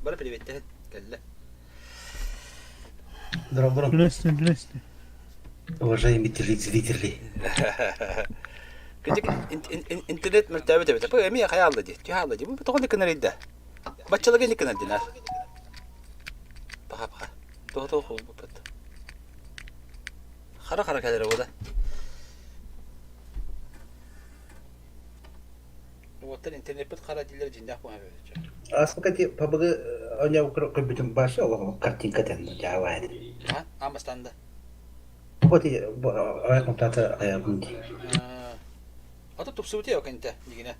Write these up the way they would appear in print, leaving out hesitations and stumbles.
Бары приветтэһин кэллэ. Здорово. Здрасте, здрасте. Уважаемые телезрители. Кыдьык интернет мөлтөөбүт эбит. Бу эмиэ хайаалла дии. Түһаалла дии. Бу тоҕо гынар ыйда. Баччалага ини гынар динар. Паха-паха. Тоҕо холбуппут. Хара-хара кэлэр ода. Уоттан интернеппит хара дииллэр дьиҥнээх буһа эбит. Аспыка ти пабыгы оня көрбүтүм башы олох картинка тен жаабай. А, амастанда. Вот ай контата аябын ди. Ата тупсубут я кенте дигине.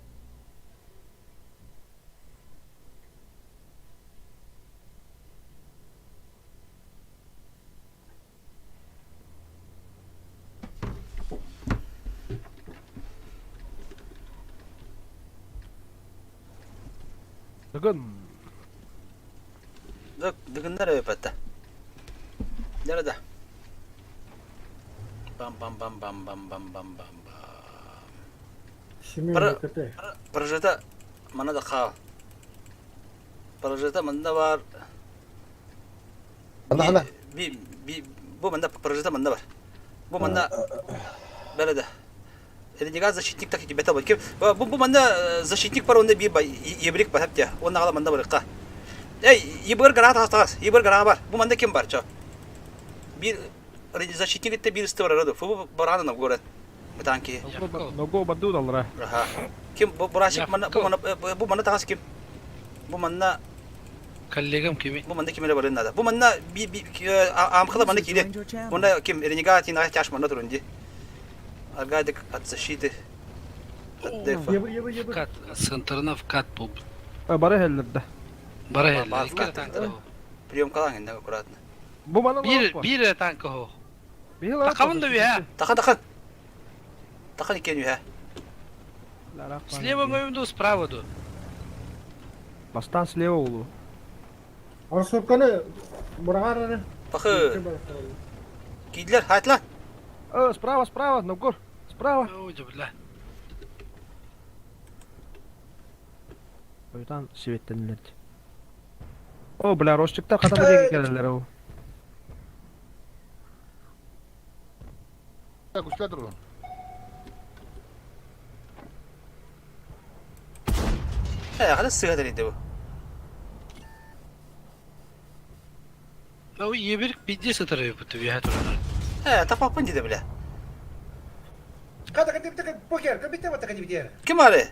Дыгын. Дыгыннар өйөпөттө. Nerede? Бам бам бам бам бам бам бам бам бам. Прожита мана да хаал. Прожита манна бар. Ана ана. Би би бу манна прожита манна бар. Бу манна бәрәдә. Ренегат защитник так бета бар. Ким бу бу манна защитник бар онда би ебрик бар хәптә. Онна гала манна барыкка. Эй, ебыр гранат тагас, ебыр гранат бар. Бу манна ким бар чо? Bir защитник итте bir исты бар арады. Фу бараны на город. Бытанки. Ногу баду далра. Аха. Ким бу бурашик манна бу манна бу манна тагас ким? Бу манна Коллегам кими? Бу манна ким эле барын надо. Бу манна би би амхыла манна кире. Мында ким ренегат ина тяш манна турунди. Аргадик от защиты. От дефа. Вкат, центрына вкат бу. Бары хеллерде. Бары хеллер. Икки танка. Прием калаң инде аккуратно. Бу мана Bir bir танка хо. Такабын да бия. Тахан тахан. Тахан икен үһә. Слева мөмду справа ду. Бастан слева улу. Арсурканы бұрағар Пахы. Кидлер, хайтла. Э, справа, справа, Новгор. Справа. Ой, бля. Ойтан сибеттенилер. О, бля, Росчиктар ката бир келелер о. Күчле турду. Э, хада сыга дерейди бу. Ой, ебирик бидде сытыры бу түбе турар. Э, тапапын диде бля. Када када покер, кабите вот кадибите. Ким ары?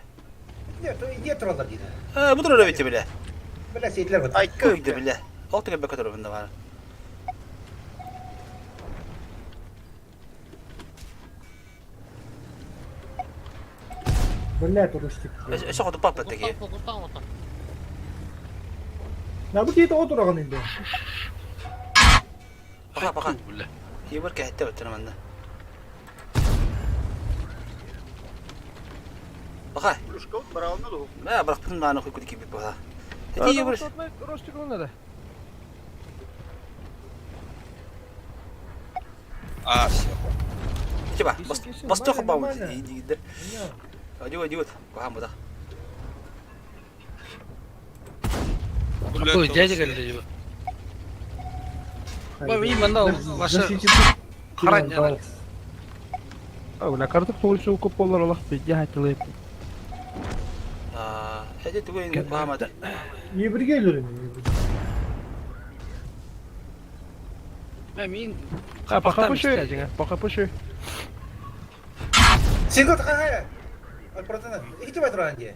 Нет, нет троллар диде. Э, бу турар бите бля. Бля, сейтлер вот. Ай, көйдө бля. Ол түгө бөкө турбунда бар. Бля, турыстик. Эсө хоту папа теги. На бу кейт отыраған енді. Паха, паха. Бля. Ебір кәһетте өттүнө манна. Паха. Мә, бірақ бүтін маны хуй күдики бит баха. Эти ебір Росчик надо. А, все. Тиба, Кисин, кисин, бастық нормально, бау нормально. дигидер. Адио, адио, кахам буда. Ой, дядя келди. Бу именно ваша Харан О, бля, картып тоғыз көп болар олақ бидде хайтылы. Аа, эти түгін кахамады. Ебірге келер Мен Пока пушу, пока пушу. Синго такая. Альпротана. Ики бай туран ди.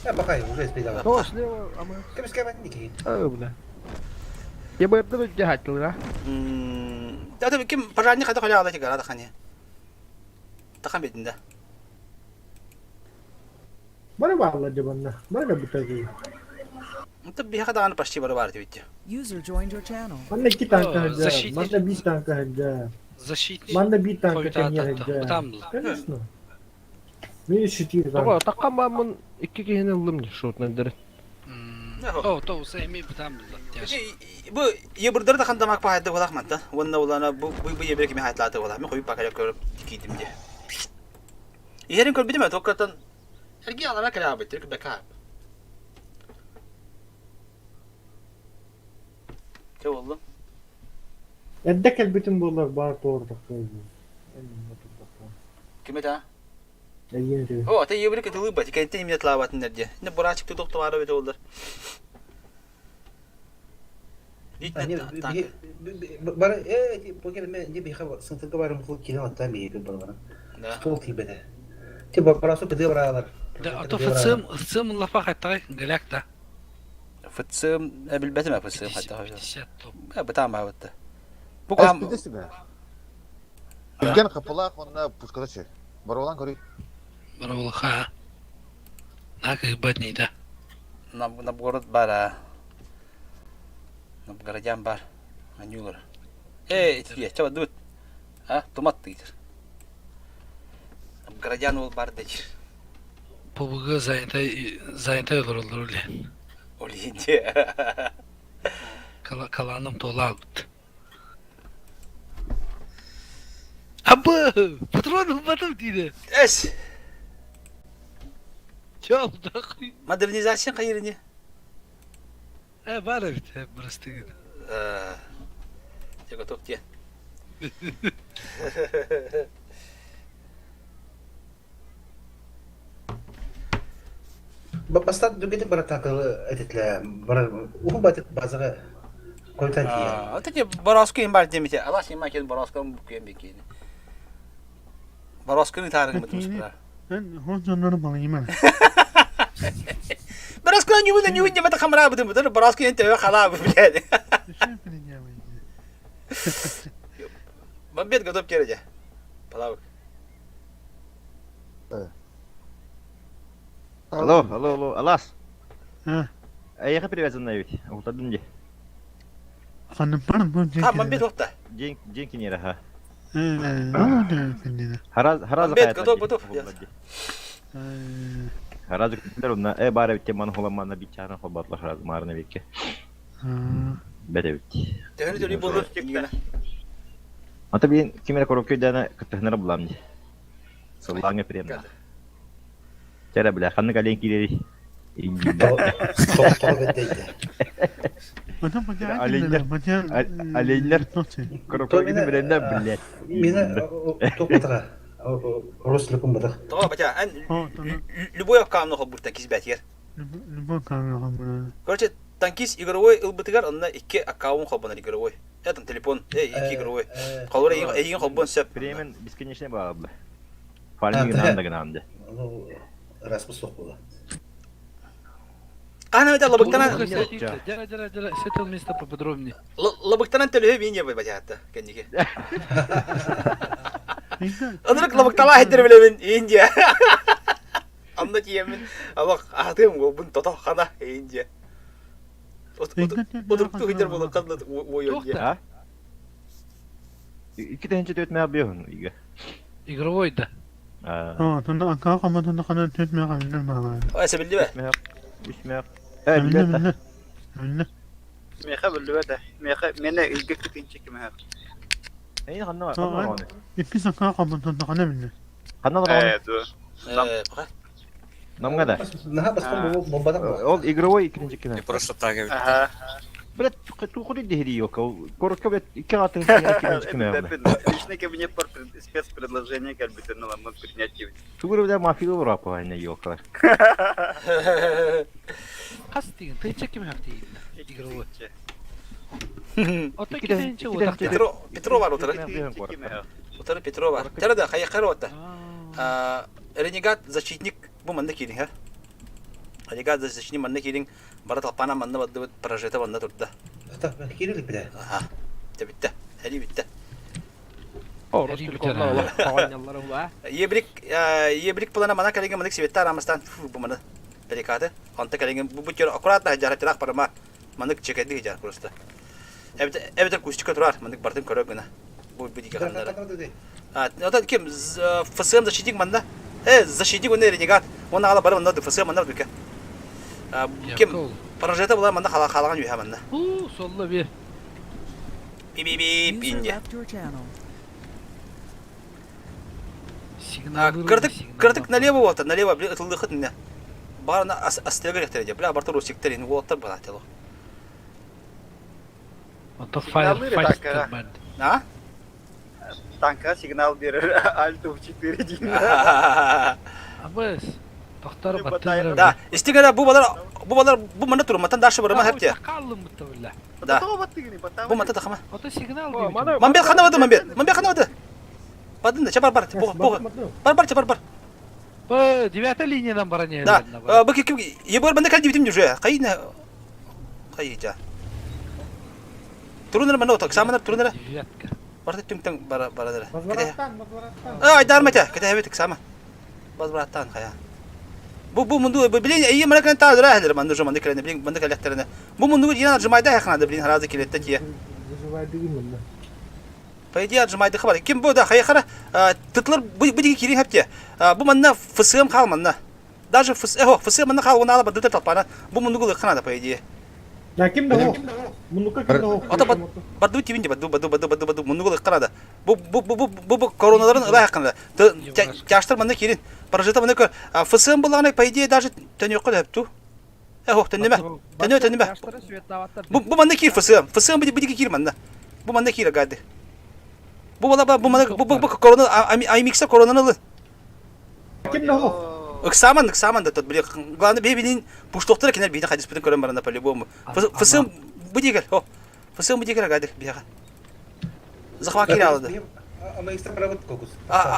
Я пока уже спидал. О, слева, ама. Кемске бай ники. О, бля. Я бы это бидде хайтылы, Да, ким пожарник хада халя алаты гара тахани. Тахан бетинде. Бары барлар жабанна. Бары бутаги. Это бихада аны почти бары бар битти. User joined your channel. Манна iki танка хаджа, Защитник. манна bir танка хаджа, Защитник. манна bir танка Қойды кәне ататты. хаджа. Бұтам бұл. Конечно. Мен четыре Ого, танка. таққан бамын икки киһини ыллым шотнан дер. О, то сәми бұтам бұл. Бу ебірдер да хандамак пахайды болақ манта. Онна улана бу бу бу ебір кими хайтлаты болақ. Мен қойып бакалап көріп кидим де. Иһерин көрбүтүм э токкатан эрги алара кэлэ бит бэка. Чэ буоллун. Эрдэ кэлбитим буоллар баар туордахпын. Ким этэ? Эйиэн этэ. О, ата ийэбри кытылыы бати кэнтэн имне тлаабатыннар диэ. Не бурачык тутук товара бете олдар. Бары э покер ме не биха сынтырга барым хул килен аттан биһи барбара. Стол тибете. Ти барасу кыды баралар. Да, а то ФЦМ, ФЦМ лафа хаттагай гляк да. ФЦМ билбэтим ФЦМ хаттагай. 50 топ. Бытаан баабытта. Бу кам Түргэн хапылаах уонна пушката чэ. Боруолаан көрүй. Боруолаха. На кыйбат да. Новгород бар а. Новгородян бар. Анюлар. Эй, итие, чаба дут. А, тумат тыйтыр. Новгородян ол бар дечир. ПВГ занята занята олороллор үлэ. Ол иһинде. Калааным туолаабыт. Абы! Патрон ылбатым диде. Эс! Чалдах. Модернизация хайырыне? Э, бар эбит, бырастыгын. Я готов те. Бастаан түргэтик бара таакылы этитлэ бар уһун батык базаҕа койутан тиийэр. Вот эти бороску им бар демите. Алас има кен бороску букуем бикини. Бороску таарыгы мытымыспыра. Бороску нюбун нюбун демете хамра бутым бутыр бороску ен төбө хала блядь. Бомбет готов кереде. Палавык. Алло, алло, алло, Алас. Эйиэхэ привязанная ведь. Утардым дии. А, бомбет уохта. День, день киниэрэ, ха. Хараз, харазы Бомбет готов, готов. Харазы күтүлэр онна э баар эбит маны хуламманна бичааран холбатлар харазы маарына бикке. Бэт эбит. Төһөнү төлүй буолур Ата билин ким эрэ коробка өйдөөнө кыттыһынара булам дии. Сыллааҥҥа премна. Чэ бля, ханнык олень киирэрий? Тоҕо бэрдэйдэ. Оленьлер, оленьлер, коробканы билэннэр, блядь. Мина топпатаҕа Ростелеком батах. Тоҕо батя, эн любой аккаунту холбурта кизбэтигэр. Короче, танкист игровой ылбытыгар онно икки аккаунт холбонор игровой. Это телефон, эй, икки игровой. Холбор эйигин холбон сөп. Премин бесконечный баалла. Фарминг гынан гынан да. Раз суох буола. Хаана это лабыктанан Дьара, дьара, дьара, с этого места поподробнее. Лабыктанан төлөһө биин диэбит батяатта кэнники. Ынырык лабыкталаа хэтэр билэбин Индия. Анна тиийэммин алах аһатыам уолбун тото хана Индия. Утуруктуу сылдьар буолан ханна уойуон диэ. А? Икки тыһыынча түөрт мээх биэһун игэ. Игровой да. Ой, сэбиллибэ. Үс мээх. Э, билбэт. Миэхэ биллибэтэ. Миэхэ миэнэ ыйга кытынча кимэһэх. Эйин ханна ханна барҕаны? Ханна Ээ, барҕаны? дуо. Э, пока. Намга да. Наһаа баскан буолбатах Ол игровой иккинчи кимэ. Просто так эбит. Аха. Блядь, туохуду диһири ёка. Коротко, блядь, икки аатын иккинчи кимэ. Личный кабинет спецпредложение кэлбитин ыламмын принять эбит. Тугур бля мафия урапа не ёка. Хас тиген, тыйча кимэһэх тиийдэ. Игровой. Ото китинчи уотах. Петро, Петро бар утары. Утары Петро бар. Тара да, хайа ота. Ренегат защитник бу манна киирин ха. Ренегат защитник манна киирин бара талпана манна баддыбыт прожета манна турда. Киирилик бile. Аха. Те битте. Хәли битте. Ебрик ебрик плана мана калинга манык сибеттар амастан бу мана перекаты. Онта калинга бу бу аккуратно жара тирах парама манык чекеди жар просто. Эбит эбит кустика турар манык бартын көрө гына. Бу бу диге ханнары. А, это кем ФСМ защитник манна? Э, защитник он ренегат. Он ала бар манна ФСМ манна дүке. Кем прожета була манна хала халаган үйә манна. У, солла бир. Би би би пинде. Сигнал. Кырдык кырдык налево вот, налево, блин, ытылдыхыт не. Барна астыгыр яхтер бля, барта русиктер ин уоттар бана тело. Ото Firefighter баар. А? Танка сигнал берер Альт 4 диэн. Абыс. Тохтор баттыыр. Да, истигere бу балар бу балар бу манна турматан дальше барыма хепте. Каллым бутта билла. Да. Бу манта тахама. Ото сигнал диир. Мамбет хана мамбет. Мамбет хана вады. Бадын да чабар бар. Бар бар чабар бар. Б девятая линиядан баран Да. Бу ким ебор банда кал дибитим уже. Кайна кайжа. Турунар мана отак саманар турунар. Девятка. Барда түңтәң бара барадыр. Возвраттан, возвраттан. Ай дармата, кете хебет сама. Возвраттан хая. Бу бу мунду бу билин эйи мана кан таадыра хелер манду жоманды крене билин манды каляттерне. Бу мунду жина отжимайда хахнада билин харазы келеттен тие. Выживай бегин мында. По идее отжимайды хабар. Ким бу да хайхара тытлар бу бу диги кирин хепте. Бу манна ФСМ хал манна. Даже ФС эхо ФСМ манна хал она ала бадыта толпана. Бу мунду гулы ханада по идее. Да ким да хо? Мунука ким да хо? Ата баду тибинде баду баду баду баду баду мунду гулы ханада. Бу бу бу бу бу короналарын ыла хакында. Тяштыр манна кирин. Паражита манна көр. ФСМ булганы по идее даже төнөккө хөптү. Эхо төннеме. Төннө төннеме. Бу бу манна кир ФСМ. ФСМ бу диги кир манна. Бу манна кир гады. Бу бала бу манна бу бу корона аймикса коронаны ылы. Ким да хо? Ыксаман, ыксаман да тот, блин. Главное, бебинин пуштоқтыр кенер бейді қайдыс бүтін көрем баранда по-любому. ФСМ бу дигер, о. ФСМ бу дигер гады бияға. Захват кире алды.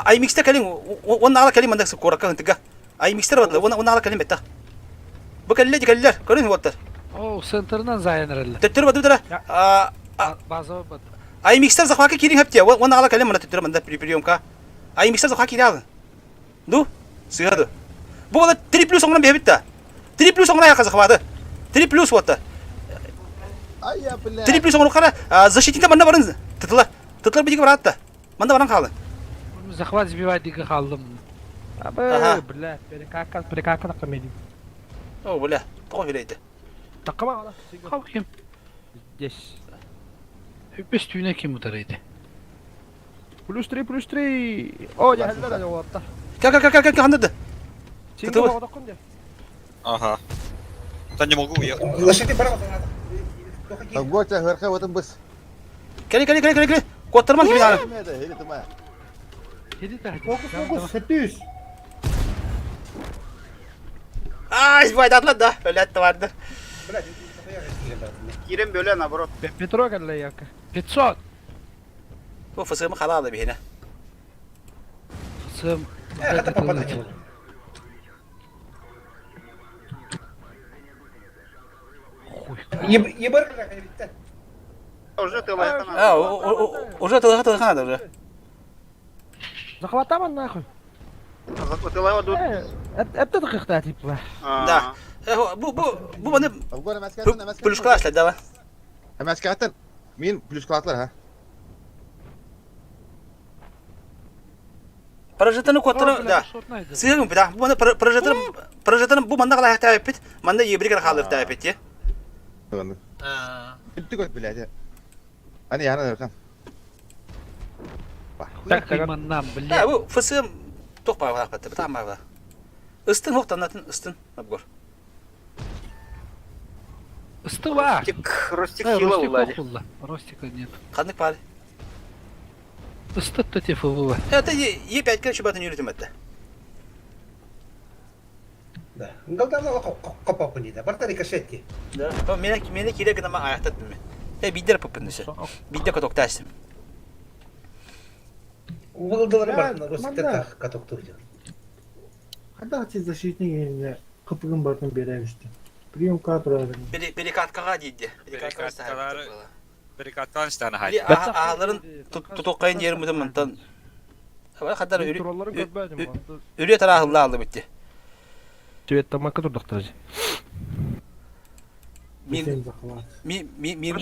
Аймикстер калин, он ала калин мандаксы коракка хынтыга. Аймикстер бадлы, он ала калин бетта. Бу калле каллер, көрүн воттар. О, центрынан зайын Төттөр баду дара. База бат. Аймикстер захват кирин хепте, он ала калин манда төттөр манда приемка. Аймикстер захват кире алды. Ду? Сыгады. Бу бала 3 плюс оңнан бебитта. 3 плюс оңнан яка захваты. 3 плюс вот. 3 плюс оңнан кара защитникте манда барын тытыла. Тытылар бидиге баратта. Манда баран калды. Захват сбивать диге калдым. Абы, бля, перекака, перекака комедия. О, бля, тоғы берейді. Такама ала. Кау ким? Здесь. Бес түйне ким утарайды. Плюс 3, плюс 3. О, я хәлләр әле ватта. Кел, кел, кел, кел, кел, хандырды. Ага. Да не могу уехать. Готя, верхе в этом быс. Кели, кели, кели, кели, кели. Коттырман кими аны. Фокус, фокус, сетүс. Ай, байдатлар да. Өләтті барды. Кирен бөле наоборот. Петро кәллә яка. 500. Бу ФСМ халалы бихине. ФСМ. Уже тылайхан. А, уже тылайхан тылайхан уже. Захватаман нахуй. Тылайва тут. Это дقيقة типа. Да. Бу бу бу маны плюшка ашлар да. Мәскәтен. Мин плюшка атлар, ха. Прожитаны коттыры, да. Сыгым бит, бу маны прожитаны прожитаны бу манда калай тәбит бит. Манда ебригер халыр тәбит бит. Битти көт биләде. Ани яна дөркән. Так, маннам, Да, бля. бу ФСМ тоқ бар бат, бит ама бар. Истин хоқтанатын истин абгор. Ыстыва. Ростик, Ростик Э, хила Ростик улади. охулла. Ростика нет. Қандык бар. Ыстыт то те ФВВ. Это Е5 кеше батын үйретем әтті. Да. Галдана копа да. Барта рикошетти. Да. Мені мені керек гына аяқтаттым мен. Е бидер пыпын Бидер каток тастым. Угылдылары бар, Ростикте каток турды. Хада ти защитник кыпыгын батын берәбишти. Прием кадр. Перекаткаға дейді. Перекаткалары перекаткалар işte Били ағаларын тутоққайын жерім бүтін мынтан. Хаддар үрі тарағылла алды бітті. Привет, там макатур доктор. Ми ми ми ми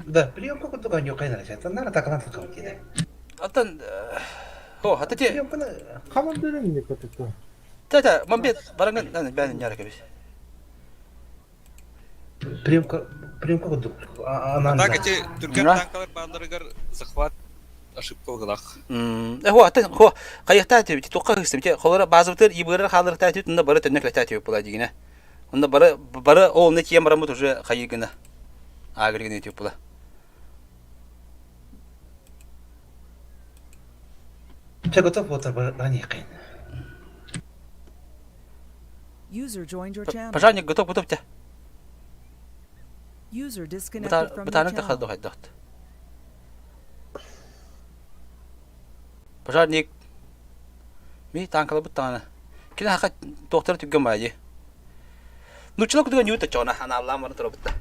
Да, прием какой только не кайнар, это нара так надо каутиде. Аттан Хо, хата те. Командирин не катыкта. Та та, мамбет баранган нан бән няра кебис. Прием прием какой она. Так эти түркән танкалар бааларыгар захват ошибка гылах. Э хо, аттан хо, кайыкта те бит тоққа хыстым те, холора базыбытыр ибырыр халыр та те, тунда бары төннек лата те була дигене. Онда бары бары ол не тием барамыт уже кайыгына. Агригин YouTube була. Все готов вот ранее. User joined your channel. Пожарник готов, готов те. User disconnected from your Бытаанын channel. тахадо хайдахт. Пожарник. Ми танкалабыт таана. Кини хака доктор түгген баайы. Нуччала кутуга ньюта чона анааллаан баран турабытта.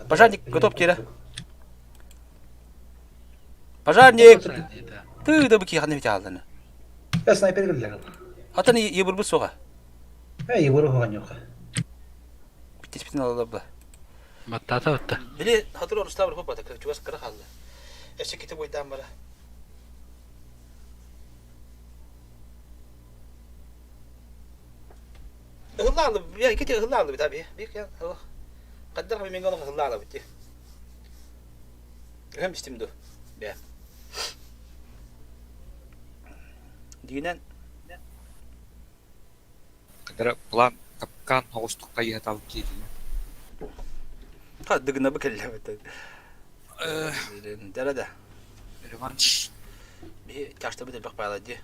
Пожарник готов тире. Пожарник! Ты да бики ханы биталданы. Я снайпер гөлләр. Атын ебурбу суға. Э, ебуру хуган юк. Биттеспитин алалар бла. Баттата батта. Били хатыр орустар бір хопата, чугас кыра халды. Эше кетіп ойдан бара. Ыһыллаалы, я кити ыһыллаалы бит аби. Бик я, Каддар хаби менге ыһыллаалы бит. Ыһым истим ду. Бе. Дигинен Кадара план капкан оҕустук хайыһа киирдэ. Дыгына бы кэллэбит. Дара да. Реванш. Би ташта бит бак байлады.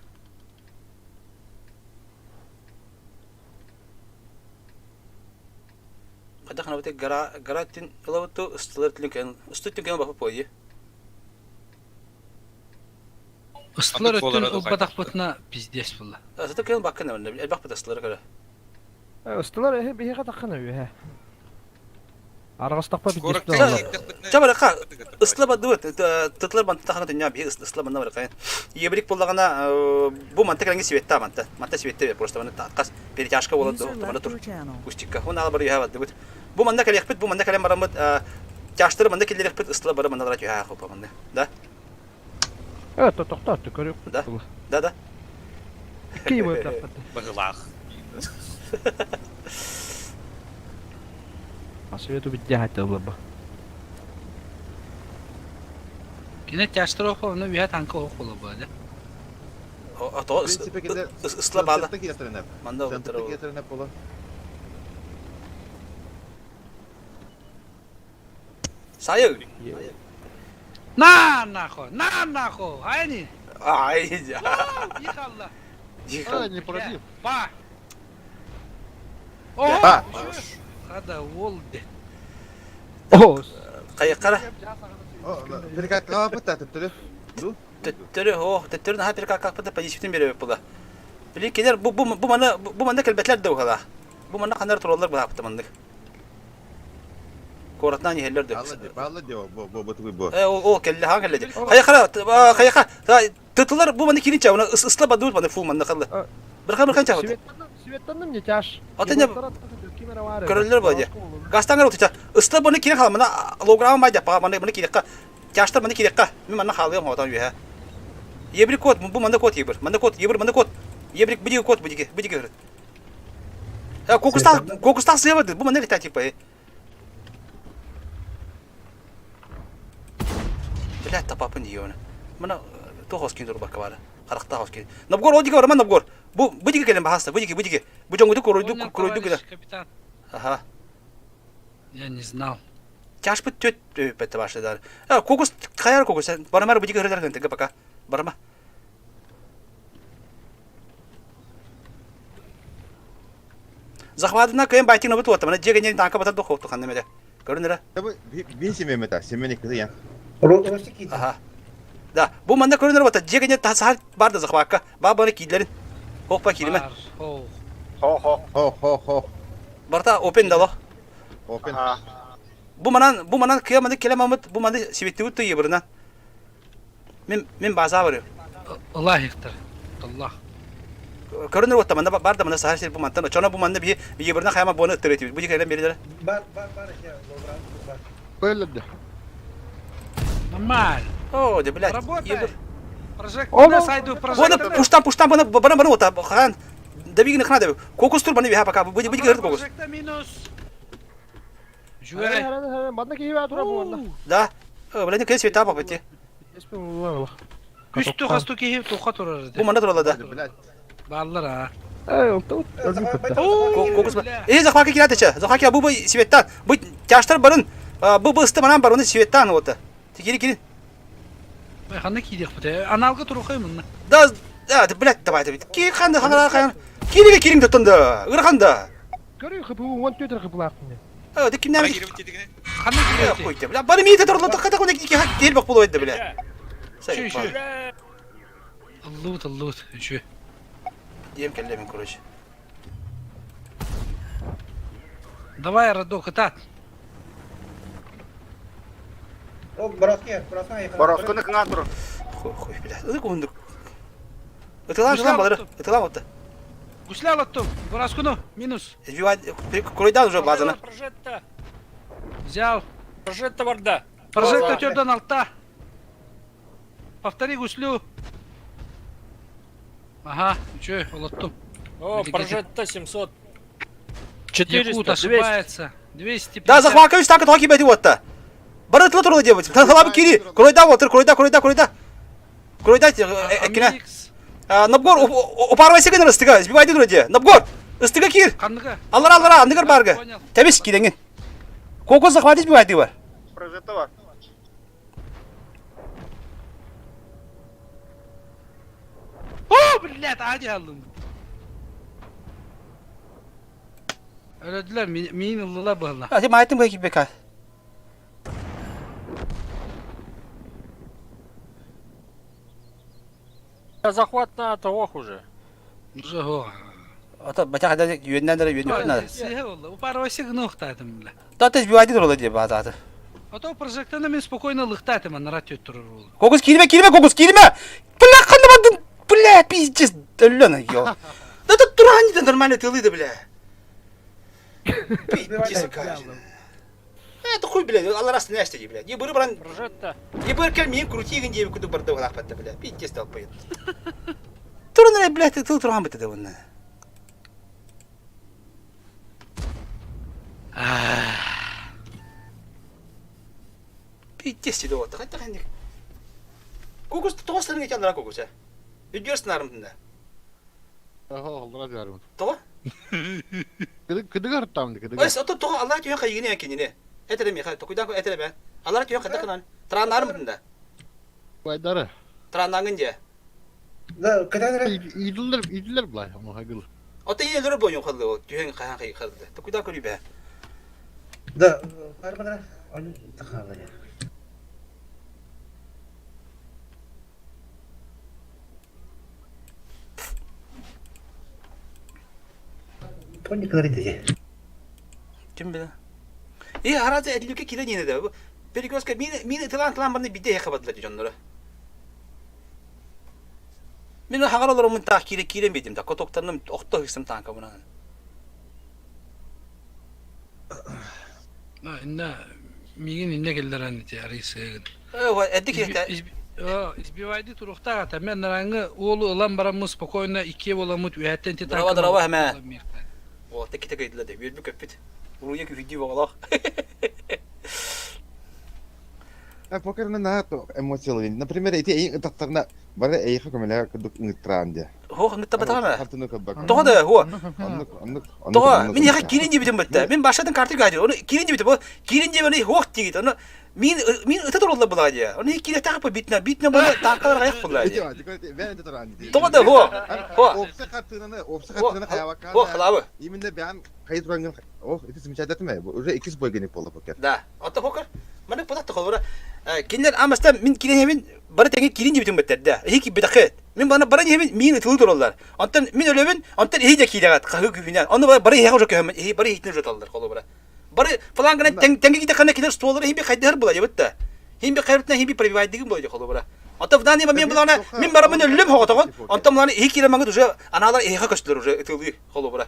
Кадахана бит гара гараттин ылабыту ыстылар тилин ыстыттын кен бапы пойди. Ыстылар өттүн ылбатахпытына пиздец буолла. Зато кен баккын элбах бит ыстылар көрө. Ыстылар эһи биһиэхэ таххана үһэ. Арҕастахпа Скоро бүттүстэ Чабара ха ыстыла бадыбыт тытлар банты тахана түння би ыстыла банна бар кайын. Ебрик буллагана бу манта кәрәңге светта манта. Манта светте просто мана кас перетяжка болот User мана left тур. your channel. Кустикка. Он ала бар юха бадыбыт. Бу манна кәрәкпит, бу манна кәрәм барамыт тяштыры манна киллерекпит ыстыла бары манна юха хопа манна. Да? Э, тохтотту көрүк. Да. Да, да. Кий бойлаппыт. Быгылаах. Асывету биддяхат ыллаба. Кини тяштыр оку, оны үһэ танка оку буолла да. А то В принципе, кенде ыстыла бала. Центрда киестеринеп. Манда Центрда киестеринеп бола. Сайы. На нахуй, на нахуй, айни. Ай. Ихалла. Тихо. не поразил. Ба. Ба. Хада волде. О, Кайыккара. Перекат бытта төттөрү. Ду. Төттөрү, о, төттөрү наха перекат бытта позитивтен беребе була. Били келер бу бу бу мана бу манда келбетлер да ухала. Бу мана канар тураллар була бытта Коратнан ехеллер да. Алла ди, балла ди, бу бу бу тугуй бу. Э, о, о, келле хан келле. Кайыккара, кайыкка. Тытылар бу мана киринче, уна ысла бадур мана фул мана калла. Бир хабар канча хот. Светтанным не тяж. Ата не көрөллөр бу Гастан көрө Ысла буны кирин хала мана лограма майда па мана мана кирикка. Тяштар мана кирикка. Мен мана халыгым хотан үйе. Ебрик код, бу манда код ебір. Манда код, ебір, манда код. Ебрик бидиги код, бидиги, бидиги көрөт. Э, кокустан, кокустан сыябады. Бу мана лета типа. Блядь, тапапын дейоны. Мына тохос кин тур бакка бары. Характа хос кин. Набгор одиге бар, набгор. Бу бидиги келен бахаста, бидиги, бидиги. Бу жоңгуду коройду, коройду гыда. Капитан. Ага. Я не знал. Чашпы төт өпетті башлыдар. Э, кокус каяр кокус. Барамар бидиги хырдар кын пока. Барама. Захватына кыйын байтин обут отта. Мына жегенен танка батар дохо отты ханнемеде. Көрүнөрө. Бу бин семемета, семени кызы я. Ага. Да, бу манда көрүнөр бата жегене тасар бар да захватка. Ба баны кийлерин. Хоппа кийлеме. Хо. Хо хо. Хо хо хо. Барта опен дало. Опен. Бу манан бу манан кыямады келемамыт, бу манды сибетти утты ебырынан. Мен мен база барыю. Аллах ихтар. Аллах. Көрүнөр отта манда бар да мында сахар сер бу мантан. Чона бу манда би ебырынан хаяма боны ыттыры Бу дикелен берилер. Бар бар бар я лограм бар. Көйлөдү. Нормально. О, де блядь. Работай. Прожектор сайду прожектор. Боны пуштан пуштан боны баны баны ота хан. Добигин хна деб. Кокус тур баны биха пока. Бу бу дикелер кокус. Прожектор минус. Жуэ. Манна киһи тура бу манна. Да. Блядь, кес света папати. Үстү хасту киһи туха турар. Бу манда турала да. Баллар а. Э, онта Кокус. Э, захватка кират ча. Захватка бу бу светтан. Бу тяштар барын. Бу бу ысты манан бар, оны светтан ота. Кири кири. Ханна киириэхпит ээ? Аналга турухай мунна. Да, да, блядь, давай, давай. Ки ханда ханда ханда. Кириге кирим да ырханда. Көрү хыпы 14 хыпылаахпын. Э, да кимнән Ханна кириэти? Хуй бля, бары миите торло такка такка ки хак кел бак болойды бля. Шү, шү. Ыллыбыт, ыллыбыт, үчү. Дием келлемин, короче. Давай, Радо, кытаат. О, Боровский, Боровский. Боровскуну кыҥаан турар. Хуй, хуй, бля. Ытык ундук. Ытылан ытылан балары, ытылан отты. Гусля латтым. Боровскуну, минус. Избивай, куройдан уже базаны. Прожетта. Взял. Прожетта барда. Прожекта төрдөн алта. Повтори гуслю. Ага, че, олоттум. О, прожетта 700. 400, 400, ошибается. 250. Да, захвакаюсь так, токи беди отта. Бары ытыла турла дебет. Тахалабы кири. Куройда отыр, куройда, куройда, куройда. Куройда, экине. Набгор, упарвайся гыныр ыстыга, избивайды дура Набгор, ыстыга кир. Ханныга. Аллара, аллара, андыгар барга. Тебис киреңин. Коко захватить бивайды бар. Прожетта бар. О, блядь, ади алдым. Өлөдүлөр, миин ыллыла быһыла. А, ти майтым кай кибека. Захват на того уже. Уже го. Ата бача хада юннан дара юннан надо. Сие болла. Упарвайся гынохтадым, бля. Да, ты избивайды дура деп базаты. А то прожектаны мен спокойно лыхтатым, ана рат турur болду. Кокус кирме, кирме, кокус кирме. Бля, ханда бардым. Бля, пиздец, өллөн ё. Да тут туран да нормально тылыды, бля. Пиздец, конечно. Это хуй, бля, алла раз не ашты, бля. Не быры бран. Прожетта. Не быр кел мин крути гин деп күтүп барды лахпатты, бля. Пиздец толпайт. Туран, бля, ты тыл туран бит да онна. Пиздец да вот. Хатта ханник. Кокус тоғыстарын кетен ара кокус, а. Үдгерсін арымдында. Аллара жарым. Тоға? Кыдыгы арттамды, кыдыгы. Ой, ото тоға Аллах түйен қайгіне екеніне. Әтірі мен, токуйдан әтірі мен. Аллах түйен қайда қынан. Тран арымдында. Байдары. Траннаңын де. Да, когда Идилер, идилер булай, ама хагыл. Ото ене лөрі бойын қылды ол. Түйен қайхан қай қылды. Токуйдан көрі бә. Да, армадра. Они тахала. Пони говорит, Ким білі? И аразы әділуке келе нені де. Перекрестка мені мені тылан тылан барны биде хабадылар жоннора. Мен хаңар олар mun тақ кире кире бедим да котоктарным охто хисим танка буна. Инна мигин инне келдер ани те арыйсыгын. Э, эдик хете. Избивайды турухта ата мен нараңы уолу ылан барамы спокойно икки боламыт үәттен те Дрова дрова хме. О, теки теки идиле де. Бир көппит. Уруя күхүдү боголох. А покерна на то эмоциялы. Например, эти тактарна бары эйха көмөлө кудук ыңыттыран Хо, ыңытта батама. Хартыны көбөк. Тоҕо да, хо. Аннык, аннык, Тоҕо, мин яха кирин дебитим битте. Мин башатын карты гайды. Оны кирин дебитим. Бу кирин деп аны хох дигит. Оны мин мин ыта турулла була ди. Оны кире тагып битне, битне була такалар гаяк була ди. Тоҕо да, хо. Хо. Опса хартынаны, опса хартынаны хаябакка. Хо, хлабы. Именно бән кайт туранган. Ох, это замечательно. Уже икис бойгеник болду покер. Да. Ата покер. Маны потак холбара. Кинлер амаста мин кирин хемин бары теңе кирин дебитим битте. Да. Хики битакет. Мин бана бары хемин мин ытылы тураллар. Онтон мин өлөбүн, онтон ихи кидагат кахы күнен. Оны бары ихи уже көмөн, ихи бары ихтин жоталлар холбара. Бары флангына тең теңге ките кана кидер столлары химби хайдар була дебитте. Химби хайртна химби пробивает деген була холбара. Онтон в данный момент булана мин бары мин өлөм хоготогон. Онтон муланы ихи кире маңы уже аналар ихи көстүлөр уже ытылы холбара.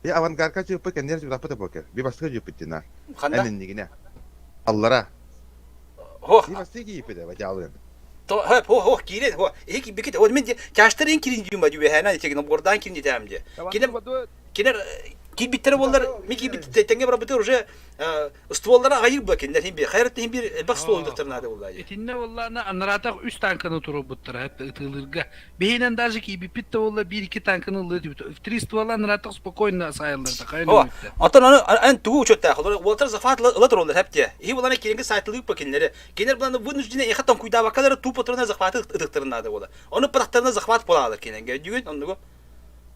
Я авангардка жыппы кендер жыппы покер. Би баскы жыппы тина. Канда? Эннигине. Аллара. Хо. Би баскы жыппы да бажалын. То хо хо хо кирен хо. Ихи бикит о мен чаштырын кирин дүйм ба дүйбе хана тегин гордан кирин дитам де. Кинер кинер. Киирбиттэрэ буоллар, ми киирбит тэҥҥэ барбытыгар уже стволлара аҕайыыр була кинилэр иһин биир. Хайарат иһин биир элбэх ствол ыытыахтарын наада буолла. Итиннэ буоллаҕына анараатах үс танканы туруорбуттара ытыылыырга. Биһинэн даже киирбиппит да буолла биир-икки танканы ыллыы түбүт. Три ствола анараатах спокойно саайаллар да хайын О, оттон аны эн тугу учуоттаах уолаттар зафат ыла тураллар хэптиэ. Иһи булана кириҥки сайтылыыр по кинилэри. Кинилэр буланы вынуждены эха тоҥкуйдаабаккалары тупо турана захваты ытыктарын наада буола. Ону патахтарына захват буолаалар кинилэргэ. Өйдүүгүн оннугу?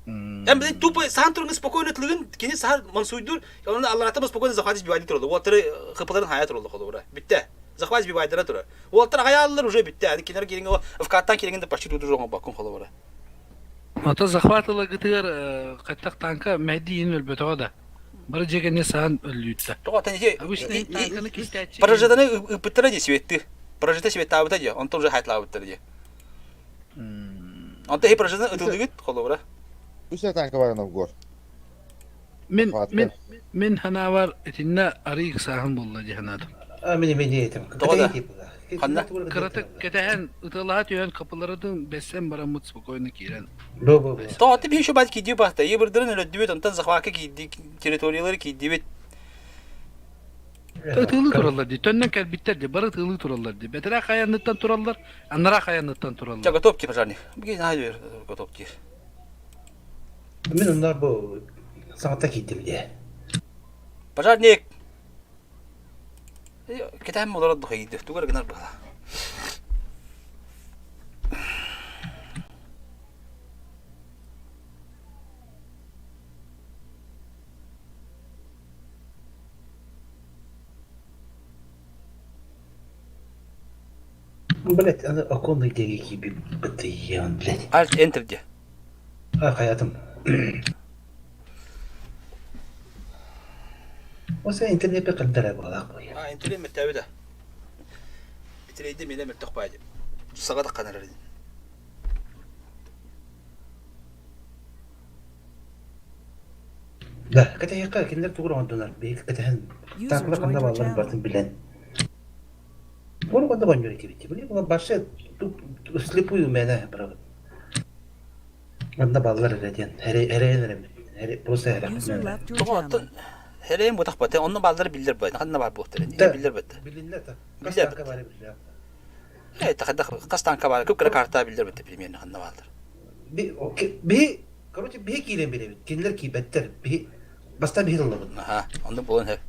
Эн билин тупо саан тургун спокойно тылыгын кини саһар мансуйдур, онно алларата спокойно захват избивайды тураллар. Уолаттары хыпыларын хайа тураллар холобура. Бүттэ. Захват избивайдара турар. Уолаттар аҕайааллар уже бүттэ. Аны кинилэр кириҥ ФК-ттан кириҥин да почти туту оҥорбоккун холобура. Ото захват ылагытыгар хаттах танка мэһдиин өлбөтөҕө да. Бары дьиэ саан өллүүттэ. Тоҕо тэн Обычно танканы кистээччи. Прожитаны ыппыттара дии светты. Прожита светтаабыта дии. Онтон уже хайтлаабыттара дии. Онто иһи прожитаны ытылыгыт холобура. Үс танка бар Новгор. Мин мин мин ханаабар итиннэ арый ыксааһын буолла дии санаатым. А мин мин этим. Тоҕо да? Ханна? Кыратык кэтэһэн ытылаһа түһэн капыларытын бэссэн бараммыт спокойно киирэн. Бу бу бу. Тоҕо ти биһи бат киирдии бахта. Ебырдырын өлөддүбүт, онтон захватка киирди, территориялары киирдибит. Ытыылыы тураллар дии. Төннөн кэлбиттэр дии. Бары ытыылыы тураллар дии. Бэтэрээ хайаныттан тураллар, анараа хайаныттан тураллар. Ча готов ки пожарник. Бу знаю готов ки. Мин онно бу саҥата киирдим дии. Пожарник! Кэтэһэн олорор духайды. Тугар гынар быһа. Блять, аны оконный диэки киирбит блять. Alt Enter диэ. А, хайатым. Осы интернетпе кырдара буолаах буйа. А, интернет мөлтөөбүт да. Итирейди мене мөлтөх баайды. Саға таққан эрэр. Да, кэтэһиэххэ кинилэр тугу оҥордунар, биһиги кэтэһэн User таакылар ханна joined your баалларын channel. барытын билэн. Уон хонно оонньуур этибит. Били була башы слепую мээнэ барабыт. Манна баллар эрэ диэн эрэйэн эрэбит. Просто User эрэхпит left your Тоҕо channel. оттон Хэрэйин бутах бата, онно бааллары биллэр бай, ханна баар буолтар Да, биллэр бата. билиннэ та. Хас Биллэр танка бат. бары биллэр. Э, тахада хас танка баар, көп кыра карта биллэр бат примерно ханна бааллар. Би биһи короче биһи киирэн бирэбит. Кинилэр киирбэттэр. Биһи бастаан биһи ыллабыт. Аха, онно буолан хөп.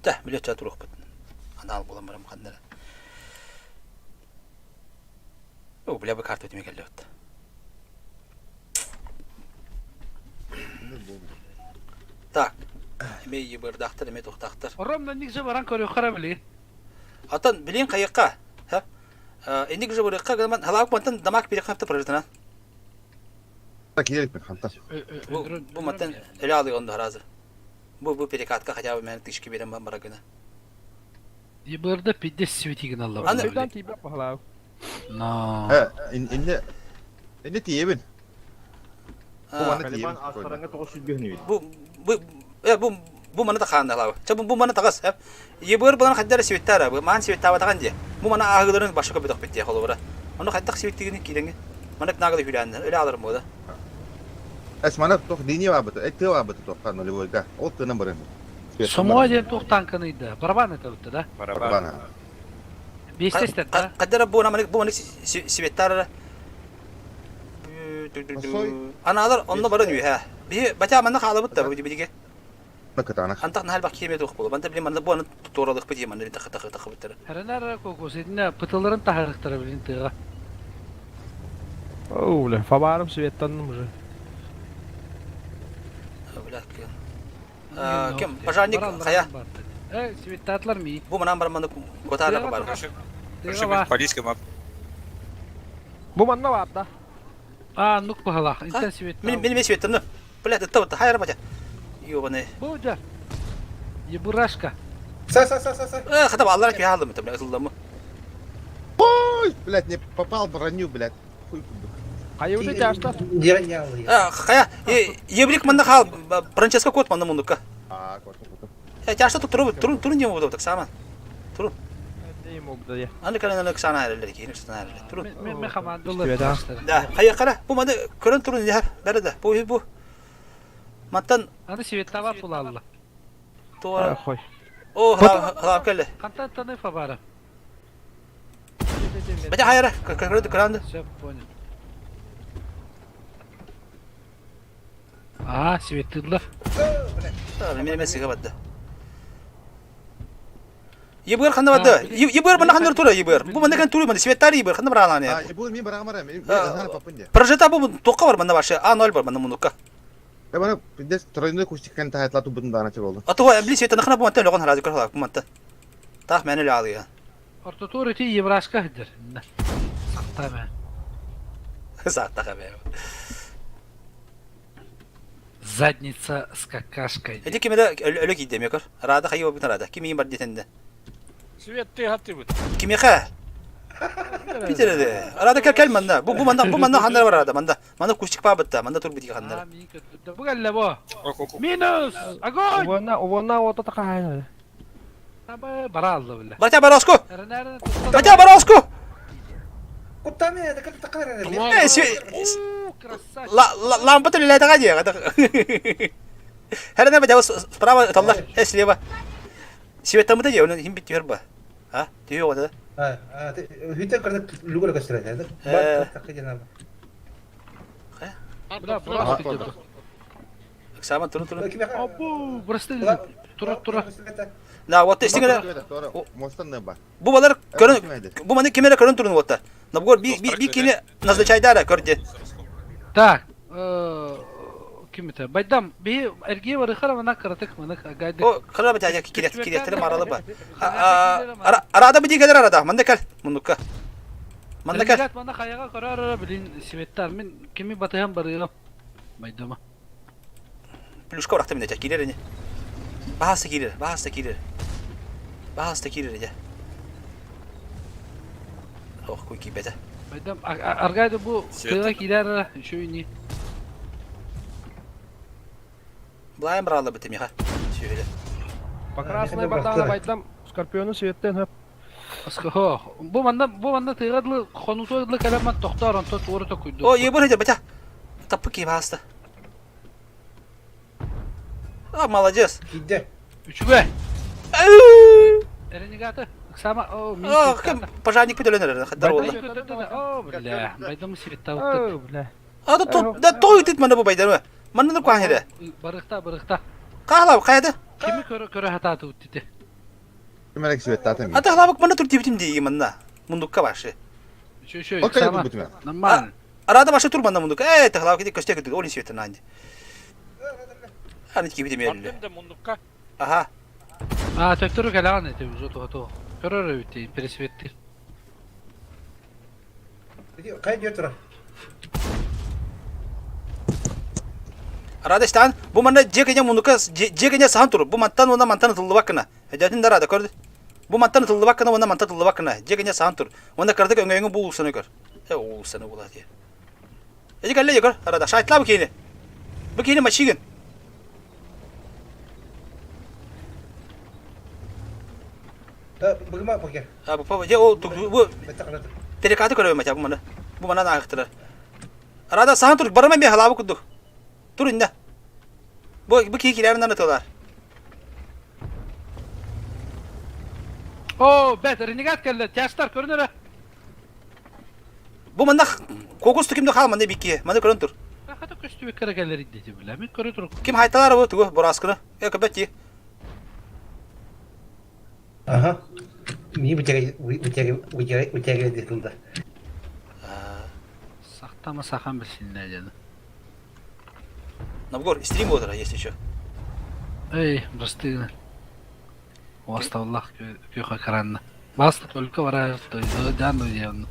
Тэ, билет ча туруохпут. Анаал буолан барам ханна эрэ. О, бля, бу карта өтүмэ кэллэбит. Так, эме ебырдаахтар, эме тухтаахтар. Ором манник же баран көрүөххэ били. Атын билин хайыкка, ха? Инник же барыахха гынан халаак мантан дамак бири хапта прожитана. Киирбит ханта. Бу бу мантан эле алый онда разы. Бу бу перекатка хотя бы мен тышки берем барагына. Ебырда пиздец светигин алла. Аны- Өйдөн тиийбэт баһылаах. Но. Э, инне инне тиийэбин. Бу манна Калибан тиийэбин. астараҥҥа тоҕус сүүрбүһүн үһү. Бу бу э бу бу маны да хаанналаабы. Ча бу бу маны тагас. Ебыр булан хаддар светтара бу маан светтаабатахан дии. Бу мана ааһыыларын башка көбөтөхпүт дии холобура. Ону хайдах светтигини киирэҥи. Маннык наагалы хүрээннэр өлө аларым буода. Эс мана тох линия баабыта, э тыа баабыта тохха нулевойга. Ол тыынан баран. Сомоҕо диэн туох танканыйда? Барабан это да? Барабан. Биэстэ да? Хаддара бу маннык бу маннык светтара Осой. Анаалар онно баран үһэ. Биһи батя манна хаалабыт да бу биһиги. Кытаанах. Антах наһал бак киэмэ туох буолу. Манта билим манна бу аны туоралыхпыт дии манна тахы тахы тахыбыттара. Хэрэнэр кокос итинэ пытыларын таһарыктара билин тыаҕа. Оу, бля, фабарым светтанным уже. Бля, кем пожарник хая. Э, светтатлар ми. Бу манан бар манна котара бар. Тыаҕа Полиция мап. Бу манна баар да. А, нук баһалаах. Интен свет. Мин мин светтанны. Бля, это вот хайра батя. Ёбаный. Бу да. Ебурашка. Са са са са са. Э, хата баллар ки халым бля, ытылламы. Ой, блядь, не попал в броню, блядь. Хуй курдук. Хайыбыты тяжта. Дьиэн Э, хая, ебрик манна хал, Франческо кот манна мундука. А, кот, кот. Э, тяжта тут туру туру туру не буду так само. Турун. Аны кэлэн ыксаан эрэллэр киһини ыксатан эрэллэр. Турун. Мен мен командалар. Да, хайа бу маны көрөн турун иһэр. Бары да. Бу бу. Мантан Аны Светлава тулалла. Туора. О, халап келли. Хантан таны фабара. Бача хайара, көрө көрөндө. Все понял. Аа, Светлылар. Мен эмес сыга барды. Ебыр ханна барды. Ебыр мана ханна тура ебыр. Бу мана кан тура мана Светлар ебыр ханна бараланы. А, ебыр мен барамара, мен ханна папын де. Прожета бу тоққа бар мана башы. А0 бар мана мунукка. Я бана пиздец тройной кустик кан тахатла тубын дана чеболду. А то бли света нахна бу манта логон харазы көр бу манта. Тах мени лалы. Ортотур ити еврашка хидер. Сактама. Сактаха бе. Задница с какашкой. Эти кимеде өлө кийдем якор. Рада хайы бу рада. Ким бар детенде. Свет ты хаты бут. Кимеха? Питерде. Рада кел кел манда. Бу бу манда бу манда хандар бар рада. Манда. Манда кустик па бытта. Манда тур бити хандар. Бу галла бу. Минус! Огонь! Уонна уонна ота такай. Баралла биле. Батя Бароску! Батя Бароску! Куттаны это как такая. Э, лампа то летага же. Херена батя справа талла, э слева. Света мы дає, он хим бит юрба. А? Ты его да? А, а, ты хүтэ көрдө люгөр көстөрөт, да? Бар так жана. Бля, просто. Сама туру туру. Абу, просто тура тура. Да, вот истиңер. Мостан ба. Бу балар көрөн бу маны кемере көрөн турун вот. Набгор би би би кини назначайдара көрдө. Так, ким это? Байдам, би эрге бар хара мана каратык мана гайды. О, кара бит кирет кирет маралы ба. Арада би дигелер арада. Манда кел. Мунукка. Манда кел. Манда хаяга карар билин светтар. Мен кими батыган барыгам. Байдама. Плюшка барахта мине кирер не. Бахасы кирер, бахасы кирер. Бахасы кирер же. Ох, куй кибете. Байдам, аргайды бу тыга кирер еще не. Блайм брала бит миха. Сүйеле. По красной бардана байдам Скорпиону светтен хөп. Аскахо. Бу манда бу манда тыгадлы хонутодлы каламан тохтар онто тууру токуйду. О, ебыр хеде бата. Тапы ки бахасы. А, молодец. Киде. Үчүгө. Ренегаты. Сама, о, О, кем пожарник пөтөлөнөр, хаддар болду. О, бля, байдам светтау. О, бля. А то да той тит мана бу байдар. Манны куан хеде. Барыкта, барыкта. Кахлап каяды? Кими көрө көрө хататы уттите. Кимерек светтатым. Ата хлабык мана тур тибитим ди манна. Мундукка башы. Шö шö. Нормально. Арада башы тур манна мундукка. Э, тахлап кити көстө көтү, олин светтен анди. Аны кибитим елле. Мундукка. Аха. А, төктөрү калаган эти уже то то. Көрөр бити, пересветти. Кай жер тура? Радостан, бу манна жекене мунука жекене сахан тур. Бу мантан она мантан тыллыбаккына. Эдәтин дарада көрдү. Бу мантан тыллыбаккына, она мантан тыллыбаккына. Жекене сахан тур. Онда кырдык өңөңү бу улсаны көр. Э, улсаны була дие. Эди калле көр. Арада шайтла бу кейне. Бу кейне мачигин. Бүгүн покер. А бу па же о бу Перекаты көрөм мача бу мана. Бу мана нагыктырар. Арада сахан тур барама ме халабы кудук. Тур инде. Бу бу кикилерин аталар. О, бет, ренегат келди. Тяштар көрүнөр. Бу манда кокус түкүмдө кал манда бикки. Манда көрөн тур. Хата көстүбек кара келер иди биле. Мен көрө туруп. Ким хайталар бу тугу бураскыны. Э көбөт Ага. Ми бутяга бутяга бутяга бутяга дедилdi. Сактама сахан билсинлер деді. Набгор, стрим отыр, если еще. Эй, просты. Оставлах күйха каранна. Басты только вара, то жан уявны.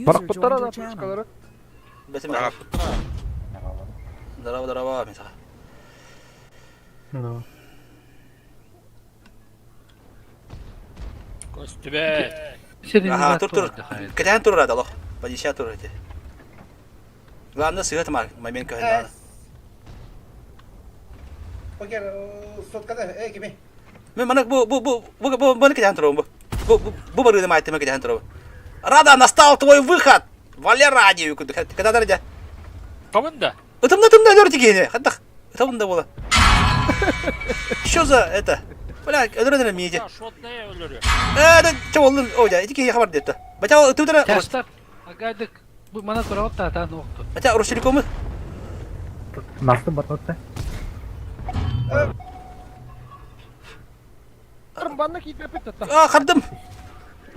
Барак буттара да плюшкалары. Бетим. Здорово, здорово, миса. Ну. Көстүбе. Ага, тур тур. Кетен тур рада лох. Падиша тур эти. Главное сыгат мар, момент когда. Покер соткада э кими? Мен мана бу бу бу бу бу бу китәһен торабын бу. Бу бу бу барыны майтыма китәһен торабын. Рада, настал твой выход! Валера диye күрдүк. Когда дәрәҗә? Команда. Ытымда тымда өлөр тигене. Хаттах. Ытымда була. Что за это? Бля, өлөр миде. Шотная өлөрү. Э, да, че болдун? О, да, ити хабар детті. Бача ытымда. Тастар. Агайдык. Бу мана турабыт та атаан оқту. Бача Ростелекомы? Настын бататты. Банна киипепит та. А, хардым.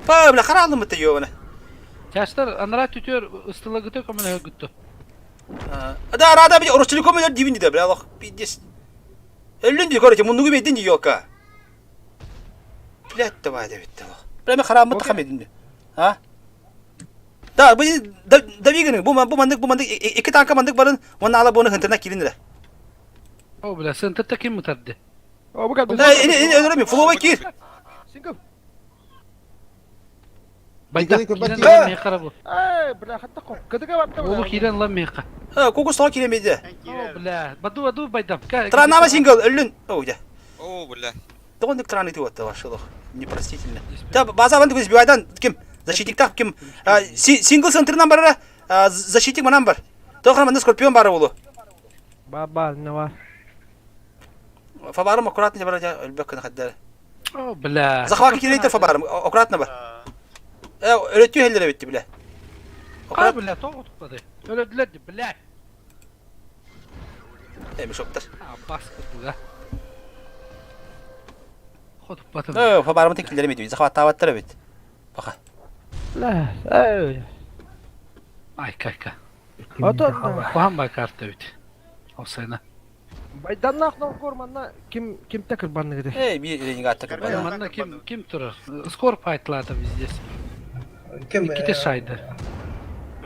Па, бля, харалым бит ёбана. Тастар анара түтөр ыстылагыты көмөлө күттү. Да, рада бит Ростелеком өлөр дибин диде, бля, лох. Пиздец. Өллүн ди, короче, муннугу бейдин ди ёлка. Блядь, давай, да бит, лох. Бля, мен харамы тахам едим. А? Да, бу давиганы, бу бу мандык, бу мандык, iki танка мандык барын, оны ала буны хынтына кирин О, бля, центрда ким мутарды? О, бу кадыр. Да, ini ini өлөрөм, фловай кир. Сингл. Байда. Кирен Кирен көрбөт. лан меха бу. Эй, бля, хатта ко. Кыдыга батты. Олу кирен лан меха. Кокус тоға киремейді. О, бля. Баду баду байдам. Транама сингл, өллүн. О, да. О, бля. Тоғындық траны ты вот, вашилох. Непростительно. Да, база ванды көз бивайдан ким? Защитник так ким? Сингл центрынан барара, защитник манан бар. Тоғыр манда скорпион бары болу. Баба, не бар. Фабарым аккуратно бар, өлбөк кына хаддар. О, бля. Захват кирейте фабарым, аккуратно бар. Э, өлөтү хеллере битти биле. А, бля, тоғы тұқпады. Өлөдүлөр, бля. Эми шоптар. А, баскы буга. Хотуп Э, фабарым тек киллере бит. Захват табаттар бит. Бака. Бля, эй. Ай, кайка. Ото. Кухан бай карта бит. Осайна. Байданна ахнан корманна ким ким текер банны гиде. Эй, би ренегат тек бар. Манна ким ким турар? Скоро пайтлады здесь. Ким? Ките шайды.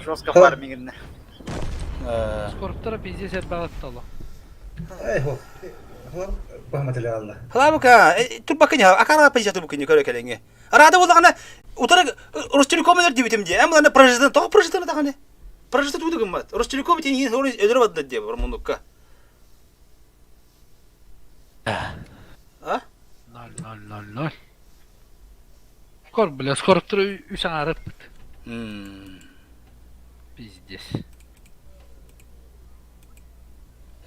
Жестко фармингне. Скорптара пиздец этбагатталы. Эй, хо. Бахматылы алла. Хлабука, турбакыня, акара пенсия турбакыня көрө келеңе. Арада болғана, утара Ростелеком өлөр дебитим де. Эм лана прожитан, тоғы прожитан тағаны. Прожитан туды гыммат. Ростелеком тен ең өлөр бадды деп, мунукка. А? 0 0 0 0. Скоро, бля, скоро үс арып. Пиздец.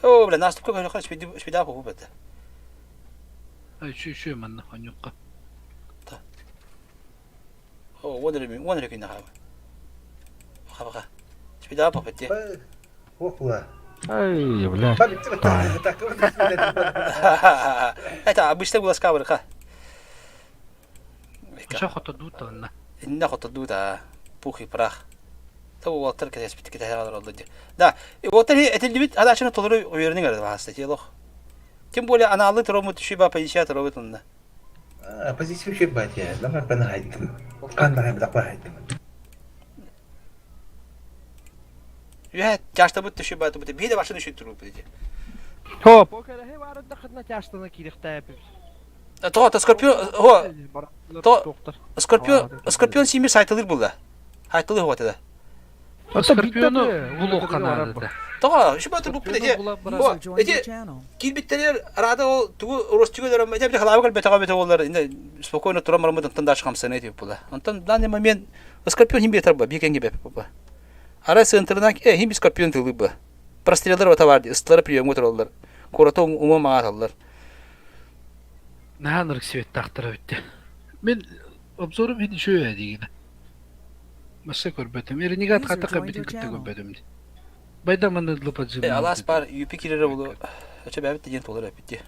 О, бля, нас только көрө шпиди шпида бу бет. Ай, чү чү манна ханюкка. О, вонер ми, вонер кин хаба. Бака бака. Шпида бу бет. Хохла. Ай, бля. Это обычно глазка барха. Ша хота дута на. Инна хота дута. Пух и прах. То уолтер кете спит кете алар олду. Да, уолтер этилдибит адашына толору уверенный гарды баста телох. Тем более она алты ромут шиба 50 робот онда. Позиция вообще батя. Давай панахайт. Кан давай Үһә тяжта бут шиба тубут. Биде башын шит туруп диде. Хо, покер хе бар да хытна тяштана кирихтә. То то Скорпион хо то Скорпион Скорпион симир сайтылыр булда. Айтылы хо тада. Скорпиону булук канады. То шиба туруп диде. Хо эти килбиттерер рада ол тугу ростигөлөр эме бир халабы калбет ага бет олар инде спокойно турам бармыдан тында чыгам сен этип була. Онтон данный момент Скорпион хим бетер ба бикенге беп ба. Ара центрынан э хим Скорпион тылы ба. Прострелдер бата бар, ыстылары прием өтөр Курата ума мага Наанырык свет тақтыра битти. Мен обзорум хин шөе дигене. Масса көрбөтүм. Эренигат User ката joined битин your кытты channel. көрбөтүм. Байда маны лыпа жым. Э, алас бар, юпи кирere булу. Өчө бәбит деген толор битти.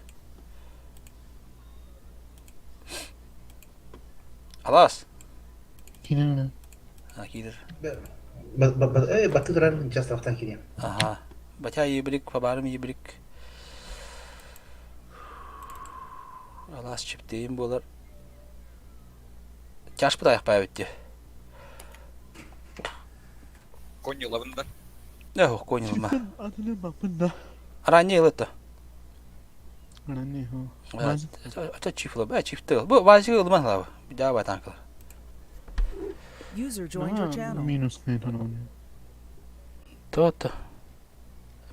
Алас. Кирен. А, кирер. Э, баты туран часто кирем. Ага. Батя ебрик, фабарым ебрик. Алас чиптейим болар. Тяж пытайық бай бітті. Конь лавында. Эх, конь ма. Атылы бакында. Ранее это. Ранее, хо. Это чифло, бә чифты. Бу базы ылман лабы. Да ба танкалар. User joined your channel. Минус не тонон. То-то.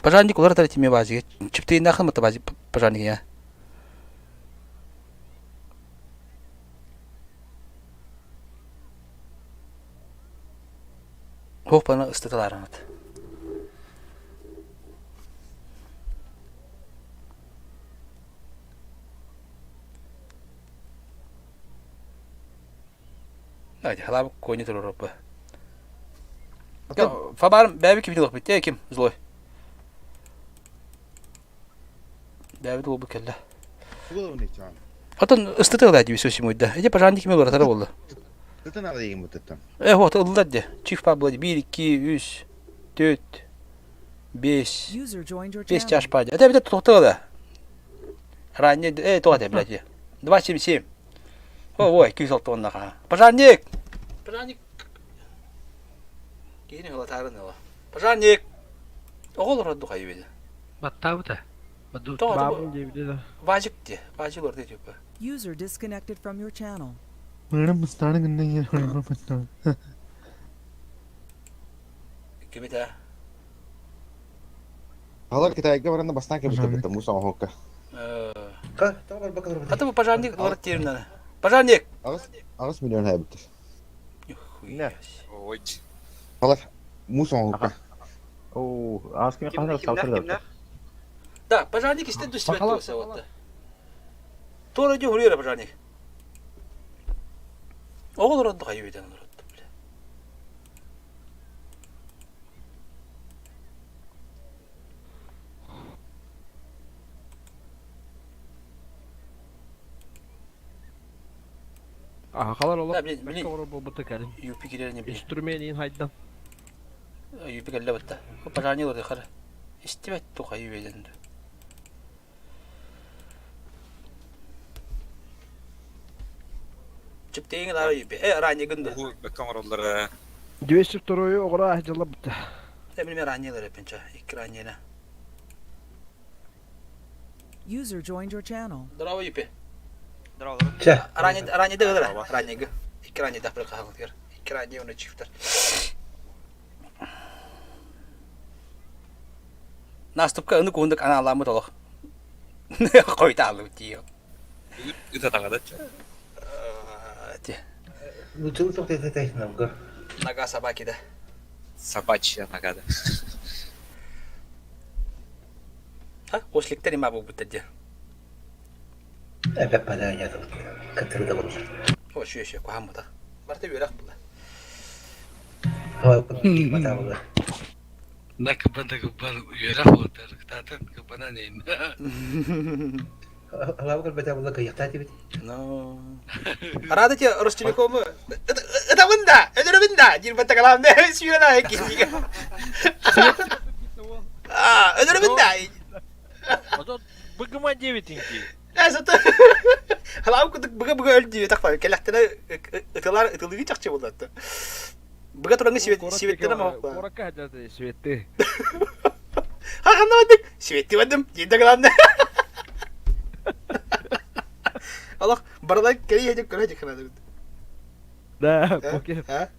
Пожарник улар тара тиме базы. Чиптейин нахын мыты базы. пожарник я. Хуох бана ыстаталааранат. Халаабык куонньу туруоруппа. Фабарым бэйэбит кимин ылыахпыт дээ ким злой. Бэйэбит уолбут кэллэ. Отон ыстыты ылаа дии сосимуйда. Ити пожарник кими ыларатара буолла. Тытын алайым бутыттан. Э, вот ыллар де. Чиф пабло 1 2 3 4 5 5 чаш паде. Это бит тохтола. Ранее э тоҕо блядь. 277. Ой, 206 Пожарник! Пожарник! Киһини ылатаарын ыла. Пожарник! Оҕолор ордук айыбыды. Баттаабыта. Тоҕо Вазик де, Вазик орды типа. User disconnected from your channel. Мыырым мыстааны гынна иһэр хойго мыстаан. Кимитэ? Алар Китайга баран бастаан кэбитэ муус оҥоһукка. Ата бу пожарник олорот диирин Пожарник! 8 миллион хайбыттар. Не. Ой. Алар муус оҥоһукка. Оо, аас кими хаһан салтыр да. Да, пожарник истен түспэт туоса вот. Туора дьэ хуруйара пожарник. Оҕолор онно хайы бүтэн олорот. Ахалар олох Да, блин, блин. буолбута кэлин. Юпи кирерне блин. Инструменин хайдан. Юпи кэллэ батта. Пожарник олорду хара. Истибэт тухайы беден. Чиптейин лара юпи. Э, ранее гынды. Бу бэккэ оҥороллор 202 оҕура аһдьылла бутта. Э, билме ранее лара пенча. Икки ранее User joined your channel. Здорово, Юпи. Здорово. Чэ. Ранее, ранее да ранее. Икки ранее да прикахал. Икки ранее уна чифтер. Наступка ыны кундук аналамыт олох. Қойталы тио. Ыта таҥада. Те. Лучше тоқтайтайтайсың Нога собаки да. Собачья нога да. А, осликтер има бугбут де. Эбэ паданя кытырда болар. О, шүйе шүйе кухаммыта. Барта үйрәк була. Бата болар. На кыбана кыбан үөрэх буолтар кытаатан кыбана нейн. Алабы бата болар кыяқта дебит. Но. Рада тебе Ростелекому. Это вында, это вында. Дир бата калам да сүйрена ки. А, это вында. Быгыма девятенький. Э, зато Халам кудук быга быга өлдү такпа. Келахтана ытылар ытылыгы чакчы болот. Быга тураңы свет светтен ама хоппа. Куракка хадьата светти. Ха ханна бадык. Светти бадым. Дир калам да. Аллах баралар кери хедеп көрө жакына. Да, покер. А?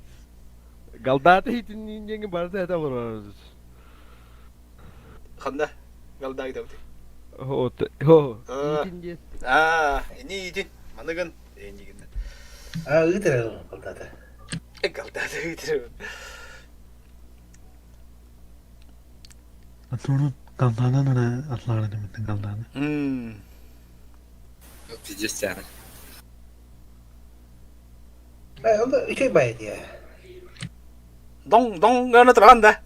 Галдаты хитин деньги барда это олор. Ханда галдаг дабды. Вот, о, А. хитин ден. А, эни иди. Маныгын. Эни гин. А, ыйтыр қалдады. Галдаг дабды. Атуну kaldadan ana atlarını demetin kaldadan. Мм. Пиздец тяны. Э, онда үчей бай дия. Дон дон гана туранда.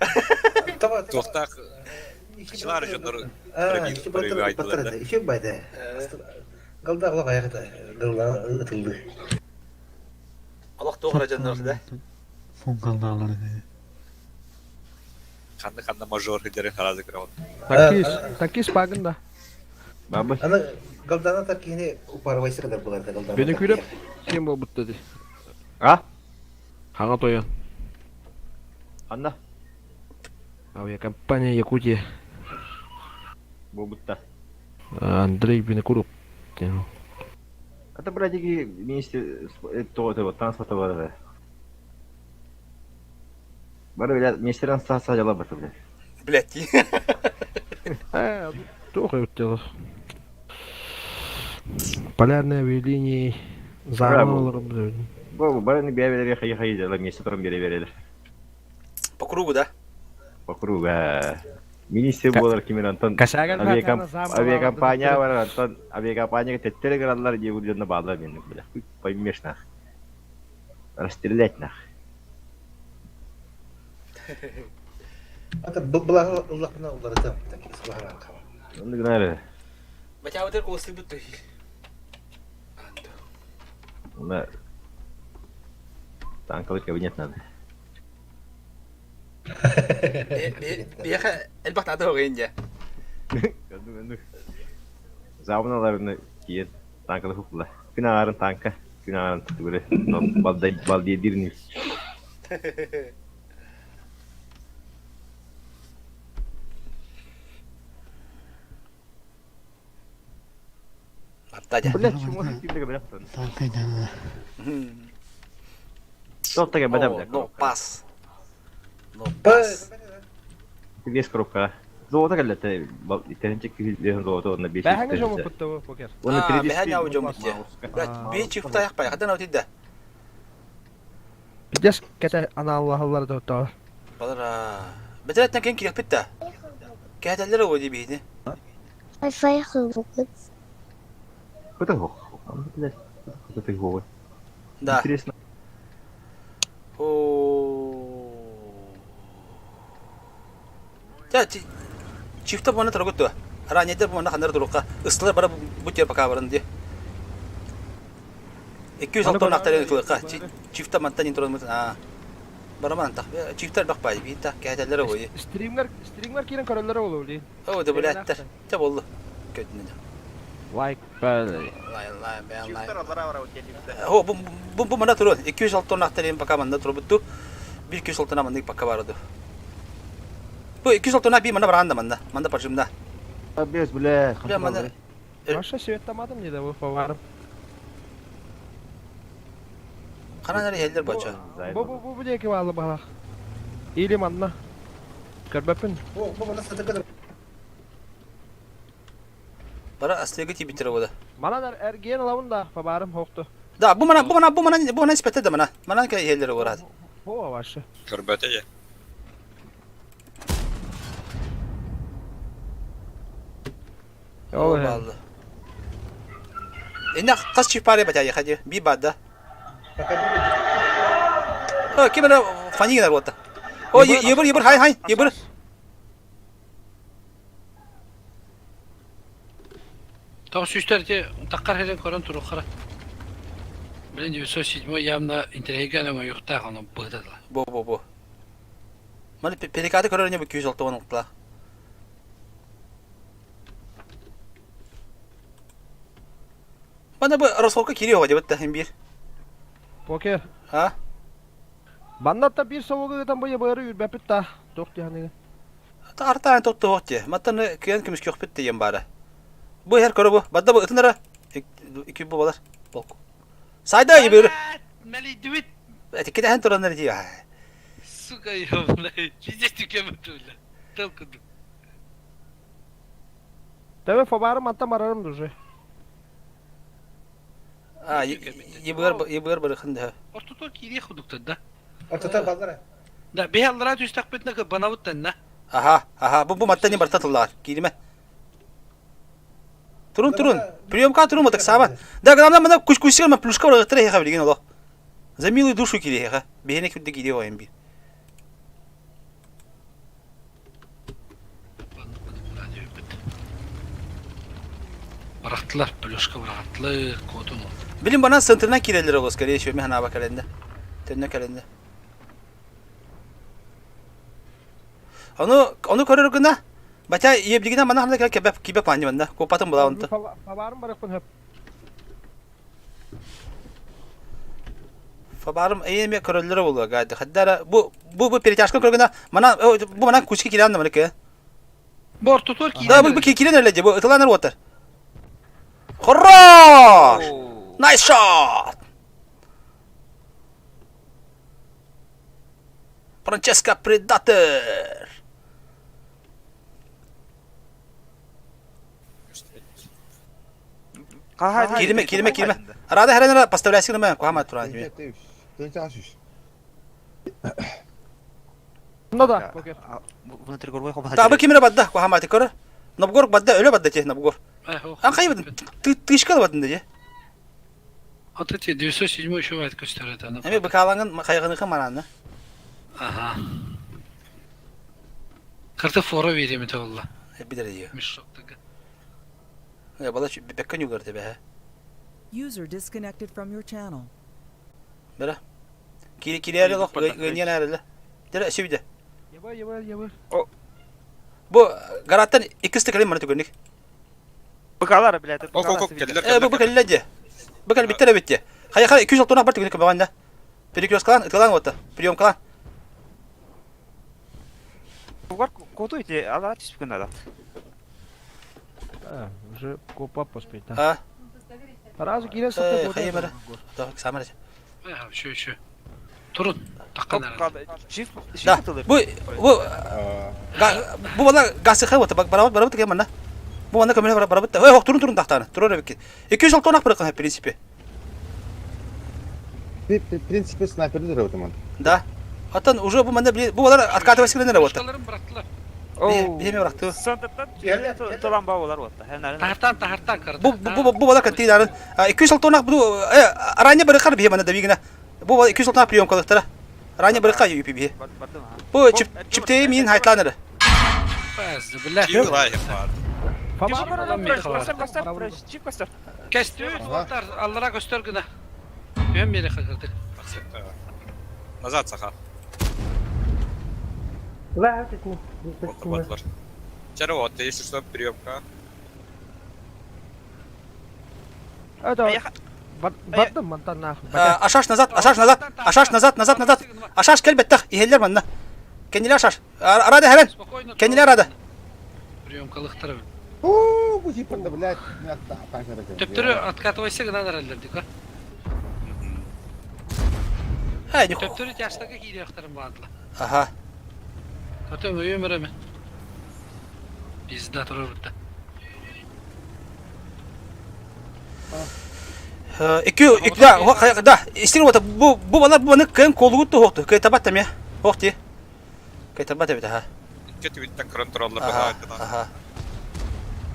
Туохтаах Чылар дьоннор А, пробил айдылар да. Үчей бай да. Қалда олақ аяқта гырла ытылды. Аллах тоғра жаннар да. Son kaldaları dedi. Ханна ханна мажор хидерин харазы кыраут. Такис, такис пагында. Бабы. Аны галдана таркини упарвайсы кадар булар да галдана. Бені күреп, кем болбутта ди. А? Хаңа тоян. Анна. Авиакомпания Якутия. Бугутта. Андрей Винокуров. Это, братики, министр того транспорта бар. Бар, блядь, министр транспорта жала бар, блядь. Блядь. Э, тоқ өттелі. Полярное авиалинии зааман олорбут. Бу барыны бэйэ-бэйэлэригэр хайы-хайы дьала миэстэ туран биэрэ-биэрэлэр. По кругу, да? По кругу, Министр буолар кимин онтон авиакомпания барар онтон авиакомпанияга теттере гыраллар диэбит дьонно бааллар менник бля поймешь нах расстрелять нах Ата былаһы ыллахпына уларытам такие хаба. Оннук гынар. Бачаабытыр куостуйбут туй. Уна танковый кабинет надо. Биэхэ элбэх наада оҕуйун дьэ. Заабыналарны киен танканы хупла. Күн ағарын танка, күн ағарын түгүрэ балдейдирни. Блядь, No пас. No пас. Вес коробка. Золото кэллэтэ итэринчэ киһи золото онно биэс Бэһэҥэ дьомо куттабы покер. Уонна бэһэҥэ ау дьомо Бии чифтаях пай хадан аутидда. Пидес кете анааллаһаллар да Балара. Бэтэрэттэн кин кириэхпит да. Кэһэтэллэр ого дии биһини. Да. Интересно. О. Та чифта буона тургут дуо? Раннедер буона ханнар турукка ыстылар бара бу тиэр пока баран ди. 206 нахтарын ытылыкка чифта мантан интронмут аа бараман тах чифтер бак бай бит та кэһэтэллэр ой. Стримнер стримнер киирэн көрөллөрө болуу дии. О да билээттер. Те болду. Көтүнэ. Лайк Лай лай бэн лай. О бу бу бу мана туру 206 нахтарын пока манна турбутту. 206 маннык пока барады. Бу 206 би мана баранда манна. Манда пожимда. Без бля. Бля мана Маша светтамадым не да бу фаварым. Ханан эрэ иһэллэр бачча. Бу бу бу бу диэки баалла баһалах. Или манна. Көрбөппүн. Бара астыга тиийбиттэрэ буола. Манан эргиэн ылабын да фабарым хоохту. Да, бу мана бу мана бу мана бу мана испэттэ да мана. Манан кэ иһэллэрэ буолаат. О, ваша. Көрбөтө же. Ол баалла. Инна хас чипаре батайы хади би бада. О, ким эрэ фани гынар буолта. О, ебыр ебыр хай хай ебыр. Тоҕус сүүстэр таххар хирен көрөн туруххара. Блин, 907 явно интрига оҥоюхтаах ону быһытыла. Бу бу бу. Маны перекаты көрөр не бу 206 оҥоттула. Мана бу расколка кириэ оҕо дебит да биир. Покер. А? Баннатта биир совугу ыытан бу ебыры үрбэппит та. Туох диһаныгы. Артаан тоттуох дии. Маттан кыйан көмүскүөхпүт диэн баара. Бу иһэр көрө бу. Бадда бу ытын эрэ. Икки бу балар. Болку. Сайда ебыры. Мэлийдибит. Этиккэ тураннар дии. Сука, ёбаный. Пиздец түкемөтүлэ. Тыл кудук. Тэбэ фабары мантан барарым уже. А, ебыр ебыр барыхын да. Ортотор киирие худуктар да. Ортотор баллара. Да, бе аллара түстәкпитнә банабыттан на. Аха, аха, бу бу маттан барта тыллар. Киириме. Турун турун. Приемка турун так саба. Да, главное мына куш кушсер ма плюшка барыктыр хеха билген олох. За милую душу кири хеха. Бехене күдде кири ойын би. Бырахтылар, плюшка бырахтылар, кодун. Билим бана центрынан кирелер ол, скорее всего, мен ханаба календе. Төннө календе. Ону ону көрөр гына. Батя ебдигинен мана ханда кебеп кибеп ани манда. Копатын була онта. Фабарым барыкпын хөп. Фабарым эми көрөллөр болуа гайды. Хаддара бу бу бу перетяжка көргөнө мана бу мана кучки кирен да мына Бор тутор кирен. Да бу кирен эле бу ытыланар отыр. Хорош! Nice shot! Франческо Предатор! Кириме, кириме, кириме. Арада херенера поставляйся гына кухама туран. Ну да, покер. Табы кимре бадда кухама тикор. Нобгор бадда өлө бадда те Нобгор. Ан хайбын тышка бадын де. Вот эти 907 еще вайт көстөрөт аны. Эми быкалаңын кайгыныхы маранны. Ага. Кырты фора беремит олла. Билер диyor. Мешоктыгы. Бала беккен югар тебе. User disconnected from your channel. Бера. Кири кири лох гыйнен әреле. Дере сүбде. Еба, еба, еба. Бу гараттан иккисте калим мана түгөнник. Быкалар, блядь. Ок, ок, ок, келдилер, Э, бу бу келле де. Бу кел битте битте. Хая хая 200 тонна бар түгөнник баганда. Перекрёст калан, ытылан отта. Прием калан. Бугар коту ити, ала түспүкүн надо. А, уже копа поспеть, да. А. Разу кире Э, сатып хая бара. Так, самара. Еще, еще. Турун, таккан Да. Бу бу бу бала гасы хай отта барабат барабат кен манна. Бу манна көмөлө барабат. Ой, турун турун тахтаны. Турун бикки. 200 тонна бар в принципе. В принципе, снайперді работаман. Да. Аттан уже бу манна бу балар откатывайся гына работа. Башкаларын бырактылар. Биеме быракты. Центрдан туран бабалар отта. Тахартан, тахартан кырды. Бу бу бу бала контейнерын 200 тонна бу ранее барыкар бие манна дабигина. Бу 200 тонна прием кылыктара. Ранее барыкар юпи бие. Бу чип чиптей мин хайтланыр. Пазды, бля. Кестü, Аллара көстөр гына. Өн бери кырдык. Назад, Саха. Вот, Вчера вот, если что, приемка. Это бардым мантан нахуй. Ашаш назад, ашаш назад, ашаш назад, назад, назад. Ашаш кел беттах, ихеллер манна. Кенилер ашаш. Арада херен. Кенилер арада. Приемкалыктар. О, бу типа, блядь, Төптөрү откатывайся гына дараллар дик, а? Хай, не Төптөрү тяштагы кийдияктарын баардыла. Ага. Көтөң өйөм эреме. Пизда турар бутта. Икки да, да, истер вот бу бу бала бу маны кем колугут то хохту. Кей табат таме. Хохти. Кей табат бит ха. Кетибиттен көрөн тураллар Ага. Ага.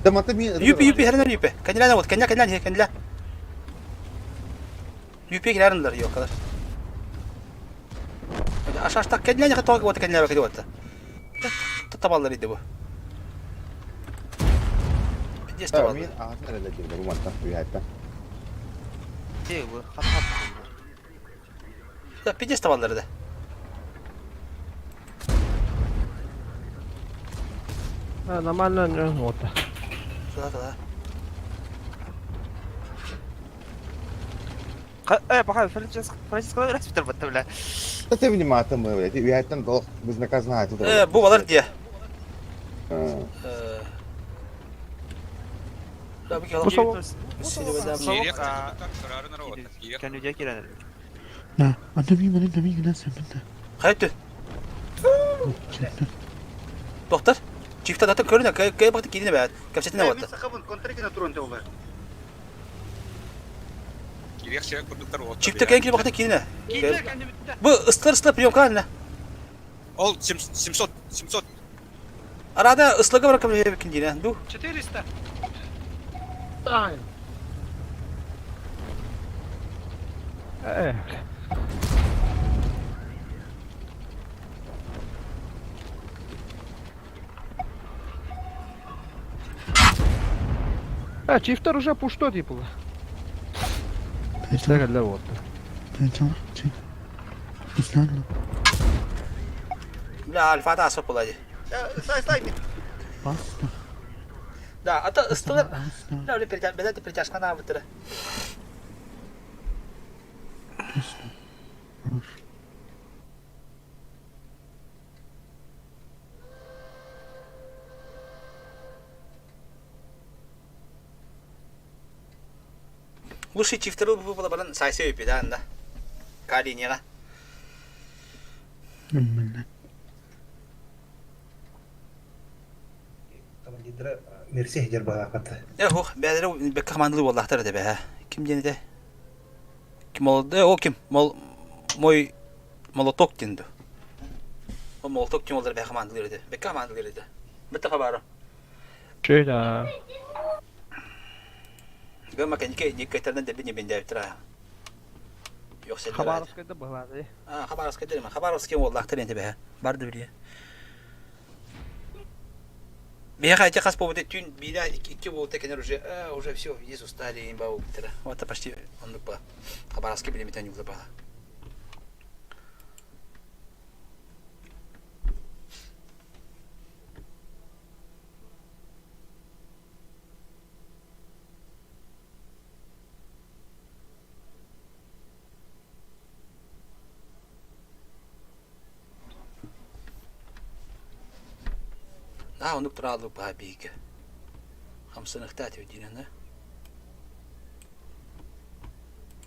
Да мата ми Юпи юпи херен юпи. Кенилер вот кеня кеня кенилер. Юпи килеринлер yok kadar. Ашаш так кенилер не тоқ вот кенилер вот вот. Табаллар иди бу. Пиздец табаллар. Мин ағасын әрелі келді, бу мата, уятта. Да, пиздец табаллар да. А, нормально, вот. Да, да. Э, пока Франциско раз битер бля. Да ты внимательно, блядь, уяттан долг безнаказанно тут. Э, бу балар дия. Да, бу Да, анда мин мана мин гына сәмәндә. Хайты. Доктор, чифта дата көрүнө, кай бакты кийине бәт. Капсетине вот. Чифта кайын кире бакты кийине. Бу ыстыр ыстыр прием калына. Ол 700 700. Арада ыслыгы бар кем киндине. Ду. 400. Э. А, чифтер уже пушто типа. Прицел. вот. Прицел. Бля, альфа та асып болады. Баста. Да, а то ыстылар. Бля, бля, притяжка на вытыры. Лучше чифтеру было баран сайсы өпі да анда. Калинияға. Міне. Командирдері Мерси сидер баҕаахпат. Э, ох, бээлэрэ бэккэ хамаандалыы буоллахтар этэ бэһэ. Ким диэн этэ? Ким ол, э, ол ким? Мол, мой молоток диэн дуо? Ол молоток ким олдар бэһэ хамаандалыыр этэ. Бэккэ хамаандалыыр этэ. Бэтэ хабара. Чөй да. Гама кэннике никкайтерден дебин ебендээбиттэр аа. Хабаровскайда быһалааты. Аа, Хабаровскайда дема. Хабаровский уоллаахтар эн бэһэ. Бар да билиэ. Биһиэхэ эти хас буолбута түүн биирэ икки буолта кэнэр уже э, уже все вниз устали им баубуттара. Вот почти оннук ба. Хабаровский билимитен югла бала. Наһаа оннук турааллык баһа биһиги. Хамсаныахтаах этибит диинэн да.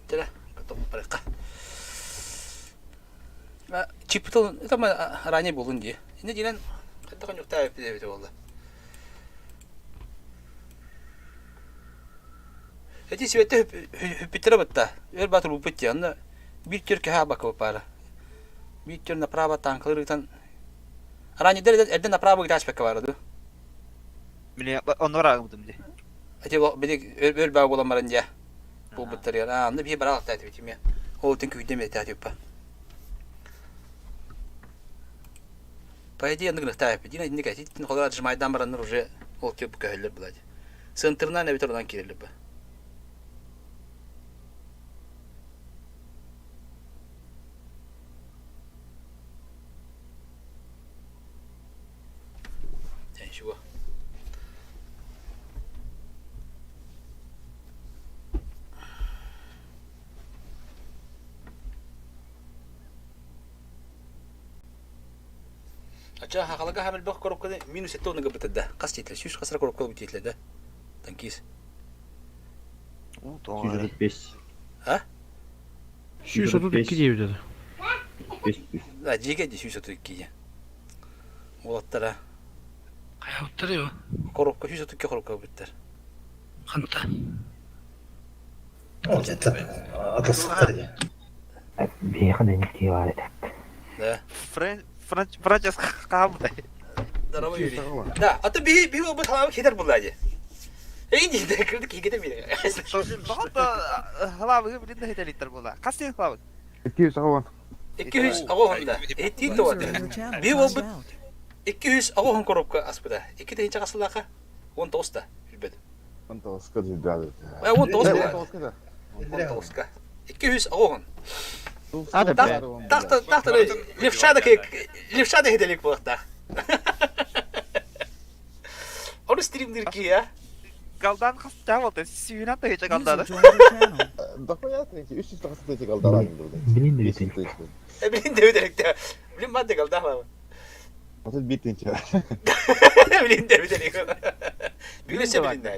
Тирэ, потом барыахха. Чиппытыл это ранее буолун дии. Инне диинэн хайдах оннуктаабыппыт эбитэ буолла. Эти сибэтте хүппүттэрэ бытта. Өр баатыр уппут дии. Онно биир түр кэһэ абакка баара. Биир түр направо танкалар ыытан Ранньыдар эрдэ направо ыытааспакка баара дуу? Мин онно бараагыбытым дии. Эти били өр баа буолан баран дьэ буолбуттарыгар. Аа, онно биһи бараалахтаа этибит эмиэ. Ол итин күүдэм этээ типа. По идее, оннук гынахтаа эппит. Дина инник эти холор отжимайдан бараннар уже ол тип көһөллөр булаад. Центрынан эбитер онан киирэллэр ба. Ничего. Ача хахалага хамелбэх коробканы минус 7 онныга бытырда. Хас тиэтлэ? Сүүс хасра коробка бутиэтлэ да? Танкист. 135. А? 132 диэбит этэ. Да, дьиэгэ дии 132 диэн. Уолаттара. Хайабыттар его. Коробка 132 коробка быттар. Ханта. Ол дьэ атылсыктар дии. Биһиэхэ да инник баар этэ. Да. Франческо хаалбыта. Здорово, Юрий. Да, а то биһи биһи олбут халаабы хитер булла дии. Эй дии, кырдык киһи мире. Тоҕо халаабыгы билин да хителиттер була. Хас сен халаабыт? 280. 280 да. Эттиин тоҕо. Биһи олбут 280 коробка аспыта. 2 тыһыынча хасылаха 19 да билбет. 19-ка жүрдү. 19 да. 19-ка. 280. Тахта тахта левша да левша да хителик буолуохтаах. Ону стримдир ки я. Галдан хастаа болду. Сүүнэн тыһыынча галдады. Дохуя 300 тахса галдан. Билин да бүтүн. Билин да бүтэликте. Билин баады галдан. Отут биир тыһыынча. Билин да бүтэлик. Билесе билин да.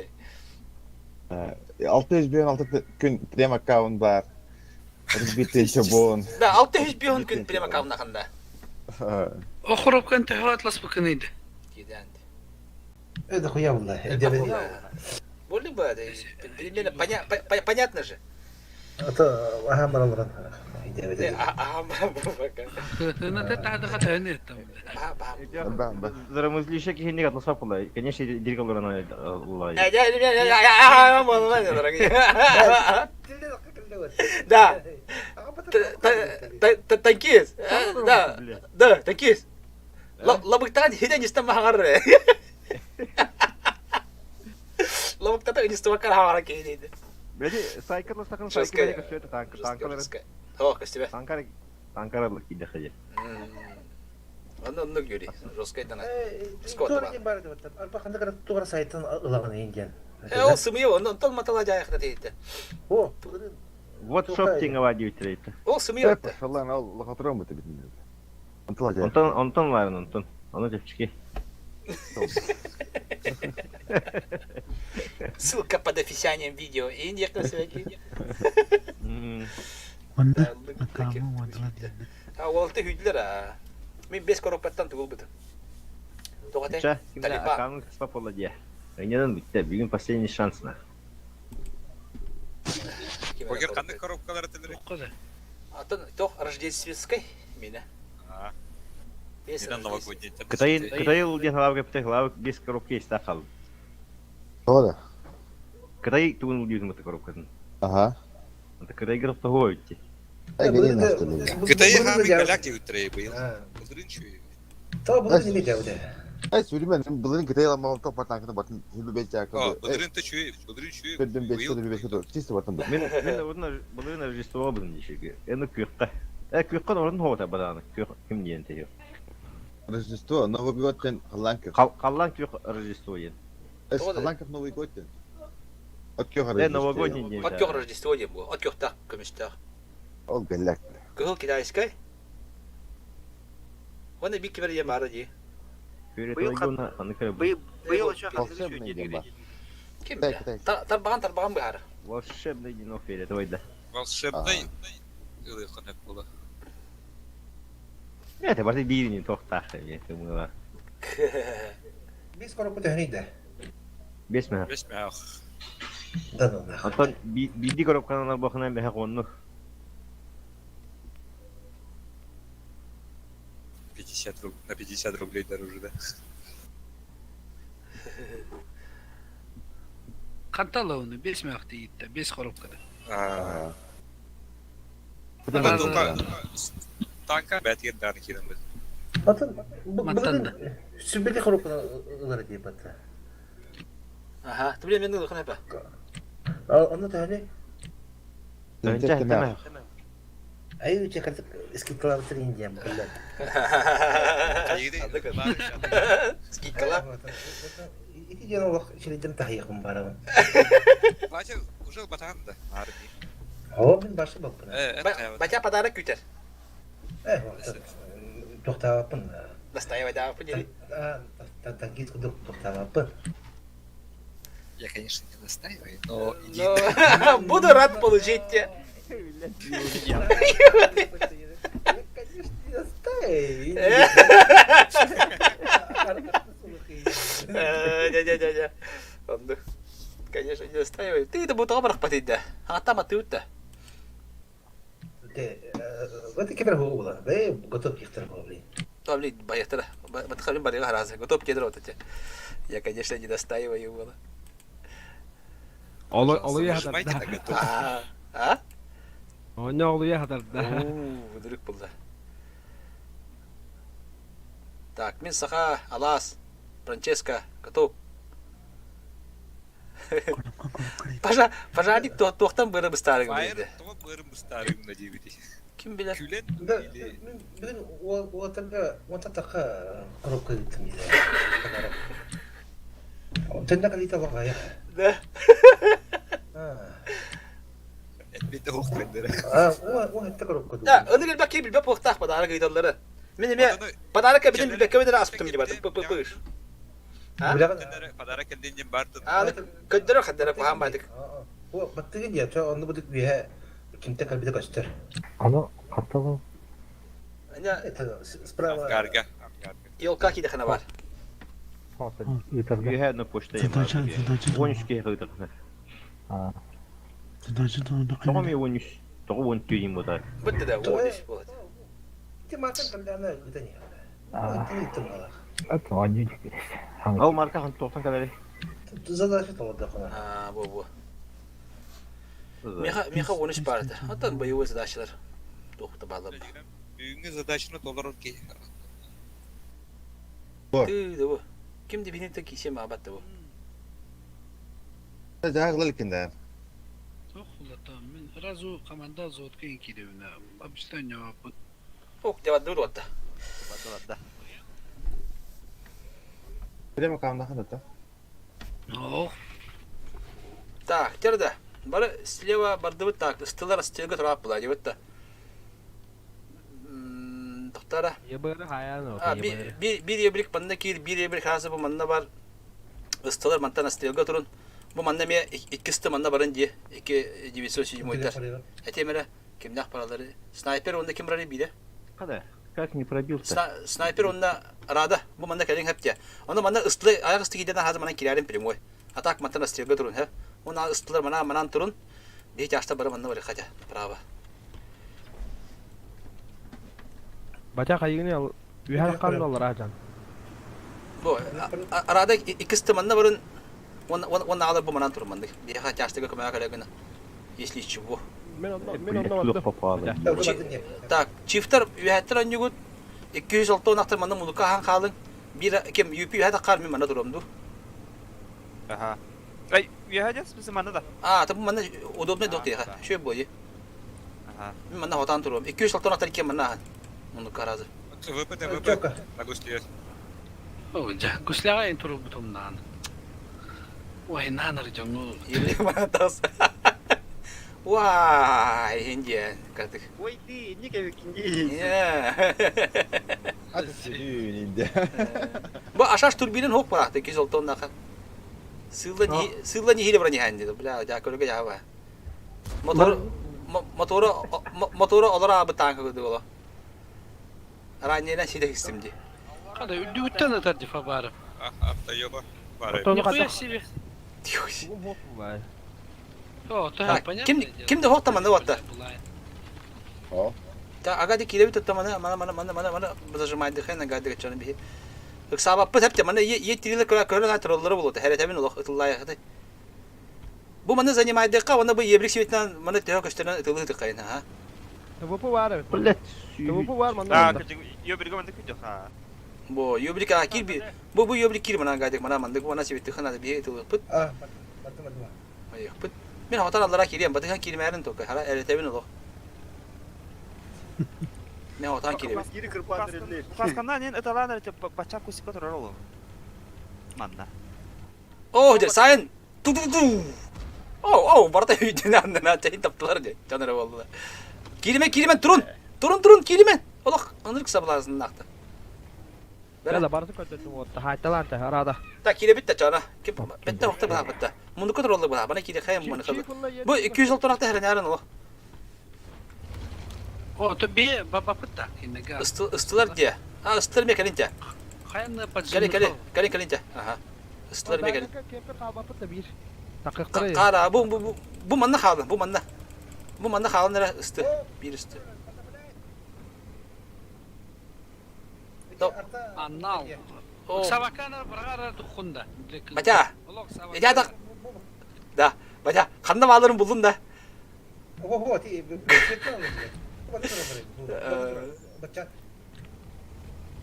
656 күн прем аккаунт бар. 31 тыһыынча буон. Да, 605 күн прем аккаунт ханда. О коробканы төһө атласпыккын Кидәнди. Это хуя булла. Больно бы, понятно же. Это аха бараларан. Зарамызлиша киһини атласап була. Конечно, диргаларына улай. Да. Танкист. Да. Да, танкист. Лабыктаан хитэн истэн баҕар. Лабыктата истибаккар хаҕара киһи Били сайкыр ластакын сайкыр көстүөтэ танк танкалар. О, көстүбэ. Танкар танкар киде хажы. Онно оннук Юрий, жесткай дана. Арба ханнык тугара сайтын ылагын индиан. Э, ол сымыйа, онтон матала жайықта дейді. О, Вот шоптинга диэбиттэр Ол сымыйа. Шаллан ол лохотрон бу битин. Онтон онтон барын онтон. Ону чэпчэки. Ссылка под описанием видео. И не Онно аккаунум уодула диэн. А уолты хүдлер а. Мен бес коробкаттан тугул бутым. Тоҕо Ча, Талибан. аккаунт стоп буолла дии. Инньэнэн бүттэ, бүгүн последний шанс на. Покер ханнык коробкалар этилэр? Атын тох рождественской мине. Кытай Кытай ыл диэн халаабы кэппитэ халаабы без коробки истээх хаалбыт. Тоҕо да? Кытай тугун ылдьыытын быта коробкатын. Аха. Anta Кытайга тохтоһуо ити. Кытайы хаамый каляк диэбиттэрэ быйыл. Былырыын үчүгэй. Тоҕо былырыын ини дьабыта. Ай сүрүмэн былырыын Кытай ламмаҕын тоқ партанканы батын сүлү бэчээкэ. Былырыын та үчүгэй, былырыын үчүгэй. Көрдүм бэччэ бэччэ чисто батын. Мен мен орун былырыын Рождество бытын дишеге. Эны күөххэ. Э күөххэ орун хота баданы. Күөх ким диэн теһи. Рождество, Новый год тен халлаан күөх. Халлаан күөх Рождество диэн. Халлаан күөх Новый год тен. От күөх Э новогодний диэн. От күөх Рождество диэн бу. От күөхтаах көмүстээх. Ол гэллэк. Кыһыл китайскай. Уонна бик кибер диэн баара дии. Быйыл өчө ханнык Ким Тарбаҕан тарбаҕан быһаара. Волшебный динок фиолетовый да. Волшебный ылыаххын була. Это бары биирини туохтаах эмиэ тымыла. Бис коробка төһөнүй да? Бес мөһөх. Бес мөһөх. Да да. Оттон биирдии коробканан албахынан бэһэх онну. 50 руб... на 50 рублей дороже, да? Хантан оны 5 мөһөх диитте, 5 коробкада. Танка бәтигер дааны киирэн бит. Атын былырын сүбэли коробканы ылар диye батта. Аха, ты блин мен ылыхын эпэ. Онно төһөнүй? Тэмэх. Ай үче картык скидкалар индиям билер. Скидкалар. Ити диэн олох сириден таһыйахым барабын. Батя уже батахан да. О, мин башы баппын. Батя подарок күтер. Э, тохтаабаппын. Настаивайдааппын дии. Танкист кудук тохтаабаппын. Я, конечно, не настаиваю, но... Но буду рад получить те. Я, конечно, не настаиваю. Не-не-не-не. Конечно, не настаиваю. Ты это будто обрах потыть, А там а ты да. Вот кебер була. Бе, готов кихтер була. Да, блин, баятара. Батхалим барыга разы. Готов кедр вот эти. Я, конечно, не настаиваю было. Олуя хатарда. А? Онно олуя хатарда. Вдруг булда. Так, мин саха, Алас, Франческо, готов. Пожа, пожарник туохтан быары быстаарыгын Фаер тоҕо быарын быстаарыгын диэбити. Ким билэр? Күлэн Бүгүн уолаттарга уонтан тахха коробка ыыттым диye. Төннө калита вагая. Да. Эппит оһох көндөрө. А, о, это коробка. Да, аны билбэк киһи билбэт буолуохтаах подарок ыыталлары. Мин эмиэ подарок кэбитин билбэккэ билэр аспытым дии бардым. Пы-пы-пыш. Подарок кэлдин диэн баартын. А, көддөрө хаддара куһаан баатык. О, баттыгын дии, чо онну будук үөһэ кимтэ кэлбитэ көстөр. Аны хаттабын. Это справа. Ангарга. Елка кидэхана бар. Үөһэ на почта Задача, задача. Вонюс киһи ыытар. Задача Тоҕо ми вонюс? Тоҕо вон түйін бота. Бытты да, вонюс болады. Ти мартан калдана ыытан Это они Ал марка хан тоқтан калари. Задача толордохуна. А, бу бу. Меха меха вонюс барды. Аттан боевой задачалар. Тухта балып. Бүгүҥҥү задачаны толорор киһи. Ты да бу. Ким де бинен кисем абатты бу. Жаагылар экен да. Мен сразу команда зотка киребине. Обычно Ох, деп адыр отта. Отта. Прямо камда ханда Ох. Так, терде. Бары слева бардыбыт так, ыстылар стилге турап була деп отта. Тоқтара. Ебыры хаян А, бир ебрик манна кир, бир ебрик хазы бу манна бар. Ыстылар мантан стрелга турун. Бу манна ме иккисти манна барын ди. 2907 дар. Этемере кимнах паралары. Снайпер онда ким барары биде? Када? Как не пробил-то? Снайпер онна рада. Бу манна кэлин хэптэ. Ону манна ыстылы аяк ысты кииден хазы манан кирәрин прямой. А так мантан стрелга турун хэ. Оны ыстылар мана манан турун. Бии тяжта бары манна бары хотя направо. Батя хайыгын үһәр кандалар ажан. Бу арада иккисти манна барын он алар бу манан турун маннык. Биһиэхэ тяжтыга көмөҕө кэлэ если чего. Мен онно мен онно попало. Так, чифтер үһәттер онньугут 206 ынахтар манна мулука ахан хаалыҥ. Биир ким UP үһэ таххаар мин манна турам ду. Аха. Ай, үһэ дьэ, смысле манна да. А, та бу манна удобный док тиэхэ. Шөй буолуо. Аха. Мин манна хотаан туруом. 206 ынахтар ким манна ахан. Муннукка аразы. ВП, ВП. На гусле. О, дьэ, гусляҕа эн турбутум наан. Ой, наанар дьоҥҥу. Уай, индия, катык. Ой, ты, не кэбиккин Аты сүрүн инде. Бу ашаш турбинын хоқ барахты 206 Сыылла сыылла нихиле бара нихайн деді. Бля, жа көргө жаба. Мотор мотору мотору олар абы танка көдү ола. Раннена сиде истим ди. Хада үрдүгүттэн ытар ди фабары. Автоеба. Нихуя себе. О, то понятно. Ким кимде хоқ таманы ватта? О. Та ага ди килеби туттаманы мана мана мана мана мана зажимайды хена гады чаны бихи. Ыксаабаппыт хепте мана е тирилер көрө көрө троллары болот. Хәрәтәмин олох ытыллайхты. Бу маны занимайдыкка, оны бу ебрик светинан маны төһө көстөрөн ытылы тыкайын, ха. ТВП бар. Блять. ТВП бар манда. А, ёбрик манда күдө ха. Бу ёбрик а кирби. Бу бу ёбрик кир мана гайдык мана мандык мана свети хана бие ытылы пыт. А, баттым баттым. Айык пыт. Мен хотар аллара кирием, батыхан кирмәрин тока. Хара эретебин олох. Мен хотан киребин. Кири кырпан Каскандан ен ыталан эрте бача кусика турар олу. Манна. О, же сайын. Ту ту ту. О, о, барта үйден аннана чайын таптылар же. Жанара болдулар. Киримен, киримен, турун. Турун, турун, киримен. Олох, ынырык сабыласын нақты. Да, барды көтөтүм отта. Хайталар та арада. Та кире битте чана. Кип битте вакыты була битте. Муну көтөр олды була. Бана кире хайым муну кылды. Бу 200 туракта хәрен ярын олох. О, то бе бабапытта. Инега. Ыстылар дия. А, ыстылар мекелинте. Хайны Кали кали, кали калинте. Аха. Ыстылар мекелин. Кемпер калбапытта бир. Такыктыры. Кара, бу бу бу манна халын, бу манна. Бу манна халын эре ысты. Бир ысты. Аннал. Сабакана баргара тухунда. Батя. Я да. Да, батя, ханна баларын булдум да. Ого, ти бача.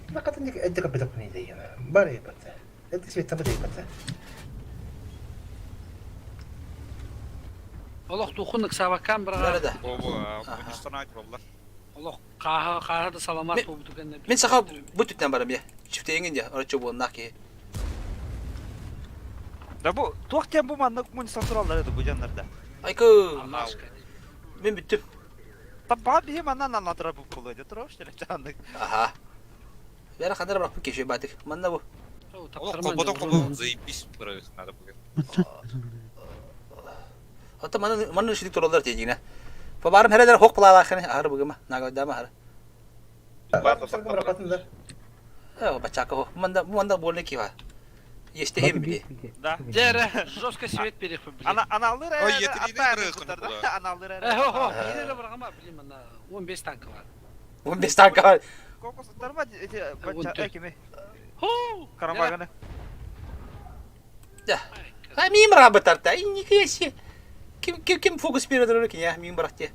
Накатын эдди капитап не дейм. Бары бата. Эдди света бата бата. Олох тухуннык сабакан баргара. Да. Бу, мунистанай тураллар. Олох каха каха да саламат болду кенне. Мен саха бу түттен барам я. Чифтеңин я, арачы бу наки. Да бу туох тем бу маннык мунистан тураллар эди бу жаннарда. Айкы. Мен бүттүм. Та ба бихи маннан аннатыра бу болду эди туруш деле жаннык. Аха. Бера хандар барак кеше батык. Манна бу. Олох колботон колбо заебись надо будет. Ата мана мана шидик тураллар тегине. Фабарым хәрәдәр хок булалахын ахыр бугыма. Нагадама хар. Э, бачака хо. Манда манда больно кива. Есте хем били. Да. Дере, жестко свет переход, блин. Ана аналыр Ой, эре етрини бырык Аналыр эре. Э, хо, хо, бире баргама, блин, мана 15 танка бар. 15 танка бар. Кокос тарма эти бача экими. Ху! Карамаганы. Да. А мим рабытарта. Нихуя себе. Ким ким ким фокус береді екен я мим бірақ те.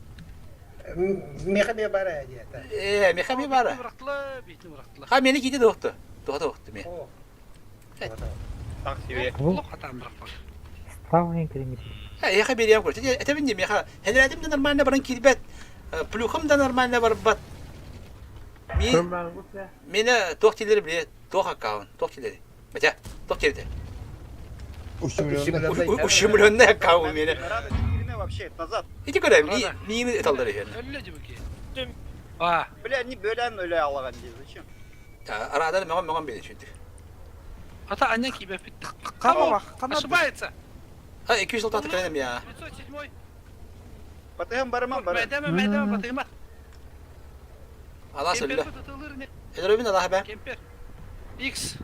Меха бара дия. Э, меха ми бара. Бырактылы, битни бырактылы. Ха мени кийди доқты. Тоқты доқты ме. Так себе. Олох атам быракпак. Ставлен кремит. Э, берем көрді. Это мен меха. Хәләдим да нормально баран килбәт. Плюхым да нормально барбат. Мен мені тоқ телері біле, тоқ аккаунт, тоқ телері. Бәтә, тоқ телері. Ущемленный аккаунт мені. Вообще, назад. Иди көрә, мені италдар екен. Өллө дибики. А, Бля, не бөлән өлә алаган ди, зачем? Арада маған маған бері чүнді. Ата аня кибе битти. Кама Ошибается. А, 206 атып кірем я. 907. Батыгым барыман бары. Мәдәмә, мәдәмә, батыгыма. Алаас өллө. Өлөрөбүн алааһы бэ. Кемпер. X.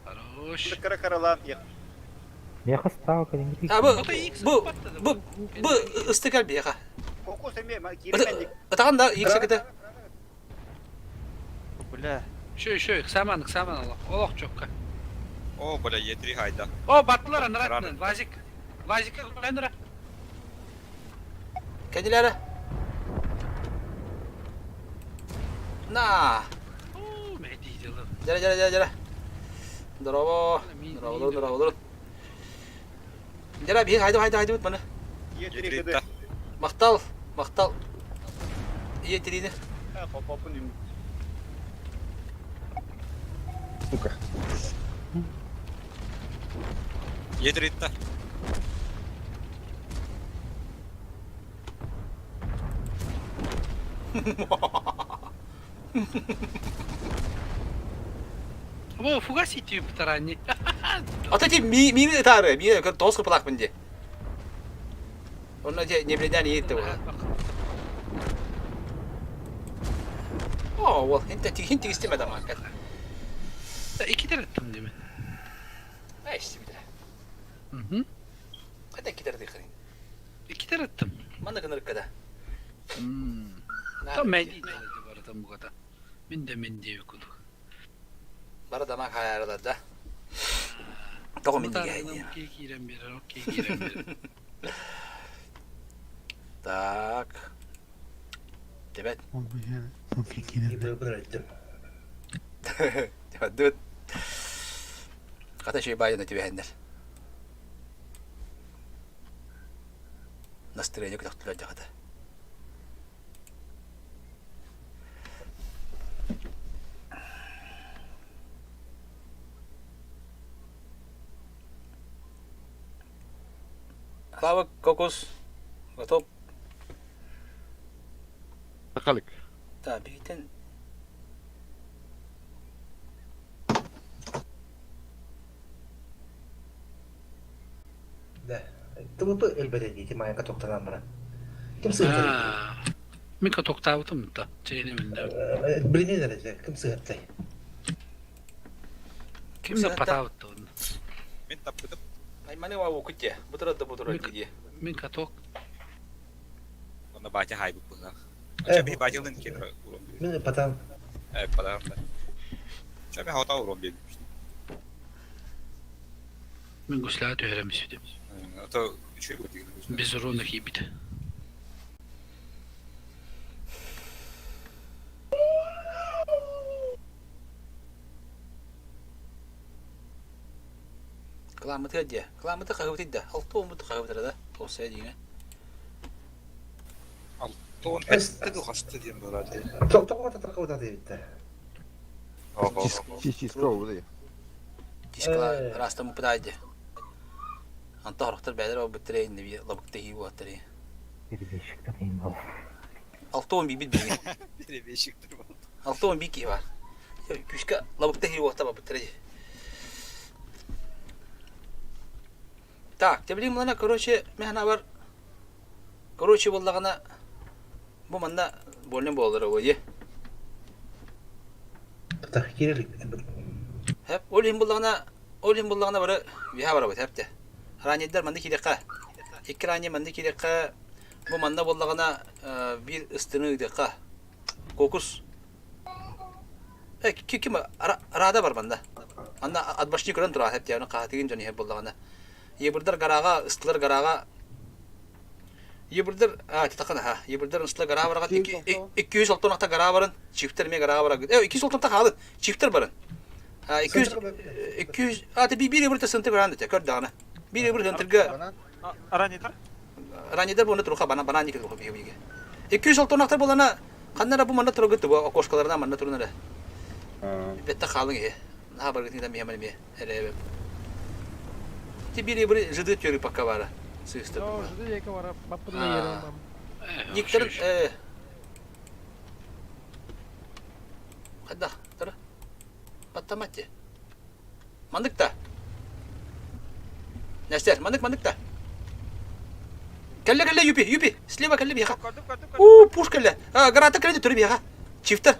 Хорош. Кыра каралаан Миэхэ ставка кэлиҥҥи А бу бу бу бу ыстыкар биэхэ. Кокос эмиэ киирэн Ытаҕын да X кыта. Бля. Еще, еще, ыксаман, ыксаман олох. Олох чокка. О, бля, Е3 хайда. О, баттылар анаратынан. Вазик. Вазик ылбайныра. Кэнилэрэ. На. Дьэрэ, дьэрэ, дьэрэ, дьэрэ. Здорово. Здорово, здорово, здорово. Дьэрэ, биһи хайда, хайда, хайдыбыт маны. Махтал, махтал. Ийэ тириини. Сука. Е3 О, фугас идти таранни. Ата ти ми ми ытаары, ми тоос кыпылаакпын ди. Онно дьэ небредян иитте була. О, ол хинте хин тигистиме да мааккат. Икки тереттим дими. Ай, истибитэ. Хата икки тердихин. Икки тереттим. Манна гынырыкка да. Там мәйди барытын бугата. Мин да мин диэби кудук. Бары дамак хайарылар да. Тоҕо мин диэһин. Окей киирэн биэрэр, окей киирэн биэрэр. Так. Тебет. Тебет. Хата шей баайына түбэһэннэр. Настроение көтөхтүлэр дьахата. Слава Кокус, готов? Сахалик. Да, биһитен Да. ТВП элбэтэ дии майка токтанан баран. Ким сыһыттай? Мин катоктаабытым да, чейни билинэ. Билинэн эрэ ким сыһыттай? Ким да патаабыт да Мин таппытым. Айманы ва окутте. Бутура да бутура дии. Мин каток. Онно батя хайбыт быһах. Чаби батялын кенра урон. Мин патам. Э, патам. Чаби хата урон бил. Мин гусляга түһэрем сүтүм. А то үчүгэй бу Без урона киирбит. Кыламмытыгар диэ. Кыламмыты хаһыбытый да. Алта уонбут хаһыбытара да. Тоҕус диҥэ. Алтон этте хаста диэн буолар. Тоҕо татарка диэбиттэр. Чисто ол. Дискала растам упытаайды. Анта хорохтор бэйэлэр олбуттара инни би лабыкта хии буолаттары. Перебежчиктер иин бол. 61 бит биги. Перебежчиктер бол. 61 киһи бар. Күүскэ лабыкта хии буолта барбыттара дии. Так, тебилин мылана, короче, мен бар. Короче, буоллаҕына бу манна больно буолара буолуо. Так, киирэлик. Хэп, ол иһин буллаҕына, ол иһин буллаҕына бары үөһэ барабыт хэп Раннийдар манна киириэххэ. Икки ранний манна киириэххэ. Бу манна буоллаҕына биир ыстыны ыытыахха. Кокус. Э, ким Рада бар манна. Манна отбашни көрөн тураа хэп диэн хаһатыгын дьон иһэр буоллаҕына. Ебырдар гараға, ыстылар гараға. Ебырдар, а, тахана ха. Ебырдар ыстылар гараға бараға. 200 алтын гараға барын. Чифтер ме гараға бараға. Э, 200 алтын хаалын. Чифтер барын. 200 200 а те биир ебыр сынтыр баран дете көр даҕаны. Биир ебыр сынтырга Ранитер? Ранитер буны туруха бана бана ники туруха биге. 200 алтын болана ханнара бу манна туругут бу окошкаларына манна турунара. Бетте хаалың е. Наха баргытын да миһэмэн эмиэ эрэбэм. Ти биир ебыр жыды төрү пока бара. Сыыстыр. Жыды яка бара баппыны ерем. Никтер э Хадда, тара. Баттаматте. Мандык та. Нэстер, мандык, мандык та. Кэллэ, кэллэ, юпи, юпи. Слева кэллэ биһиэхэ. У, пуш кэллэ. Граната кэллэ төттөрү биһиэхэ. Чифтер.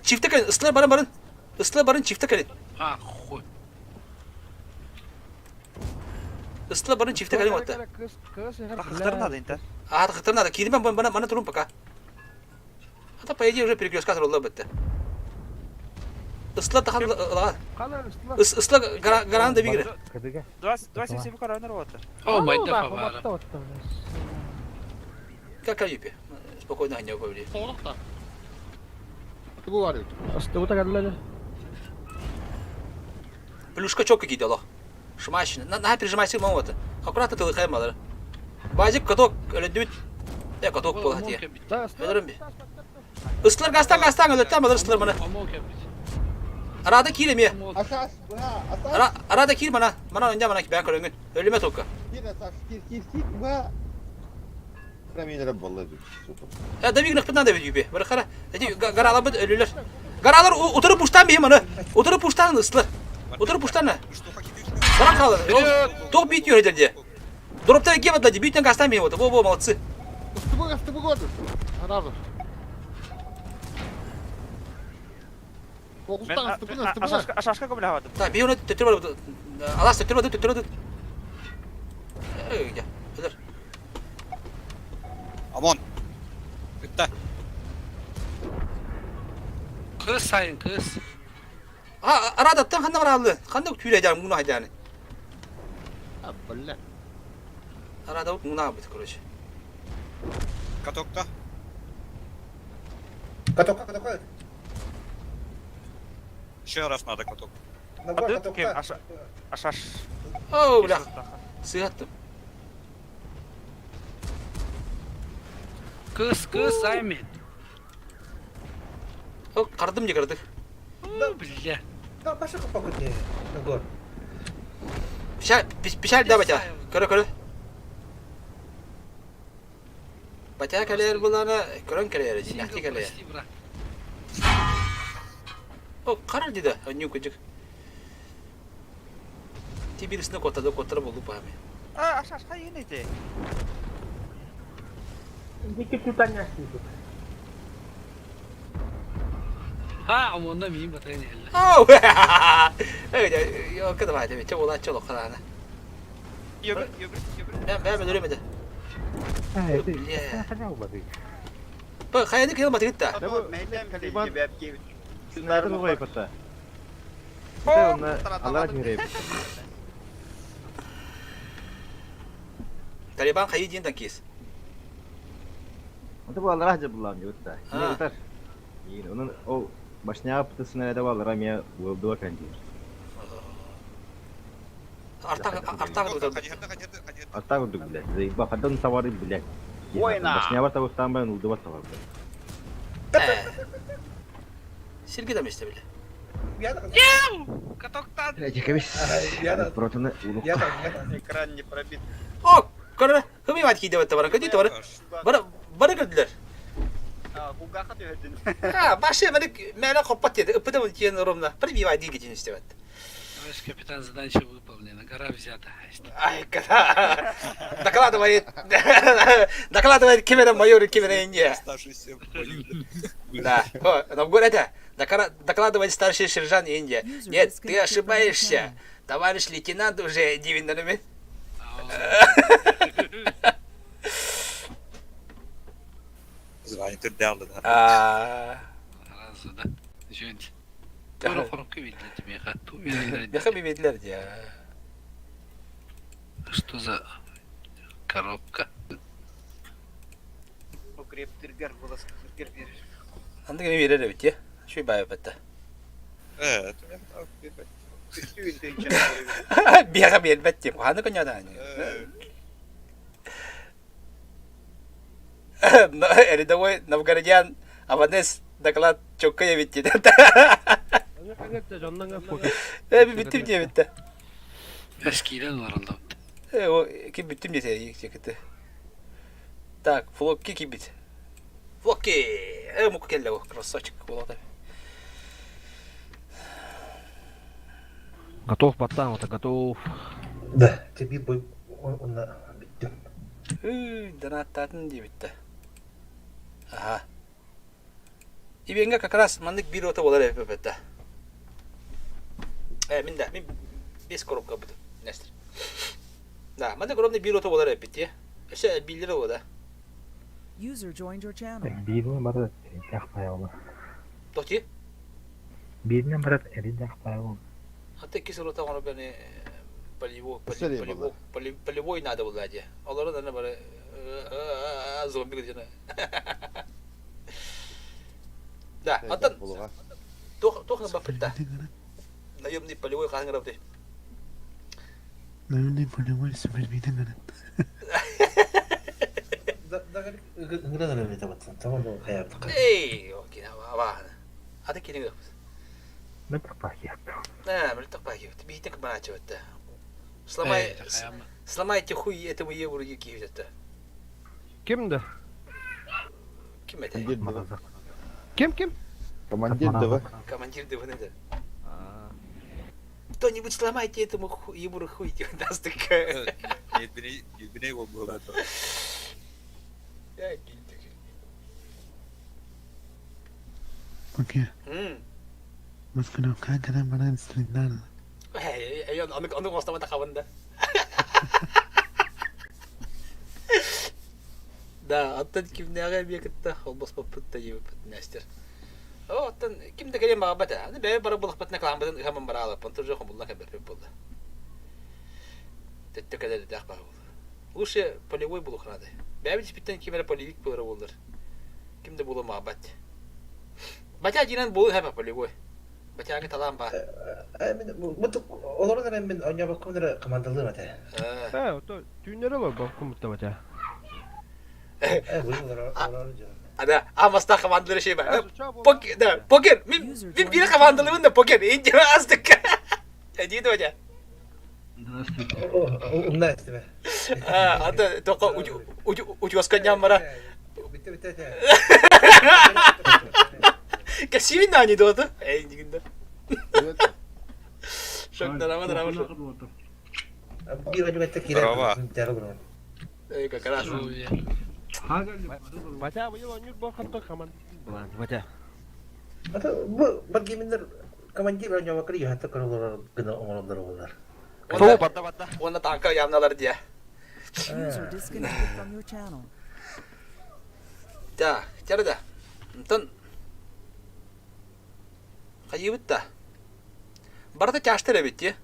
Чифтер кэлин, ыстылар барын барын. Ыстылар барын чифтер кэлин. А, хуй. Ыстылар барын чифтер кэлин отта. Тахтар надо инта. А, тахтар надо. Киирим бан бана мана турун пока. А по идее уже перекрестка турулла бітті. Ыстылар тахан ылаға. Ысла гаран да бигире. 277 коронер вот. О, мать да фавара. Как юпи? Спокойно не повели. Плюшка чокка кийди олох. Шумащина. На, на прижимайся мамота. Аккуратно ты лыхай малар. Базик каток өлөдүбүт. Э, каток буолла тие. Өлөрүм би. Ыстылар гастан гастан өлөттөн балар ыстылар мана. Арада киир эмиэ. Арада киир мана. Мана оння мана бээн көрөҥүн. Өлүмэ только. Э, да бигнахпын надо бит Бары хара. Эти гаралабыт өлүлөр. Гаралар утары пуштан бихим аны. Утары пуштан ыстылар. Утары пуштан. Баран қалыр. Тоқ бит юреді де. Дроптар кем отдади, битен гастан бихим вот. Во-во, молодцы. Ашашка көмөлө Так, бихим төттөр бар. Алас төттөр бар, төттөр бар. Эй, Өлөр. ОМОН. Ытта. Кыз сайын кыз. А, арадаттан ханна баралды. Ханна түйрәдән муна хайданы. Арада муна бит, короче. Катокта. Катокка, катокка. Еще раз надо каток. Набор катокка. Ашаш. О, бля. Сыгаттым. Кыз кыз сайын. О, кардым не кардык. Бля. Да, паша копак не. Нагор. Печаль, печаль да батя. Көрө көрө. Батя кэлэр булана көрөн кэлэр, динахти кэлэр. О, карар дида, аню кыжык. Ти бирисine котады, коттара болду пами. А, ашаш хайын эти. Ha, ОМОНда миин батайын элле. Оу! Эй, я кыда бай деби, чола чола карана. Йөбүр, йөбүр, йөбүр. Мен мен өлөмөдө. Бля. Ба, хайны кыйыл матыгытта. Снайпер вайпата. Талибан хайы диэн танкист. Онто бу аллараа дьабыллаан дьыбытта. Кини ытар. Онон ол башняга пытысына баллара эмиэ уолдуа кандир. Артак артак Артак курдук блядь. Заеба хадан товары блядь. Башняга табыстаан баран улдубат товар блядь. Сирге да месте бile. Катоктан. Блядь, кабис. Протоны улук. Экран не пробит. О, көрө, кими мат кийде батта баран, көтү бары. Бары бары көрдүлөр. Кугаха түһөрдүн. А, башы мени мени коппат деди. Ыпыда тиен ровно. Прибивай диги тиен истебет. Товарищ капитан, задача выполнена. Гора взята. Ай, когда докладывает, докладывает кемере майор кемере Индия. Старший Да, о, нам говорят, докладывает старший сержант Индия. Нет, ты ошибаешься. Товарищ лейтенант уже дивинерами. Звание түрдәлді да. А, Сразу, да. Жөнт. Тура хорка видели тебе, хату видели. Беха бибедлер я. Что за коробка? Укреп түргер болас түргер берер. Анда кеме берер бит, я. Шуй бай бетте. Э, это Беха бербет деп. Ханы коньяда. Рядовой новгородян Аванес доклад чокка битти. Э, биттим дие битти. Эскиден баралда. Э, о, ким биттим десе, чекете. Так, флокки кибит. Флокки! Э, муку келле о, красавчик болады. Готов, батан, вот готов. Да, тебе бой он биттим. Ыы, донаттаатын диэбиттэ. Аха. Ивенга как раз маннык биир ота буолар эбит да. Э, мин да, мин без коробка бутум. Нестер. Да, маннык ровно биир ота буолар эбит дии. Өссө элбииллэр ол да. User joined your channel. Бииринэн барар эрийдээх баайа Тоти? Бииринэн барар эрийдээх баайа Хата икки сыл оҥоро бэни полевой полевой полевой надо было дии. Олору да бары зомби гына. Да, оттон туох туох баппыта. Наемный полевой хаһан гырабытай. Наемный полевой сибирбиитин гынан. Эй, окей, абааны. Аты кириҥ ыппыт. Э, Биитек баачыбытта. Сломай, сломайте хуй этому евро киһитэ. Ким да? Ким это? Ким ким? Командир ДВ. Командир ДВ это. Кто-нибудь сломайте этому ебуру хуй, даст такая. Елбиней ол буолар. Окей. Маскировка кэлэн баран стриннар. Аны оҥостомото хабында. Да, оттон кимнээҕи эмиэ кытта холбоспоппут да диэбиппит Нестер. О, оттон ким да кэлиэн баҕарбат ээ. Аны бэйэ бары булахпытына кылааммытын ыһаммын бараалаппын тоже хомулла кэлбэппит буолла. Төттө кэлэрдээх баар буолла. Лучше полевой булух надо. Бэйэбит испиттэн ким эрэ полевик буолара буоллар. Ким да буолуон баҕарбат. Батя дьиинэн буолуон хэпэ полевой. Батяга талаан баар. Олорон эрэн мин оонньообоккун эрэ командалыым этэ. Ээ, ото түүннэри олорбоккун бутта батя. Ада, а маста командалары şey бар. Покер, да, покер. Мин мин биир командалыбын да покер. Инде астык. Эдиде батя. Здравствуйте. Умна эстиме. А, ата тока утюска нямара. Битте битте. Касивин нани доты. Эй, дигинде. Шок дарама дарама шок. Биир одьугатта киирэн Эй, как раз. Батя быйыл оонньуур буолхатта команд Батя. Бу баргименнер командир оонньообокко юхатта көрөлөр гына оҥороллор буолар. Уонна танка явналар дия. User disconnected from your channel. Да, тяры да. Онтон хайыбыт да. Барыта тяжтар эбит дии.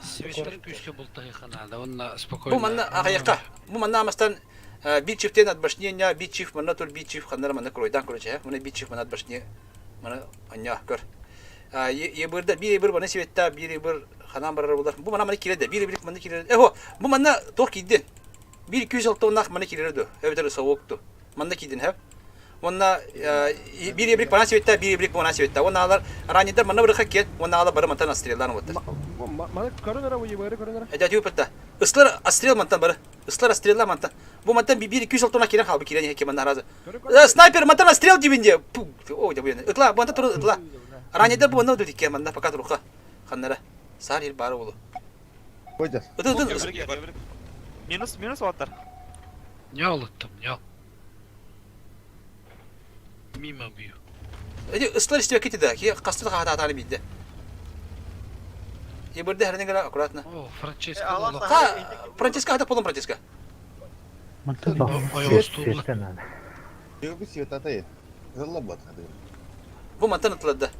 Свечтер күүскэ бултаһыха наада, онно спокойно. Бу манна аҕыйахха. Бу манна амастан биир чифтен отбашнение, биир чиф манна тур биир чиф ханнара манна кройдан короче, мына биир чиф манна отбашне мана анья көр. Ебырда биир ебыр мана сибетта, биир ебыр ханан барар булар. Бу мана мана киирде, биир ебир манна киирде. Эхо, бу манна туох киирдин? Биир 206 оннах мана киирер ду, эбэтэр совок ду. Манна киирдин хэп. Уонна биир ебрик мана сибетта, биир ебрик мана сибетта. Уонна алар раннийдар манна бырыха кет, уонна ала бары мантан астреллаан уоттар. Маны көрөн эрэ, уйбары көрөн эрэ. Эдэ тюпетта. Ыслар астрел мантан бары. Ыслар астрелла мантан. Бу мантан биир 206 тонна кирен халбы кирен хеке манна разы. Снайпер мантан астрел дибинде. Пу, о, дебуен. Ытла, бу мантан туру ытла. Раннийдар бу манна өтүт икке манна пока туруха. Ханнара. Саар ир бары болу. Койдер. Ыт ыт Минус, минус оттар. Не олыттым, не. Мимо бью. Эди ыслар истебе кети да. Ки касты хата атаны бидде. Ебырды хәрнең генә аккуратно. О, Франческо олох. Ха, Франческо хата полон Франческо. Ойостуулла. надо. Бу светатай. Залла бат. Бу мантан ытлады.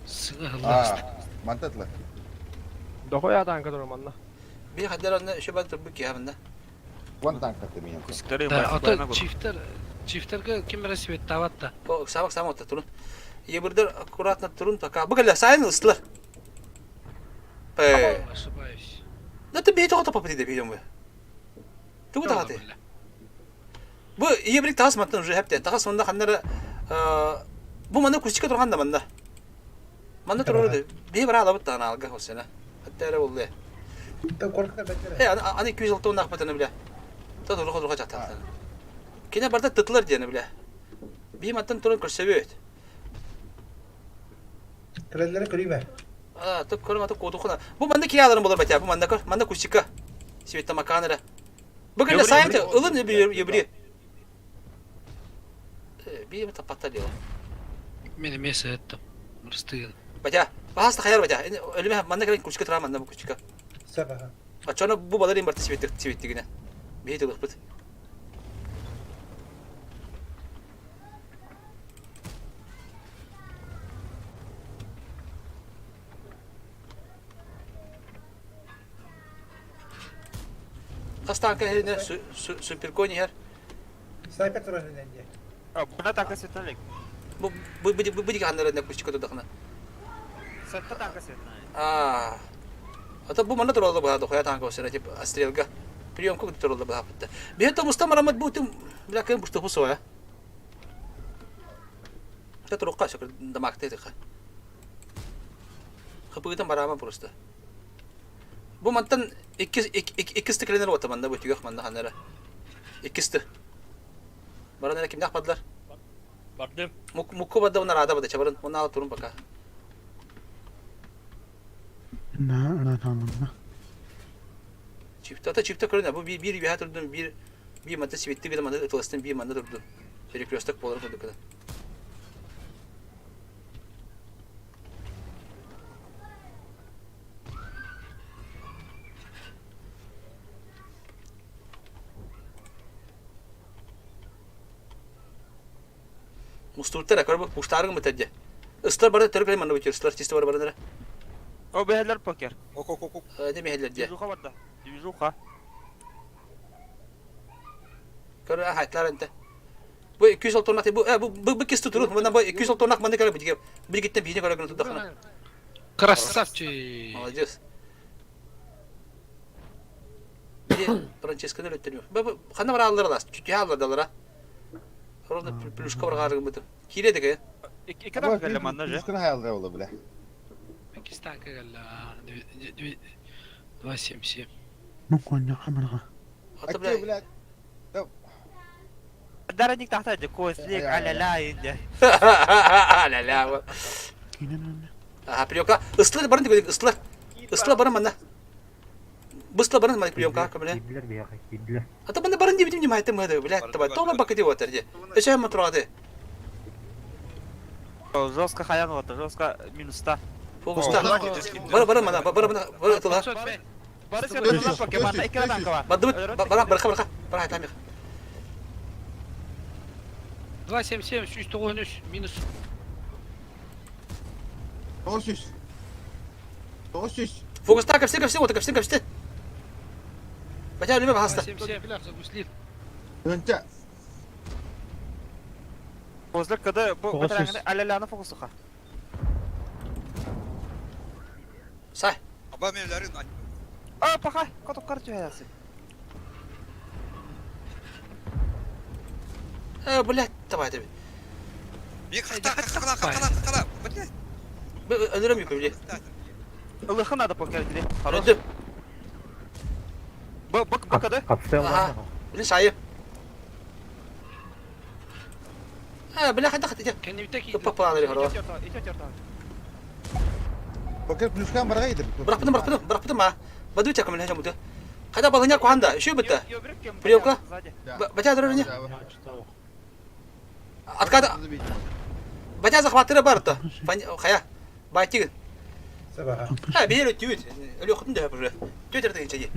Сыга хылласта. А, мантатла. Дохуя танка турар манна. Би хаддар онна шөбән турбу ки хабында. Вон танк ты меня. Да, ото чифтер, чифтерге ким эрэ светтават да. Бу сабак сам отта турун. Ебырдер аккуратно турун пока. Бу кэллэ сайын ыстылар. Э. Ошибаюсь. Да ты бей тоҕо попыти деп идем. Тугу тахаты. Бу ебрик тахас мантан уже хепте. Тахас онда ханнара бу манна кустика турган да манна. Манна турар бей бара алабыт таана алга хосена. Хатта эре болду. Э, аны 206 оннах батаны биле. Та туруха туруха чаттан. Кине барда тытлар диэни биле. Би мантан туран көрсөбөт. Кэлэллэри көрүүмэ. А, так көрөм ата куотухуна. Бу манна кияларым болар батя, бу манна көр, манна кустика. Света маканера. Бу кэллэ сайын ылын ебри. Би таппаттар дело. Мен эмиэ сыһыттым. Мырыстыгын. Батя, баһаста хайар батя. Өлүмэ манна кэлэн кустика тура манна бу кустика. Сабаха. Оччоно бу балар имбарты светтик светтигине. Биһи тылыхпыт. Хас танка иһинэ суперконь иһэр. Снайпер турар иһинэн диэ. Бына танка светлана Бу бу бу бу ханнарына кучка тудахна. Сетта танка светлана. Аа. Ата бу манна туралла баһа дохуя танка осера тип стрелга. Приемка туралла баһа бутта. Биһи муста марамат бу тим бля кем бусту суя. Та турукка сөкөр дамакты тыха. Хапыгытан барама просто. Бу мантан иккис тикленер ота манна бу түгөх манна ханара. Иккисти. Баран эрэ кимнээх бардылар? Бардым. Мукку барды онар ада бады чабарын. Оны алып турун пока. Чипта ата чипта көрүнэ. Бу биир биир турдум, биир биир манта сибитти биир манта ытыластын биир манна турдум. Перекресток болар курдук гына. Мустуртара көрбө пуштарың битер Ыстар бары төрүк манна битер, ыстар чисто бар барынара. О, бэһэлэр покер. Не мехеллер дие. Движуха барда. Движуха. Көр хайтлар энте. Бу 200 тоннах бу бу бу бу кис тутуру. Мына бу 200 тоннах манна көрө бу бу гиттен бийне көрө гына тудахна. Красавчик! Молодец. Били Франческаны өлөттөрү. Бу ханна бар аллар алас. Түтү аллар Ровно плюшка бар гарыгы буту. Кире деге. Икки танка кэллэ манна же. Плюшканы хаялдыра була бля. Икки танка кэллэ. 277. Ата бля. Дараник тахта де кослик аля-ля инде. Аля-ля. Аха, приемка. Ыстылар барын деп ыстылар. Ыстылар барын манна. Быстылар барын манна приемка көмөлө. Киирдилер биһиэхэ, киирдилер. Ата манна барын деп дим айтым мыды, блядь, таба. Тола бакы деп отыр де. Эше хам турады. Жестко хаян вот, жестко минуста. Фокуста. Бар барын манна, бар манна, бар тыла. Бары сен покер, манна икки танка бар. Барды бара барха барха. Бар айтам. 277, 393, минус. 900. 900. Фокуста кепсе кепсе вот кепсе кепсе. Бача үлеме баһаста. 277, загуслил. Önce. Козлик кыды бу Фокус аля-ляны фокусуха. Сай. Аба мелерин А, пока, котоп карту ясы. Э, блядь, давай тебе. Бик хата хата хата хата. Блядь. Өлөрөм юк бile. Ылыхы надо покер дире. Хорош. Öldüm. Б б б кыды. Аха. Биле сайы. Э, бля, хата хата. Кэннибитэ киирдэ. Туппа хоро. Покер плюшкан барга иди. Бырахпытым, бырахпытым, бырахпытым а. Баду чакым эле жамуты. Кайда балыня куханда, еще битте. Приемка? Батя дөрөне. Откада. Батя захватыры барты. Хая. Байтиг. Сабаха. Ha, bir yere tüyüt. Öyle okudum da buraya. Tüyüt de içeri.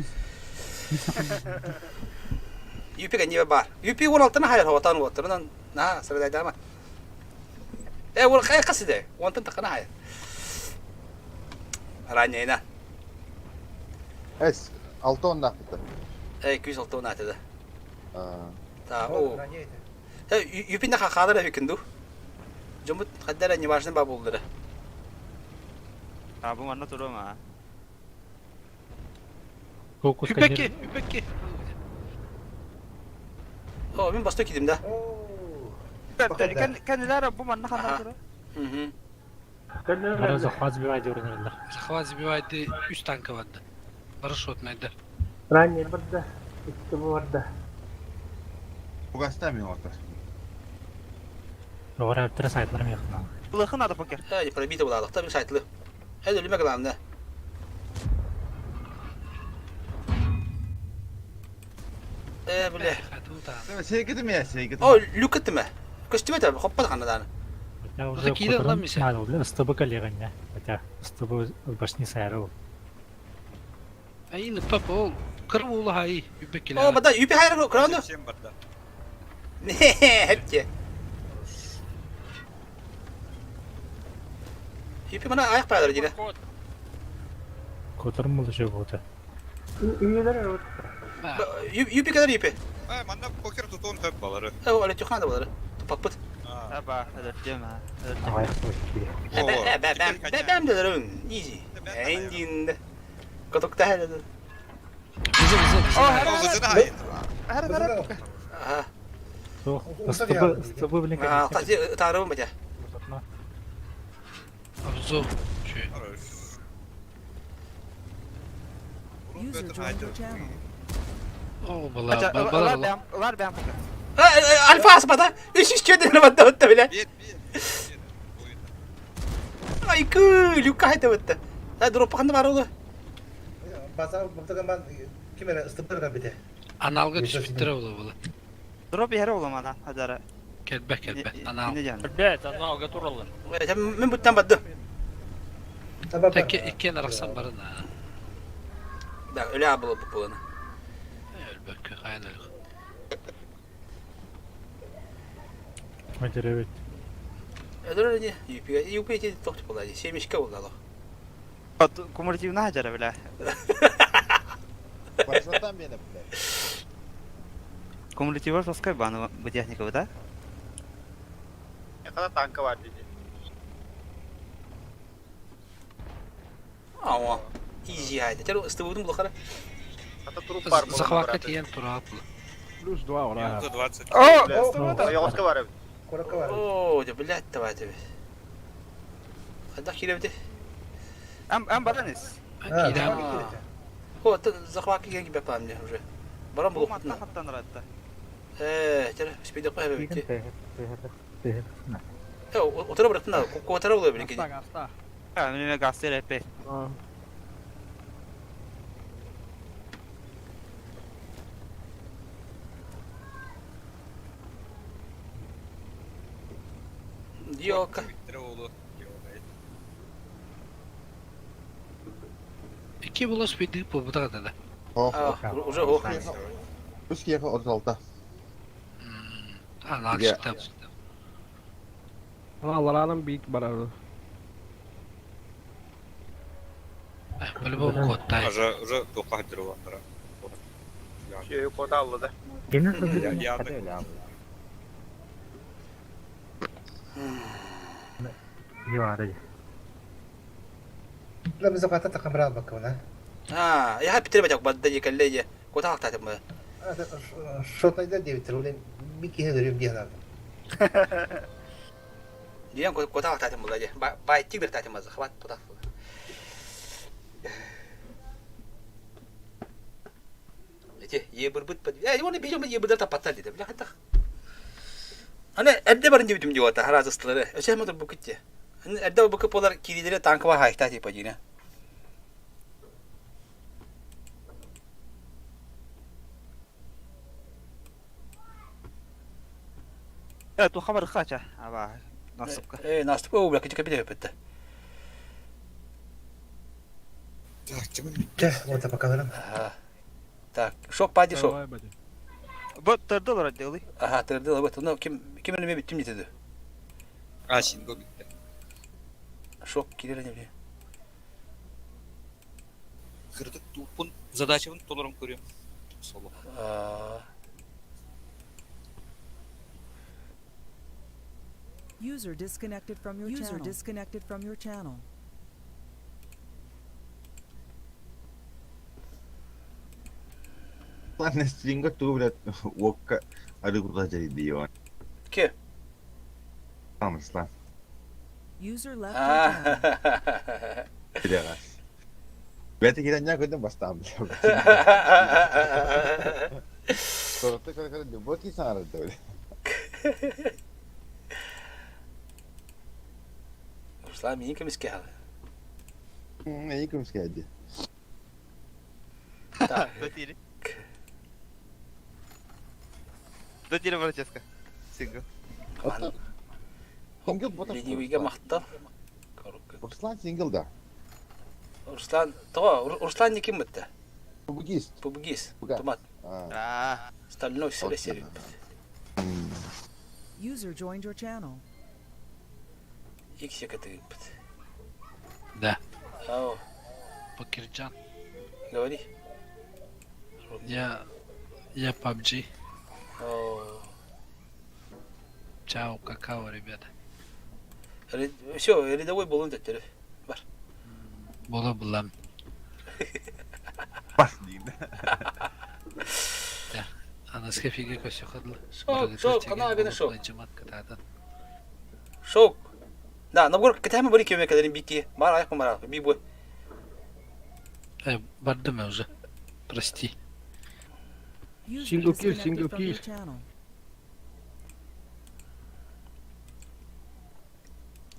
Юпига не бар. Юпи 16-ны хайр хаватан оттырынан на сырдайдама. Э, ол қай қасыды? Онтын тақына хайр. Ранейна. Эс, 6 онда битти. Э, 206 оны атады. Та, О. о. Э, Юпинде хақадыр әвекінду. Жомут қаддара не важно ба болдыры. А, бу манна туру ма. Үпекке, үпекке. О, мен бастой кидим да. Кэннилер бу манна ханна туру. Захват сбивает урыннар. Захват сбивает үс танка барда. Парашют найда. Ранее барда, икки барда. Бугаста мен отыр. Ора сайтлар мехна. Ылыхы надо покер. Э, не пробито была, та сайтлы. Эн өлүмэ главное. Э, бля. Сейгитим я, сейгитим. О, люк кыттыма. Көстүбэт хоппот ханна дааны. Хотя уже кутрун надо, бля, СТБ коллега, Хотя СТБ башни сайрыл. Айын папа ол кыр уулу хай үбек О, бада үпи хайра кранду. Хепте. Үпи мана аяк пайдар дина. Кутрун был еще бота. Юпи kadar юпи. Э, манна покер тутуон хөп балары. Э, оле тухана балары. Тупаппыт. Аба, ödöttüm ha. Э, бэм бэм бэм дедерин. Easy. Эндин. Котокта хәле. Бизэ бизэ бизэ. Хара хара. Ага. СТБ, СТБ, блин, А, тарыбым бата. Обзор. User joined your channel. О, бала, бала, бала. Лар бэм пока. Альфа аспата. Үш үш чөдөн батта батта биле. Айкы, люка хайта батта. Та дроп ханды бар олы. Базар бутаган ким эле ыстыптырган бите. Аналга түспүттэр ола була. Дроп yere olamana hadara. Келбе келбе. Анал. Ребят, аналга туралар. Мен буттан бадды. Теке иккен араксан барын. Да, өлө абылы бу буланы. Өлбөккө кайын өлүк. Матеревит. Ödür не, юпи, юпи ти тохты була, семечке булды. Кумулятивна хадара бля. Башатан бені, блядь. Кумулятива соскай баны бу техника да? Когда танка бар dedi. Ава. Изи хайда. Тер ыстыбудун булхара. Захватка тиен турап. Плюс 2, ура. 20. О, Йоғысқа бар. Коракка бар. О, да блядь, давай тебе. Хада киребди. Ам ам баранис. О, ты захватка ген кибе памне уже. Барам булук. Матта хаттан ратта. Э, тер спиде кой бити. Э, отура бырактын котара боло билин кеди. А, мен гастер эпе. Диока. Ики була спиди по бутага да. Уже ох. Үс киэхэ 36. Анал чыкты. Аларалым бик барар. По-любому кот Уже уже тоқа хадыр бар. Şey kod aldı da. Я Ла биз ката такамра бакына. А, я питер бачак бадда екелле. Кота хакта тем. Шотнайда девитер, улен бики хедерим диянар. Диyan кота хакта тем була. Бай тигдер татем захват туда. Эти ебырбыт под. Э, оны бижом ебырдар тапаттар деди. Бля хата. Аны әдде барын деп дим диота харазыстылары. Өсө мотор бу китте. Аны әдде бу кыполар кирилере танкова хайта типа дина. Э, ту хабар хача. Аба, насыпка. Э, наступка о, бля, кити капитан өпөттө. Те, вот покаларым. Ага. Так, шок пади шок. Бу тырдылар отделы. Ага, тырдылар вот. Ну, ким ким элеме биттим деди. А, синго битти. Шок кирер не биле. Кырдык тупун задачабын толорун көрөм. Соло. User disconnected from your User channel. disconnected from your channel. Ладно, стринга ту, блядь, уокка арыгула жаридион. Ке? Амыслан. User left your channel. Билегас. Бәті келен я көдім бастам, блядь. Сорты көрі любой кисан арады, блядь. Руслан мени кемиске халы. Эйи көмүскээди. Дотири. Дотири Франческо. Сингл. Сингл ботах. Ленивыйга махтал. Руслан сингл да. Руслан, тоҕо Руслан не ким бытта? Пубгист. Пубгист. Тумат. Стальной сире серик. User joined your channel. Икс якатыгыппыт. Да. Ау. Покерджан. Говори. Я... Я PUBG. О. Чао, какао, ребята. Все, рядовой болун төттөрү. Бар. Бола булам. Бар дейм. Да. Анаска фиге көсө хадла. Шок, шок, канаа гына шок. Шок. Да, набор кытайма бari кеме кадерин бики. Бар аяк мара, би бу. Э, бардым я уже. Прости. Single kill, single kill.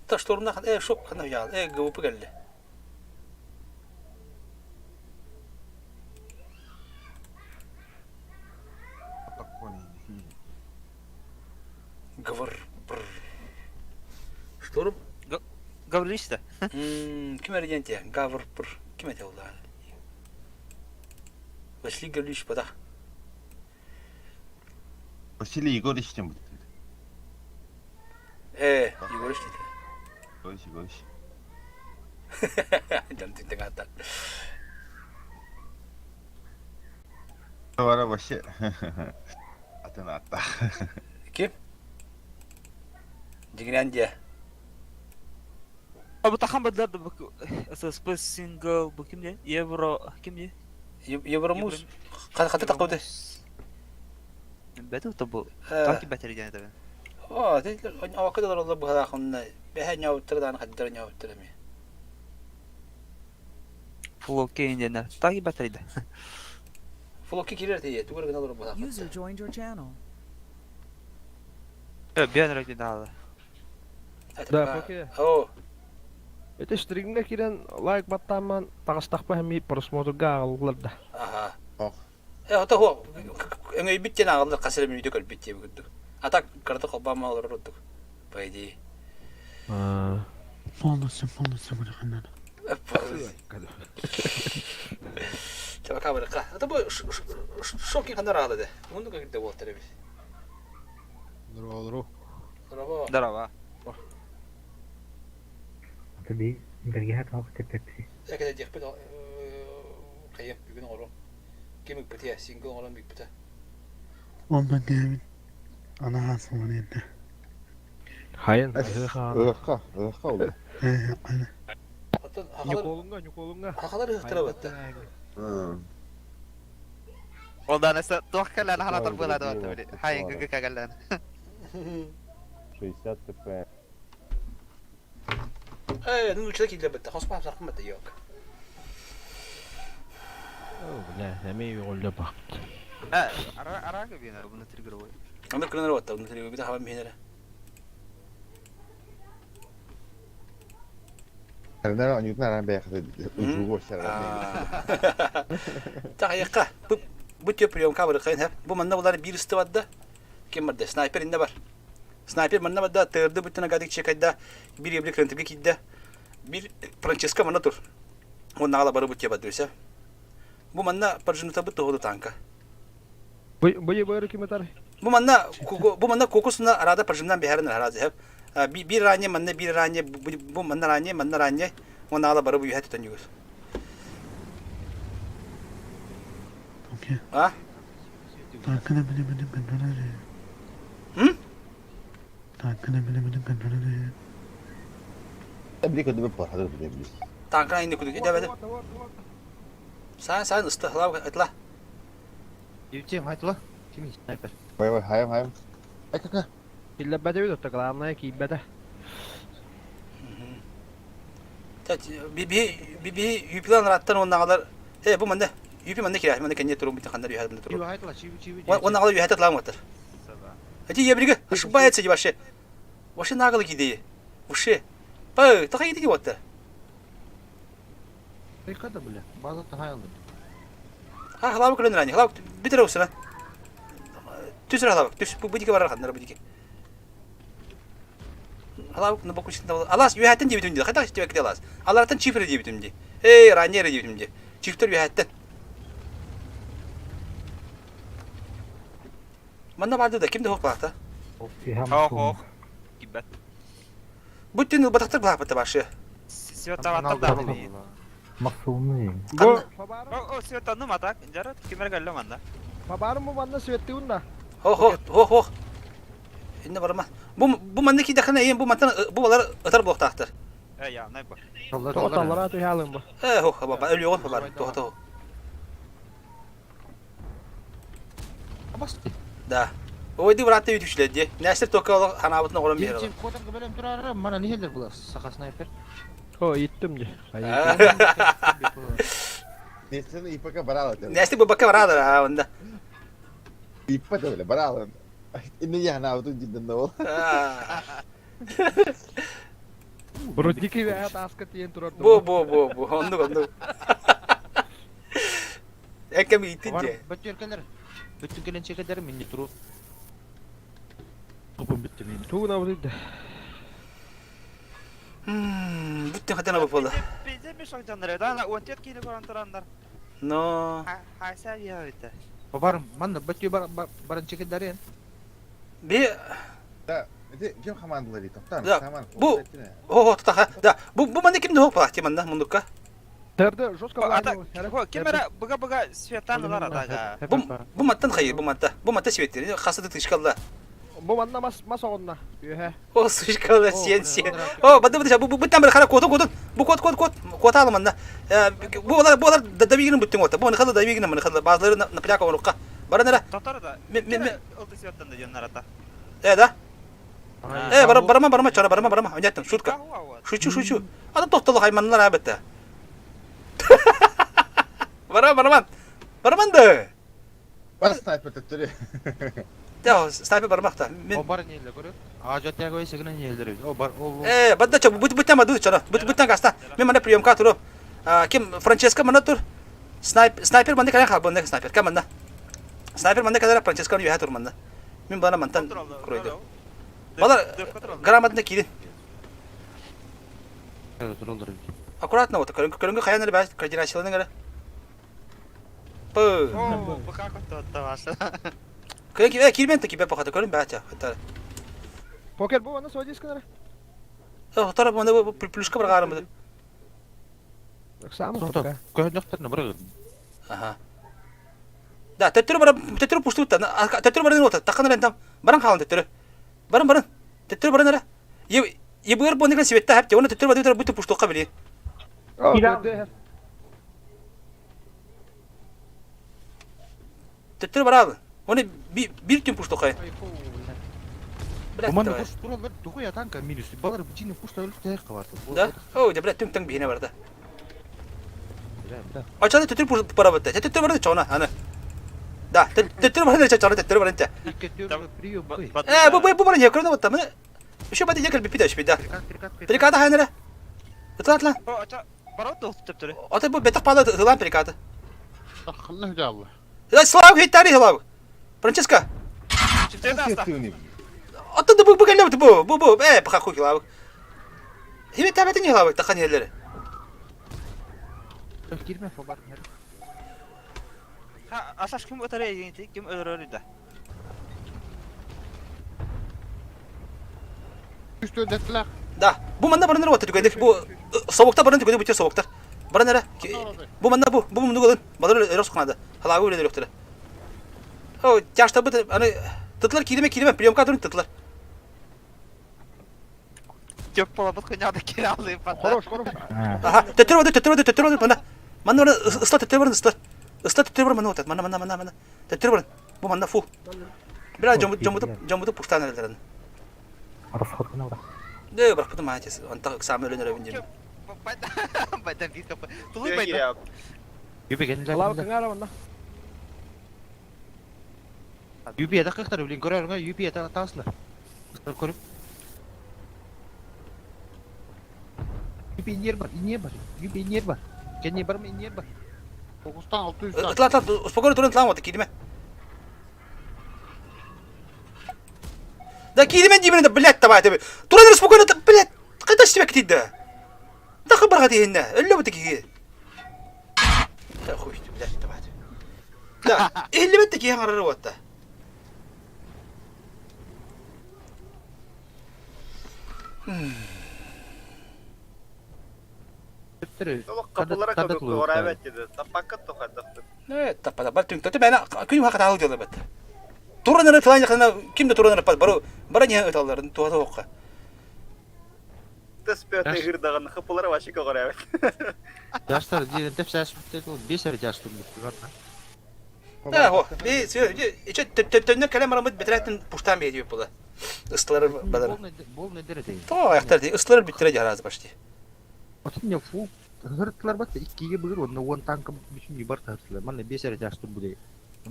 Та штурмна э шок хана я, э ГВП келди. Гавр. Штурм. Гаврилович да? Ким эрдиэн Гавр пр. Ким эте улаан? Василий Гаврилович бата. Василий Егорович тем будет. Э, Егорович дейді. Егорович, Егорович. Дьон түнтэн ааттан. Бара вообще. Атын атта. Ким? Дигинэн диэ. А бу тахан бадлар да ССП сингл бу ким не? Евро ким не? Евромуз. Хата тақауды. Бәту то бу. Таки бәтер диэн этэ. Оо, авакы да олор быһалаахынна бэһэ ньоуттар дааны хаддар ньоуттар эми. Флоки диэннэр. Таки бәтер да. Флоки кирер тие, тугар гына олор быһалаах. User joined your channel. Бен рәкли далы. Да, Флоки. Оо. Это стримге кирен лайк баттаман тагыстакпа хами просмотрга алылар да. Аха. Э, ото хо өңөй биттен агылды касыр видео көрбүт деп күрдүк. А так карты колбама олор урдук. По идее. Полностью, полностью надо. Чаба кабырка. Это бу шоки хандар алды. Мунду кирде болтар эби. Здорово, здорово. Здорово. Здорово. Tabii бергеһэ тоох тэппэппи. Экеде дехпет кайып бүгүн оңором. Ким үкпүтэ, сингл оңором бүкпүтэ. Он бен Ана хасылан енді. Хайын. Ыхха, ыхха ол. Оттон Ньуколунга, ньуколунга. Хахалар ыхтыра батта. Ондан эсэ туох кэлэн харатар буолаады батта били. Хайын гыгы кагаллан. 60 ТП. Э, ну учта килде битте. Хоспа саркын битте yok. Бля, эми юголда бакт. Э, ара ара гыбина внутри игровой. Аны күнөр батта, внутри бит хаба михнере. Эрнер анютна ран бэхэ учуго сара. Тағайыққа, бу тө прием кабыр кайын хеп. Бу манна булар бир исти бадда. Ким барда? Снайпер инде бар. Снайпер манна бадда тырды бүттүнө гадык чекайда бир ебле крентиге кидде. Бир Франческо манна тур. Он нагала бары бу те бадырса. Бу манна паржынута бу тоғуду танка. Бу бу бу ким атар? Бу манна бу манна кокусуна арада паржындан бехерин аразы хеп. Бир ранее манна бир ранее бу манна ранее манна ранее он нагала бары бу юхет түтөн югус. А? Танкını bile bile bile Hı? Танкını bile bile bile Били көдөбө пархады биле били. Танкына инде күдүк. Эдебеди. Сайн сайн ысты хлав айтла. Ютим айтла. Ким снайпер? Вай вай хайм хайм. Ай кака. Илле бәдә бит, главное кийбәдә. Би би би юпилан раттан он нагалар. Э, бу манда. Юпи манда кирә, манда кенне туру бит хандар юхат манда туру. Чиви айтла, чиви чиви. Он нагалар юхат тлам отыр. Эти ебриге ошибается ди вообще. Вообще наглый идеи. Вообще. Пэ, такая идея вот. Рекада, бля, база тахайлы. Ha, халабы көрөн рани. Халабы битер усына. Түс халабы, түс бу бу барар ханнар бу дики. Халабы ну бокучын да алас үһәттен дебитим ди. Хата тибек алас. Алартан чифр дебитим ди. Эй, раннер дебитим ди. Чифтер үһәттен. Манна барды да кимде хоқ баахта? Ох, ох. Кибет. Бүттен ылбатахтар баахпыта башы. Света да бии. Максумны. Бу О, о, света ну матак. Жара кимер галло манда. Бабарым бу манна светтиун да. Хо хо хо хо. Инне барма. Бу бу манна ки дахана эйен бу мантан бу балар ытар буохтаахтар. Э, я, най бар. Тоғыталлара түһәлің бу. Э хо хо ба өлүгөн бар. Тохо тохо. Басты. Да. Ой ди брат үтүшләде. Нәсер тока ол ханабытын огорон бер. Дим котан гыбелем турар, мана нихелер була, саха снайпер. О, иттим же. Несен ИПК барала. Нәсер бу бака барадыр а онда. ИП да барала. Инне яна бутун жидден да ол. Брудики вәһәт аска тиен турар. Бу бу бу бу онду онду. Экем итти же. Бөттөркелер. Бүттүн келен чекедер минни туру. Тугуна бу диде. Бүттен хатана бу болду. Бизе мешок жандар. Да, он тет кини коран турандар. Но. Хайса я бит. Барым, манна бөттү бар баран чекедер. Би Да, это кем командалар токтан? Да. Бу О, тота да. Бу бу манда кимде хоп баахти манда мундукка. Терде жестко Ата, кемера быга быга светан лара дага. Бу бу маттан хайыр бу матта. Бу матта светтер. Хасады тышкалла. Бу манна мас мас оғынна. Үһә. О, сышкалла сен сен. О, бады бады бу бу там бир хара котун котун. Бу кот кот кот кот алым манда. Бу олар бу олар дабигин бүттүң ота. Бу халы дабигин мына халы базлары на пляка орукка. Бара нера. Татар да. Мен мен Олты светан да жоннар ата. Э да. Э бара барама барама чара барама барама. Оняттым шутка. Шучу шучу. Ада токтолу хайманлар абетте. Барама бараман. Бараман да. Бар снайпер төттөрү. Да, снайпер бармакта. Мен О бар нелер көрөт. А жат ягой сегне нелер. О бар о. Э, бадда ча бут буттан баду чара. Бут буттан гаста. Мен мана приемка туру. Ким Франческо мана тур. Снайп снайпер манда калан хабы снайпер кам манда. Снайпер манда кадара Франческо юха тур манда. Мен бана мантан куройду. Балар грамотно кирин. Аккуратно вот, көрөнгө көрөнгө хаян эле координацияланын эле. Пы. О, быка котто таша. Көрөнгө э кирмен таки бе пахата көрүн бача. Хата. Покер бу манна содис кынара. Э, тара манда плюшка бар гарым. Сам Токтор. Көрөндөхтөр бир. Аха. Да, төттөрү бара төттөрү пушту та. Төттөрү барын ота. Такан рентам. Баран хаалын төттөрү. Баран баран. Төттөрү баран ара. Е ебыр бониган светта хапте. Оны төттөрү бары бүтү пушту кабили. Төттөрү баралы. Оны бир түн пушту кай. Буман пуш туралар дугуя танка минус. Балар бжини пушта өлүп таяк кабарды. Да? О, да блядь, түн бихине барды. Ачаны төттөрү пуш бара бытты. Төттөрү бары чона, аны. Да, төттөрү бары чона, төттөрү бары. Э, бу бу бу бары не көрдө бытты. Мына Еще бады екер бипи да, да. Переката хайнера. Ытлатла. О, ача барат төптөрү. Ата бу бетак пала ылан переката. Тахлы жабы. Да, Слава хитари Слава. Франческо. Ата да бу бу келе бу бу бу э паха хуй Слава. Химе табаты не Слава тахан еллери. Кирме фобар. Ха, асаш ким өтөрө егенти, ким өлөрөр да. Да. Бу манда барыныр ота түгендик бу собукта барын түгенде бүтө собуктар. Барын эре. Бу манда бу бу мунду голын. Балар өрөс кунады. Халагы үле өрөктөр. О, жашта бу аны тытлар киреме киреме приемка турун тытлар. Көп бола бут кыняды кире алып бата. Хорош, хорош. Аха, төттөр барды, төттөр барды, төттөр барды мана. Мана бары ысла төттөр барын ысла. Ысла төттөр бар мана отат. Мана мана мана мана. Төттөр барын. Бу манда фу. Бира жомбут жомбут жомбут пуштан элдерин. Расход кына ура. Не, бірақ бұны маған тез. Онта сам өлөн өрөбүн деймін. Байдан бир капы. Тулуй байдан. Юби келин. Алау кыңара манна. Юби это как-то блин көрөрүңө юби это таасла. Көрүп. Юби нер бар, не бар. Юби нер бар. Кенни бар ме бар. Тоғызтан 600 Ытла ытла, спокойно туран ытла вот киирме. Да киирме диибин да, блядь, давай тебе. Туран спокойно, блядь, қайда істебек дейді. Да хабарға дейінне, өлі бұты киге. Да хуй, блядь, давай. Да, элли бетте киге қарары отта. Капылара көбөк dedi. Таппакка тохаддахты. Э, таппада бар түн төтө бәна күн хакта ал деді бет. Туран эрэ тылан якына ким да туран эрэ бары бара не ыталларын туата оққа. Төспөтө хырдаган хапылара вообще көҕөрөбөт. Жастар диэн тепсәс ол бес эр жас турбут. Да, о, би иче төттөннө кэлэн барамыт бетереттин пуштан бей дип була. Ыстылары бадар. Болный дерете. То аяктар ди, ыстылары бүттере жараз почти. Отын не фу. Хыртлар бат иккиге быгыр онна он танка бүтүн бар тартылар. Манна бес эр жас турбут.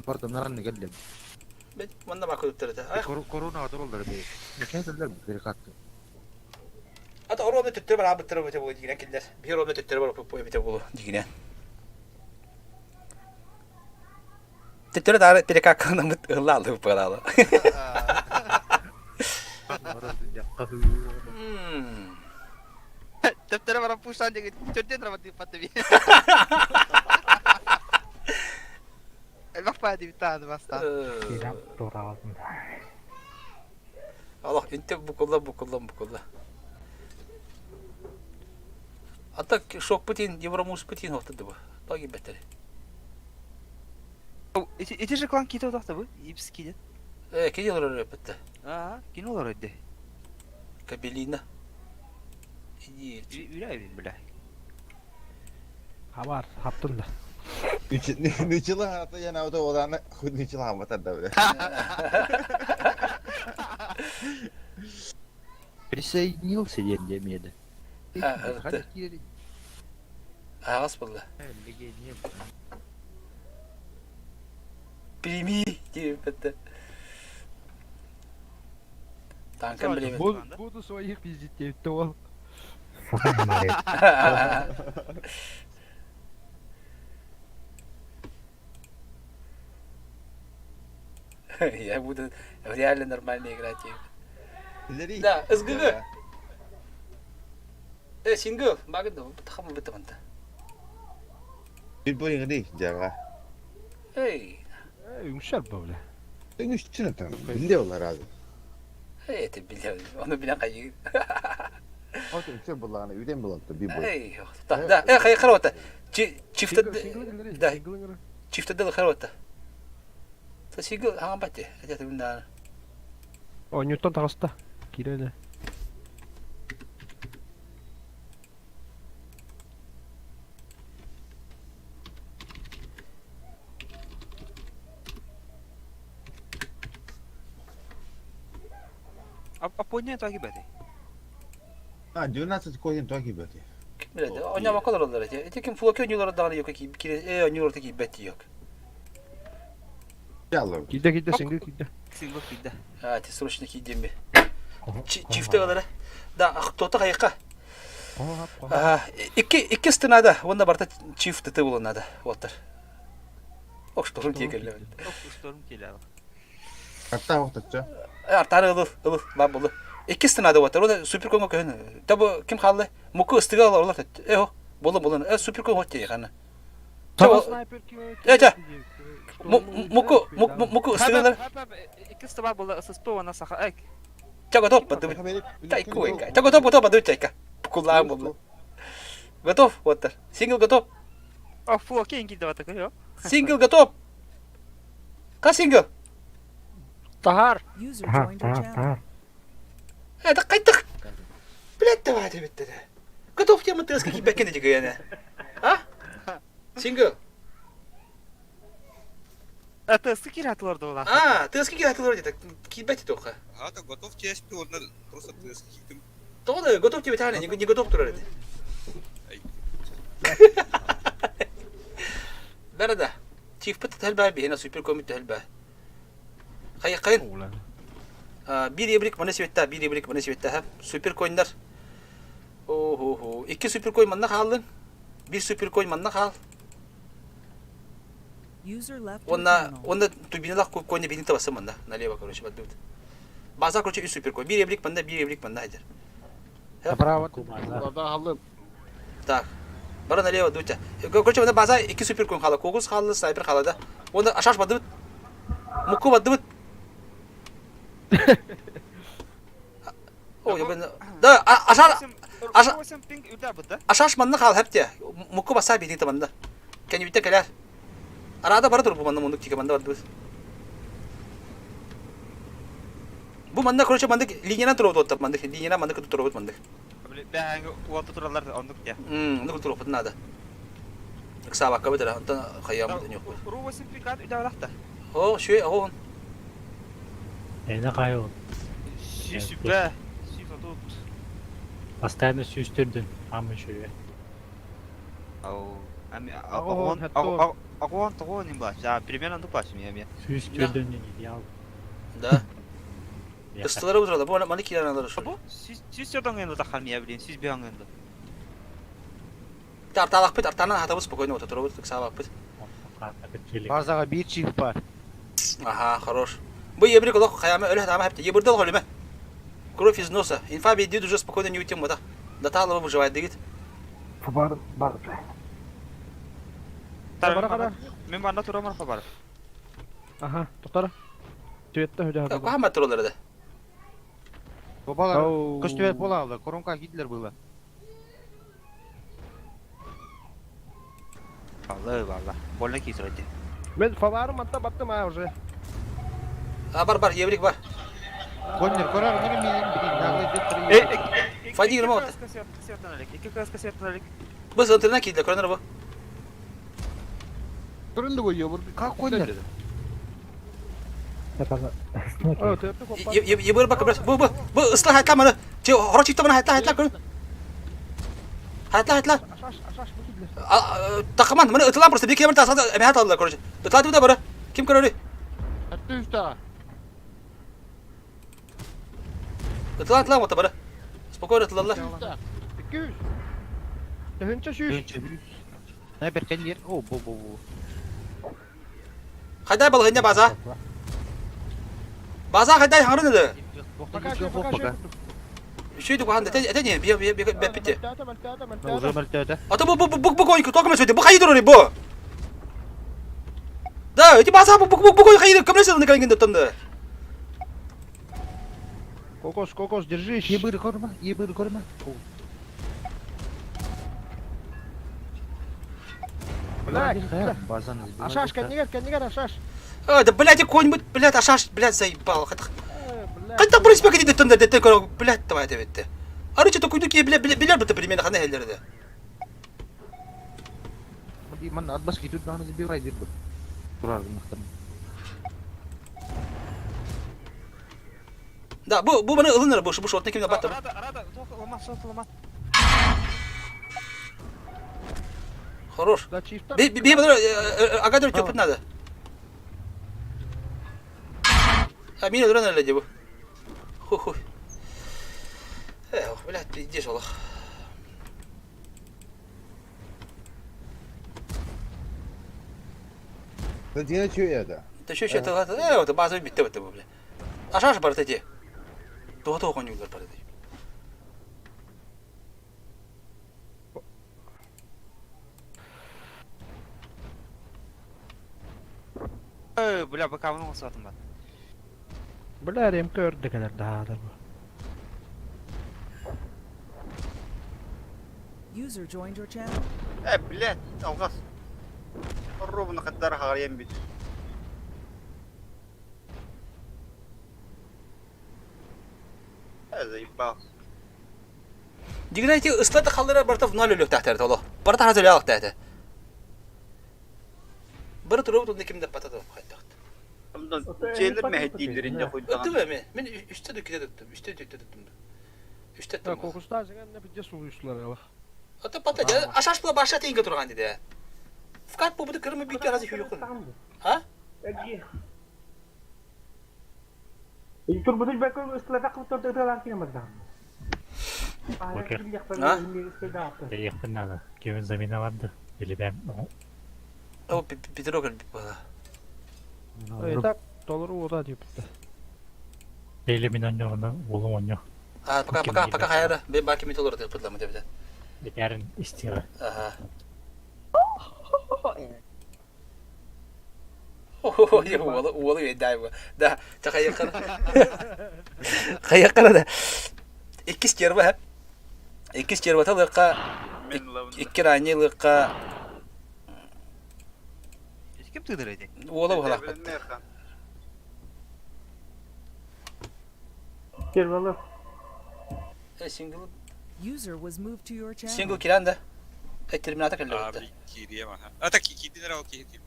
Барда наранны келди. Бет манна бак өттөрдө. Корона атырылдар бе. Нече бир катты. Ата оромны төттөр бар абыттыр бите бу дигенен киллер. Бир оромны төттөр бар бу бите бу дигенен. Төттөр дары перекакканамыт ылла алып баралы. Төптөрө баран пуштан деген төрден рама деп патты би. Элбах па дип тааны баста. Кирам туурабатын. Аллах, инте букулла букулла букулла. Ата шок путин, евромус путин хоқтады бу. Таги бетер. Ити же клан ките отақта бу? Ипс киде. Э, кеде олар бітті. Аа, кин олар өдде. Кабелина. Иди. Үрәй бля. Хабар, хаптым да. Нычыла хата яна ото оланы нычыла хаматар да бля. Присоединился ден демеді. Ағас болды. Прими деп бітті. Танкын білемін. Буду своих пиздить деп ол. Я буду реально нормально играть. Да, СГГ. Э, сингл, багын тахам бит манта. Bir boyun değil жага. Эй, Үңшәр бу бля. Үңүш там. Билде олар азыр. эй, это биле. Оны билен кайы. Ото үңшөр буллаганы үйден болот бир бой. Эй, да, да, э, хай харота. Чифта да. Чифта дел харота. Та сингл хаган бате. Это бинда. О, Ньютон таҕыста. Киирэлэ. Аппонья таги бәди. А, 12 коин токи бати. Биле, оня макалар олар. Эти ким флоки онюлар дагы yok ki кире э онюлар таки бет yok. Ялла. Киирдэ киирдэ сингл киирдэ. Сингл киирдэ. А, ти срочно кийдемби. Чифте калара. Да, тота кайыкка. Ага, икки икки стенада, онда барта чифт ты болу надо. Вот. Ох, шторм тие келди. Ох, шторм келе. Атта октача. Артары ылы, ылы, бар болу. Икки стенада вот. Оны суперконго көһөн. Табы ким халды? Муку ыстыга олар. Э, болу болу. Э, суперкон хот тие кана. Э, жа. Муку муку ыстыгалар. Икки стаба болу ССП она саха. Эй. Ча готов подумать. Тай куэнка. Ча готов готов подумать чайка. Кулам болу. Готов, вот. Сингл готов. О, фу, окей, киирдэ бата көрө. Сингл готов. Ка сингл? Тахар. User joined your channel. Это кайтык. Блядь, давай тебе Готов тема ты какие бэкэнды дигәне. А? Сингл. А ты скики атылар да ола. А, ты скики атылар деді. Кибәти тоқа. А, так готов ТСП, онна просто ТСП. Тоға готов тебе тәне, не готов турар еді. Бәрі Чиф бит тәлбә бихена супер комит тәлбә. Қай қайын. Bir ебрик мына себетте, bir ебрик мына себетте. Супер коиндар. Охо, икки супер коин манна қалдың. Биир суперконь манна хаал. Уонна уонна турбиналаах коня биһини табасса манна налево короче бардыбыт. База короче үс суперконь. Биир эбрик манна, биир эбрик манна айдар. Направо. Так. Бара налево дутя. Короче, манна база икки суперконь хаала. Кокус хаалла, снайпер хаала да. Уонна ашаш бардыбыт. Мукку бардыбыт. Ой, блин. Да, ашар Ашаш манна хаал хэптэ. Мукку баса биһиги манна. Кэнибитте кэлэр. Арада бара тур бу манна мундук тике манна бардыбыт. Бу манна короче мандык линиянан туруобут оттап мандык линиянан мандык туруобут мандык. Бэһээҥи уолта тураллар оннук дьэ. Оннук туруохпут наада. Ыксаабакка бытара, онтон хайааммыт өнүөхпүт. Ру 8 пикат үдавалахта. О, шүе, оҕон. Эне кайыл. Сүүс 130. Постоянно сүүстөрдүн амы шүе. Ау. Ами агон агон того не ба. Ja, примерно ду паш ми ми. Сүүстөрдүн идеал. Да. Ыстылары бутырала. Бу маны кирен алар шу. Бу сүүс төрдөн гэнде тахар ми блин, сүүс бээн гэнде. Тарталахпыт, артанан хатабыз спокойно ототоробут, ыксаабаппыт. Базаға биир чип бар. Ага, хорош. Бу ебрик олох хаяма өлө хатама хепте. Ебырды олох өлүмэ. Кровь из носа. Инфа бейдит уже спокойно не уйти мода. До талого выживает дигит. Бар бар. Бара кара. Мен банда турамар хабар. Аха, тотара. Түетте хөдө. Кахама туралар да. Бабалар көстүбэт буолаалар, коронка киидлер было. Алла алла. Больно кисрати. Мен фаварым атта баттым а уже. А бар бар, ебрик бар. Коннер, көрөр, неме мен билин, наглый деп Фади гырма отты. Икки каска серталик. Бу центрына киидлер, көрөнөр бу. Көрүндү го ебыр. Как коннер? Ебыр бак бу бу бу ысла хайтла маны. Че хоро чикте маны хайтла хайтла көрүн. Хайтла хайтла. Такаман маны ытылан просто бир километр асады эмэхат алдылар короче. Ытылады да бары. Ким көрөрү? Хатты үстә. Ытылан ытылан вот бары. Спокойно ытылалар. 200. Төһүнчө сүүс. Снайпер кэннер. О, бу бу бу. Хайдай балыгыня база. База хайдай хаңрын еді. Үшөйді қуанды. Это не, бе бе бе бе Уже мөлтөтө. Ата бу бу бу бу койку токма сөйді. Бу хайды рори бу. Да, эти база бу бу бу кой хайды кымлесе на калингенде тонды. Кокос, кокос, держись. Ебыр корма, ебыр корма. Ашаш, кэннигер, кэннигер, ашаш. А, да, блядь, конь-нибудь, блядь, ашаш, блядь, заебал. Қайта бір іспек дейді тонда, деді, блядь, давай деп етті. Арыча такой ки, блядь, билер бітті примерно қандай хәлдерді. Манна атбас кетут наны забирай деп. Турар мактан. Да, бу бу маны ылыныр, бу бу шотны кимде батты. Арада, арада, тоқылма, соқылма. Хорош. Би би бу агадыр тёпыт надо. А меня дрон әлі бу. Ху-ху. Эх, блядь, пиздец, Аллах. Да дина чё это? Да что это? Это база битте битте бу, бля. Ашаш бар тети. Туға конюлар бар тети. Э, бля, бакабын осатым бар. Бля, ремка өрдекелер да бу. User joined your channel. Э, блядь, алгас. Ровно каддар хагарьям бит. Э, заебал. Дигнайте ыслата халлара барта в ноль тахтар толо. Барта хазыр ялык тахта. Бір тұрып тут кимде патады хайтакт. Челер мәһәдилеринде хуйдаган. Өттү мен. Мен үстә дүкедә төттүм, үстә дүкедә төттүм. Үстә Да, кокуста зеген не бит сулуйсулар ала. Ата пата, ашаш була баша теңге турган диде. Фкат бу буду кырмы бит разы хюлюк. А? Турбудуч бәкөл ыстылата кылып турды ыталан килмәдә. Покер. А? Тэйиэхпин наада. Кевин замена барды. Или бэм. О, Петров кэлбит буола. Ой, так, толору уота диэбиттэ. Или мин онньоҕуна уолум онньо. А, пока, пока, пока хайара. Бе баки ми толору тыппыт ламы дебите. Битэрин истиэҕэ. Ага. Ой, уолу, уолу өйдөй бу. Да, ча хайаккара. Хайаккара да. Иккис стерва. Иккис стервата лыкка икки ранее лыкка Ким тыынар эти? Уола уһалаахпыт. Стервалар. Сингл User was moved to your channel. Сингл киран да. Терминатор кэллэ. Киириэм аха. А так киирдин эрэ ол киһи киирбит.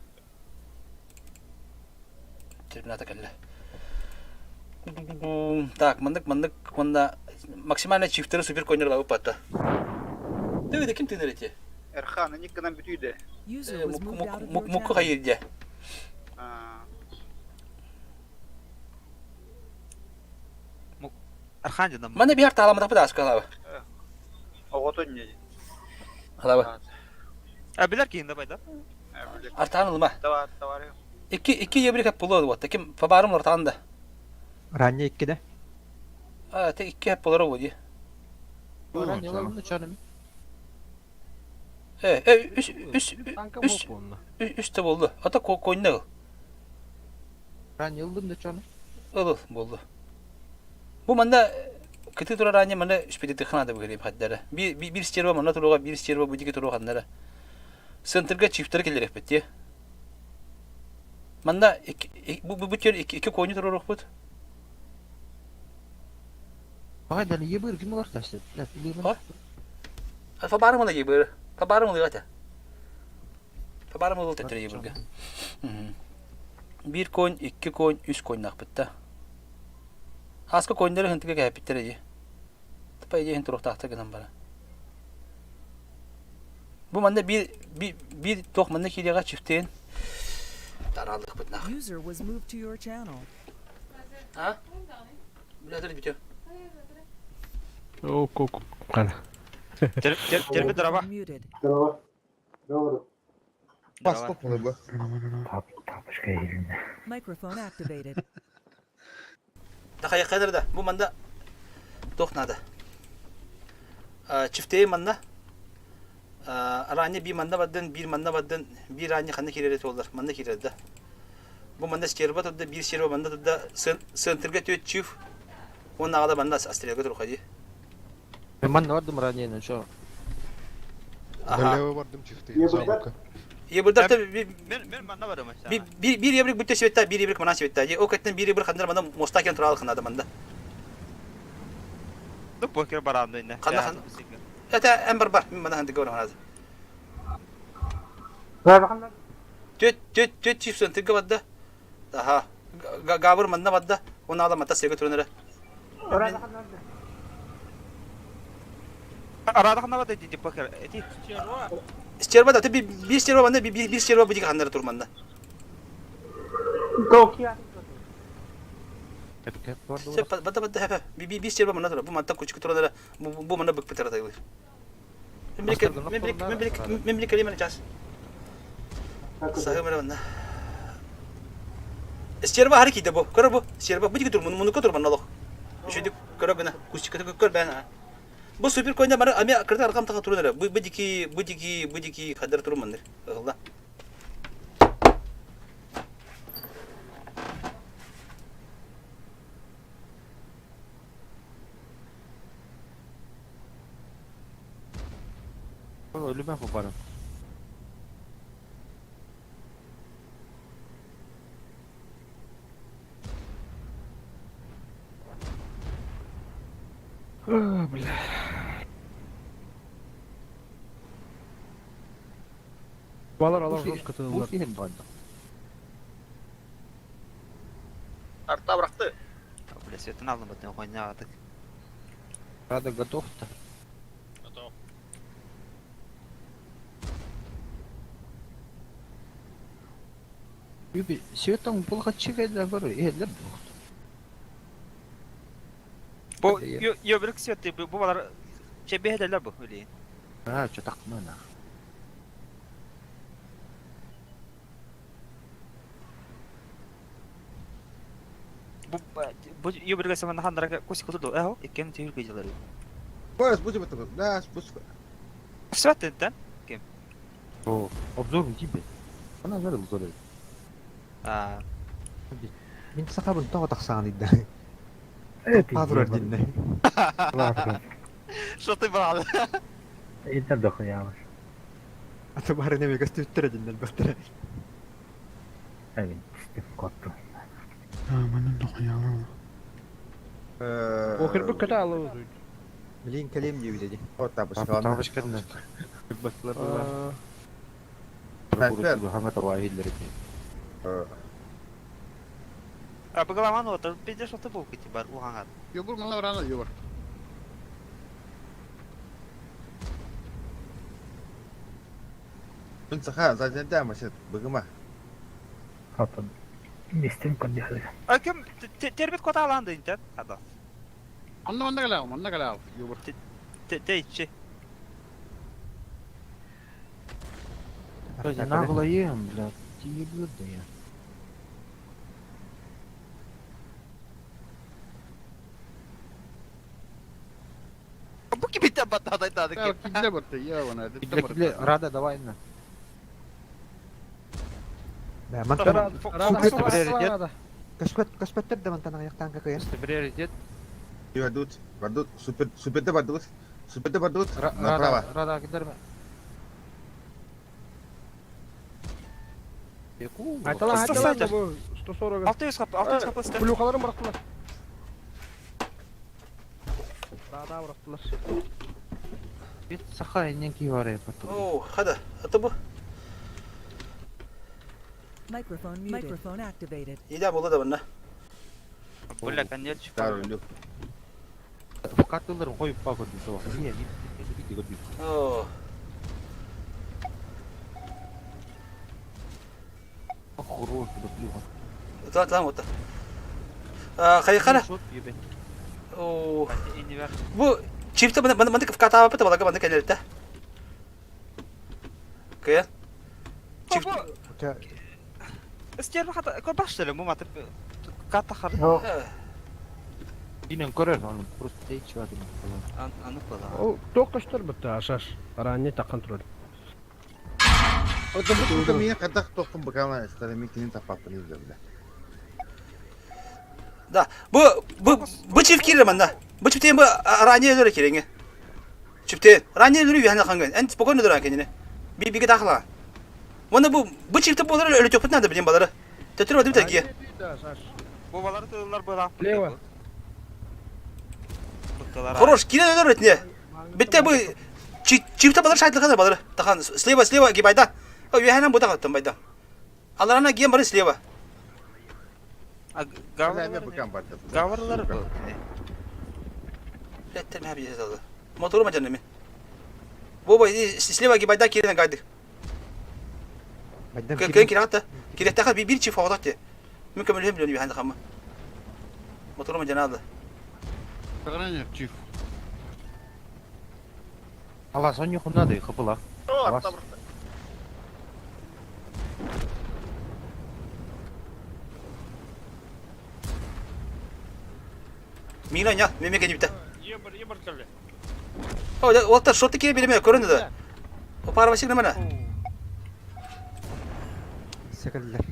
Терминатор кэллэ. Так, маннык маннык манна максимально чифтеры супер коннер лабы патта. Ты ким тыынар эти? Эрхан, ник гынан бүтүйдэ. User was moved out of your Мукку channel. хайырдя. Архан дедам. Мана бихар тааламатах бит аска лаба. Оҕото не. Лаба. А билер киин да байда. Артаан ылма. Давай, давай. Икки икки ебрик хап болор вот. Ким фабарым ортаан да. Ранее иккиде. А, те икки хап болор вот. Ранее ылымны чаным. Э, э, үс үс үс үс те болду. Ата койна ыл. Ранее ылымны чаным. Ыл болду. Бу манда кыты турар ане мана үспети тыхнада бу керек хаддара. Bir bir стерва мана туруга, bir стерва бу диге туруга ханнара. Центрга чифтер келер бит. Манда бу бу бу ики ики койну турурукпут. Багай дали ебыр ким олар ташты. Фабарым ла ебыр. Фабарым ла гата. Фабарым ла тетер ебырга. Bir конь, икки конь, үс конь нахпытта. Аска коньдары хынтыга кәпиттер эди. Тапа эди хын турухтаахта гынан бара. Бу манна bir bir bir тох манна кириэҕэ чифтиэн тараалыхпыт нах. User was moved to your channel. А? Билетер бүтө. О, кок. Кана. Терпи дрова. Muted. Здорово. Здорово. Пас топ бу. Тапочка иһилиннэ. Microphone activated. Да хайаккайдар да. Бу манда тох надо. Чифтей манна. Ранее би манна баддын, бир манна баддын, бир ранее ханна киререт олар. Манна кирер да. Бу манна стерва тудда, бир стерва манна тудда, центрга төт чиф. Он ағада манна астрелга турухади. Мен бардым ранее, ну чо. Аха. бардым чифты. Ебурдар та Мен мен манна барым. bir bir ебрик бүтө светта, bir ебрик мана светта. О кеттен bir ебрик хандар манда моста кен туралы ханада манда. Ну покер барамды инде. Ханна хан. Это эм бар бар, мен мана ханды көрөм ханады. Төт төт төт чип центрга бадда. Аха. Габыр манна бадда. Он ала мата сега турнера. Арада ханна бады ди покер. Эти. Стерва да, bir bir стерва манда, bir bir стерва бу хандар турманда. Сеп бадда бадда хәп. Би би стерва манда тур. Бу манда кучку турнера. Бу бу манда бык питер тайлы. Мен бир мен бир мен бир келемен час. Сагы манда. Стерва хары киде бу. Көрө бу. Стерва бу диге тур, муну тур манда лох. Үшүдүк көрө гына. Кучку көр бән. Бу супер койна бары ами кырды аркам така турнера. Бу бу дики бу дики бу дики хадар турмандар. Алла. Ölüme koparım. Бля. Балар алар жестко тыылар. Арта быракты. Бля, светын алдым батын койна атык. Рада готов-то. Готов. Юби, светом булгачы да бар, эллер Бу ё бир светы бу балар Че бэһэлэлэр бу билигин. Аа, чэ тахтыман аа. Бу бу юберге саман хандарга кусик ту э иккен түйүр гыжылары. Бос, бу тебе Да, бус. Сваттен кем? О, обзор тебе. Она знает обзор. Аа. Мин сахабын тоҕо тахсаҕын ыйда. Патруль динне. Что ты брал? Интер дохуялыш. Аты бары неме көстүттэр диннен баттара. Әмин, котту. Манын дохуялы. Покер бүк ката алып узуйд. Билин калем диye dedi. О, тапочка. Тапочка. А быгаламан отыр, пиздец, что ты был кити бар, ухаңат. Юбур мана рано юбур. Мин саха, заднята машина, быгыма. Хатын. Мистин кондиха. А кем тербит кота аланды интен? Хада. Анна манна калау, манна калау, юбур. Те те Наглоем, блядь, ебут да я. Бу кибитен батадай дады кем. Кидле барды, я вона. Кидле, рада давай на. Да, Рада. Кашпет, кашпеттер да мантан аяктан какая. Приоритет. Вадут, вадут, супер, супер да вадут, супер да вадут, направо. Рада, кидерме. Айтала, айтала, бу 140. 600 кап, 600 кап. Плюхаларын бырактылар. Рада бырактылар. Бит саха энен ки бар я потом. О, хада, аты бу. Microphone muted. Microphone activated. Ида болду да bunна. Бля, конец. Катыларын коюп ба көрдүм сол. Не, не, не көрдүм. О. Хорош, блин. Тла тла вот. А, хайхара. О. Бу чипте бана бана бана ката пата балага бана келелте. Кая? Чип. Стерва хата, кой баштеле бу матып ката хар. Инен көрөр, аны просто тейчи бар. Аны кыла. О, тоқыштар бітті ашаш. Ранне таққан тұрады. Вот бу мин кадах тохтум бакана, стары мин кинин тапапын изде. Да, бу бу бу чип кире манда. Бу чиптен бу ранее өлөрө кереңе. Чиптен ранее өлөрү яна ханган. Эн спокойно дуран кенене. Би биге дахла. Оны бу бу чипте болар өлө төпөт надо билем балары. Төтөр өдүм таги. Бу балары тыллар была. Лево. Хорош, кире өлөрө этне. Битте бу чипте балар шайтлыгы балары. Тахан слева слева гибайда. О, яна бу тагаттан байда. Аларана гем бары слева. Гаварлар бу. Леттер мә бие залды. Мотору ма жаным. Бу бу слева гибайда кирен гайды. Көн кирен атта. Кирен таха бир бир чиф авдат. Мүмкін мөлһем билен яһан хама. Мотору ма жанады. Сохранение чиф. Ала соню хунады хыпыла. Мина ня, меме кенипте. Ебр, ебр келе. О, олта шотты кире береме көрүндү да. О пара басык немена. Секеллер.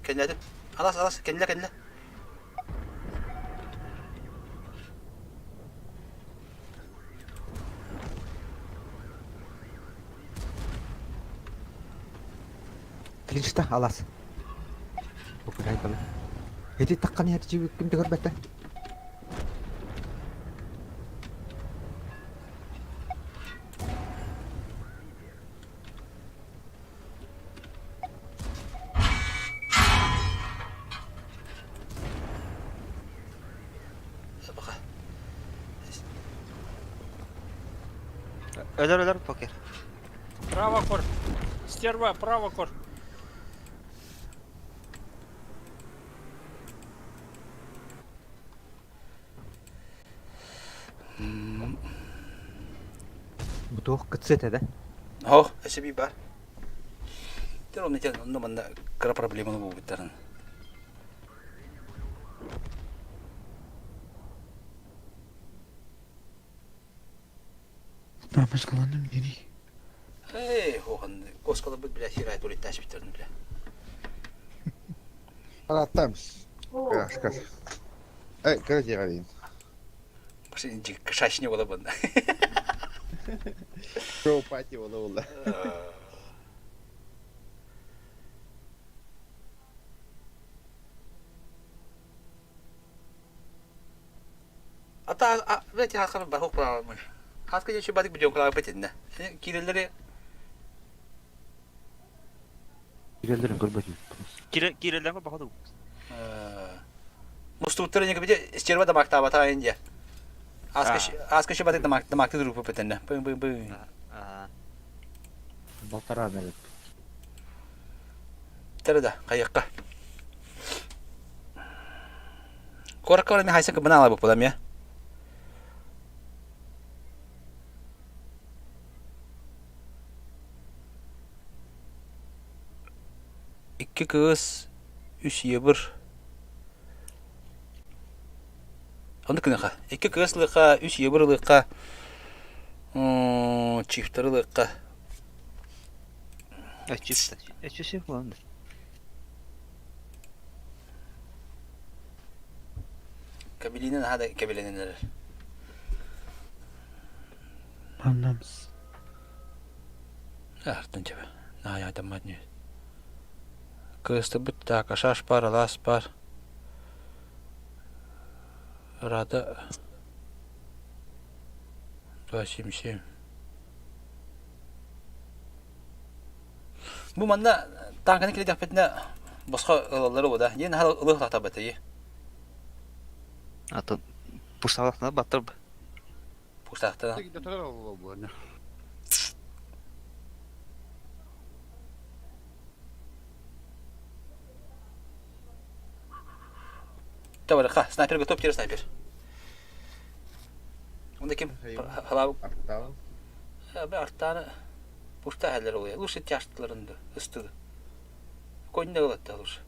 Кенледи. Алас, алас, кенле, кенле. Клинчта алас. Окей, айталы. Эти таккан ярчы ким көрбөттө. Бака. Өлөр өлөр покер. Право кор. Стерва, право кор. Бу туох кытсы этэ да? Ох, эсеби бар. Тэр онно тен онно манна кыра проблеманы булбуттарын. Бабушкаланым дири. Эй, хохан коскалабыт бля хирай туритташ битерин бля. Араттамс. Кашкас. Эй, короче, говорим. Кашачни ола банда. Шоу пати ола ола. Ата бэти хаскан бархок правамын. Хаска дечи бадык видео клава бетинне. Кирелleri Киреллерин көрбөтүм. Киреллерин баходу. Мустуттар не бите стерва да мактаба инде. Аска ши бадык дамак дамакты дуруп бетинне. Бын бын бын. Балтара нелеп. Терда кайыкка. Коракка мен хайса кыбына ала буп я. Икки кыз, үс ебір. Онды кыныха. Икки кыз лыка, үс ебір лыка, чифтары лыка. Чифта. Чифта буланды. Кабилинен хада кабилиненер. Маннамс. Артын чебе. На я там матню. Кысты бит так, ашаш пар, алас пар. Рада. 277. Бу манна танканы киле дәпетне босқа ылалары бу да. Ен хал ылых тата бәтәйе. А то пушталахна баттыр. Пуштахта. Давай, ха, снайпер готов, теперь снайпер. Онда ким? Халав. Арттан. Бе арттаны пушта хәлләр ул. Лучше тяштыларынды, ыстыды. Коньда ылатты лучше.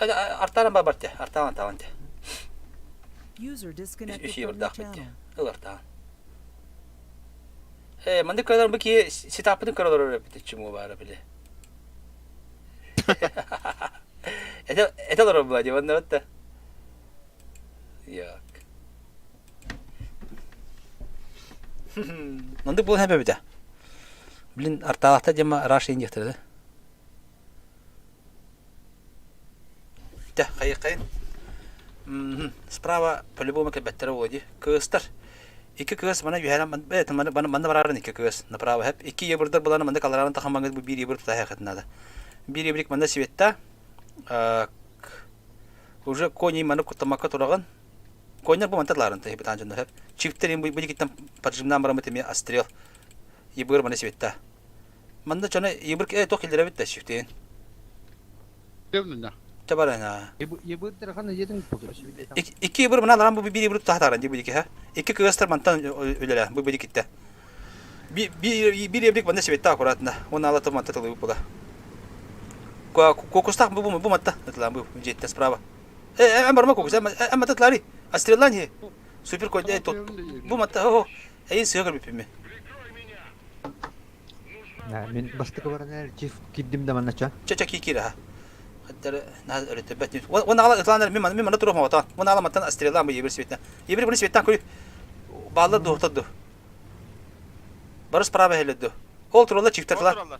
Арттаны бар барте, арттан таланте. User disconnected Үш from your евро битте. channel. Ыл арттан. Э, манды калар бу ки ситапны калар бите чему бара биле. Это это лор бла, диван вот. Як. Манды бул хәбә бите. Блин, арталахта дема раш индехтер да. Та, хайы кайын. Справа по-любому кәбәттер оди. Кыстар. Икки кыз мана юһәлән мана мана мана барарын икки кыз направо хәп. Икки ебырдар буланы манда калараны тахамаңыз бу бир ебыр тута хәкытнада. Бир ебрик манда светта. Уже кони маны кутамакка тураган. Коньяр бу мантатларын та хепетан жонда хәп. Чифтер бу бу киттен поджимнан барамы теме острел. Ебыр мана светта. Манда чана ебыр э тох илдере битте чифтен. Табарана. Ебыттыр хана един Икки ебыр мана ларан бу бир ебыр тахтаран ди бу дики ха. Икки кыстар мантан үлелә бу бу дикитте. Би би бир ебрик манда светта аккуратно. Он ала то манта тылы була. Кокустак бу бу бу матта. Татлан бу жетте справа. Э э барма кокус, э матта тлари. Астреллан хе. Супер кой э тот. Бу матта о. Эй сыгыр бипиме. Мен бастыкы баран чиф киддим да маннача. Чача кикира. Хаттар на өрөтөбөт. Уон ала ытланар мен мен мана туруп маватан. Уон ала маттан астреллан бу ебир светна. Ебир буны светнан көрү. Баллар дуһтадду. Барыс справа хеледду. Ол туралла чифтерлар.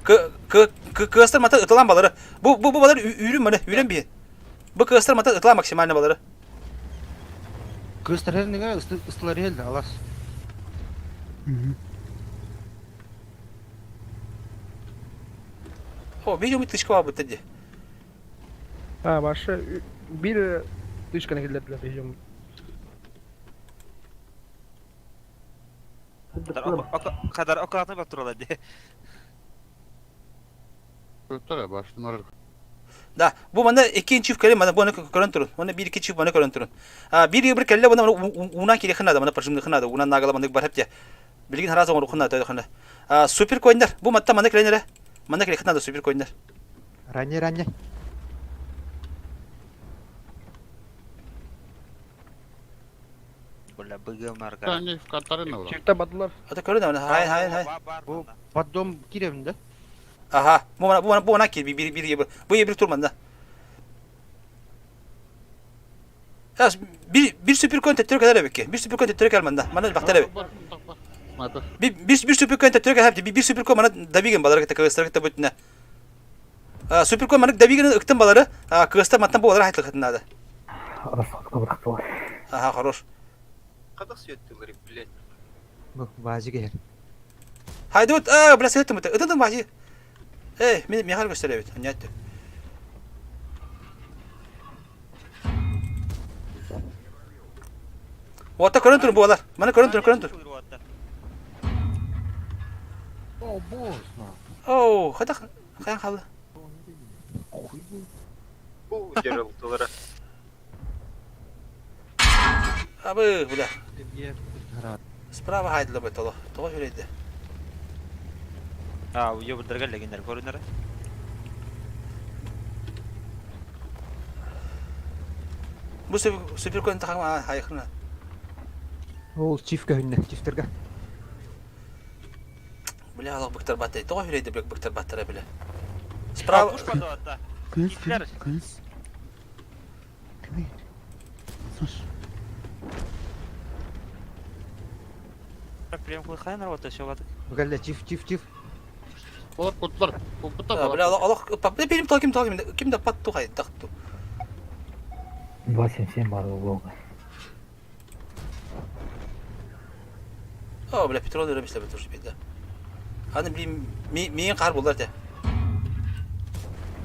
К к к кыстар мата ытылан балары. Бу бу бу балар үрүн маны, үрүн би. Бу кыстар мата ытылан максимально балары. Кыстар херниге ыстылар хелде алас. О, видео ми тышка бар битте. А, башы бир тышканы килдердилер видеом. Кадар аккуратно баттыралар ди. Да, бу манна икки чиф кэлин мана буны көрөн турун. Уонна биир икки чиф маны көрөн турун. А биир ыбыр кэллэ буна уунан кириэхин наада, мана прожимныхын наада, уунан наагала маннык бар хепте. Билигин хараас оҥорухун наада тойдохуна. А супер коиннар, бу матта мана кэлэн эрэ. Манна кириэхин наада супер коиннар. Ранее, ранее. Бля, быгы марга. Ранее в Катарина ура. Чикте бадылар. Ата көрөн аны хай хай хай. Бу поддом кирем да? Аха, бу мана бу мана бу мана кир бир бир ебір. Бу ебір тур манда. Bir bir süper koin tettörü kadar ebeki. Bir süper koin tettörü kadar manda. Mana baktara be. Bir bir bir süper koin tettörü kadar bir bir süper koin mana dabigen balara кытта кыгыстар кытта бүтүнэ. Супер коин мана дабиген ыктын балары, кыгыстар маттан бу балары хайлык надо. Расходка бырахтылар. Аха, хорош. Кадах сүйөттүлөр, блядь. Бу баажы кehер. Хайдут, а, бля, сыттым это. Ытын бажы. Эй, мен Михаил көстөрөбүт. Анятты. Уотта көрөн тур буолар. Маны көрөн тур, көрөн тур. О, босс, Оу, хата хаян халды. Бу жерилтылары. Абы, бля. Справа хайдылы бу толо. Того жүрейді. А, уебырдарга легендер көрүнөр. Бу супер коин тахама хайхына. Ол чиф көһүннэ, чифтерге. Бля, алак быктар баттай. Того жүрейді бек быктар баттара бля. Справа. Пуш подават, Кыз, Гитлер. кыз. Ким? Слушай. Прям кылхай нарвата шоладык. Бугалла чиф, чиф, чиф. Олар куттар. Куттар. Бля, алак берим тал ким тал ким ким да патту хай такту. 277 бар Волга. О, бля, петрол өрөмүслөр бит уже беда. Аны блин, миин кар булар те.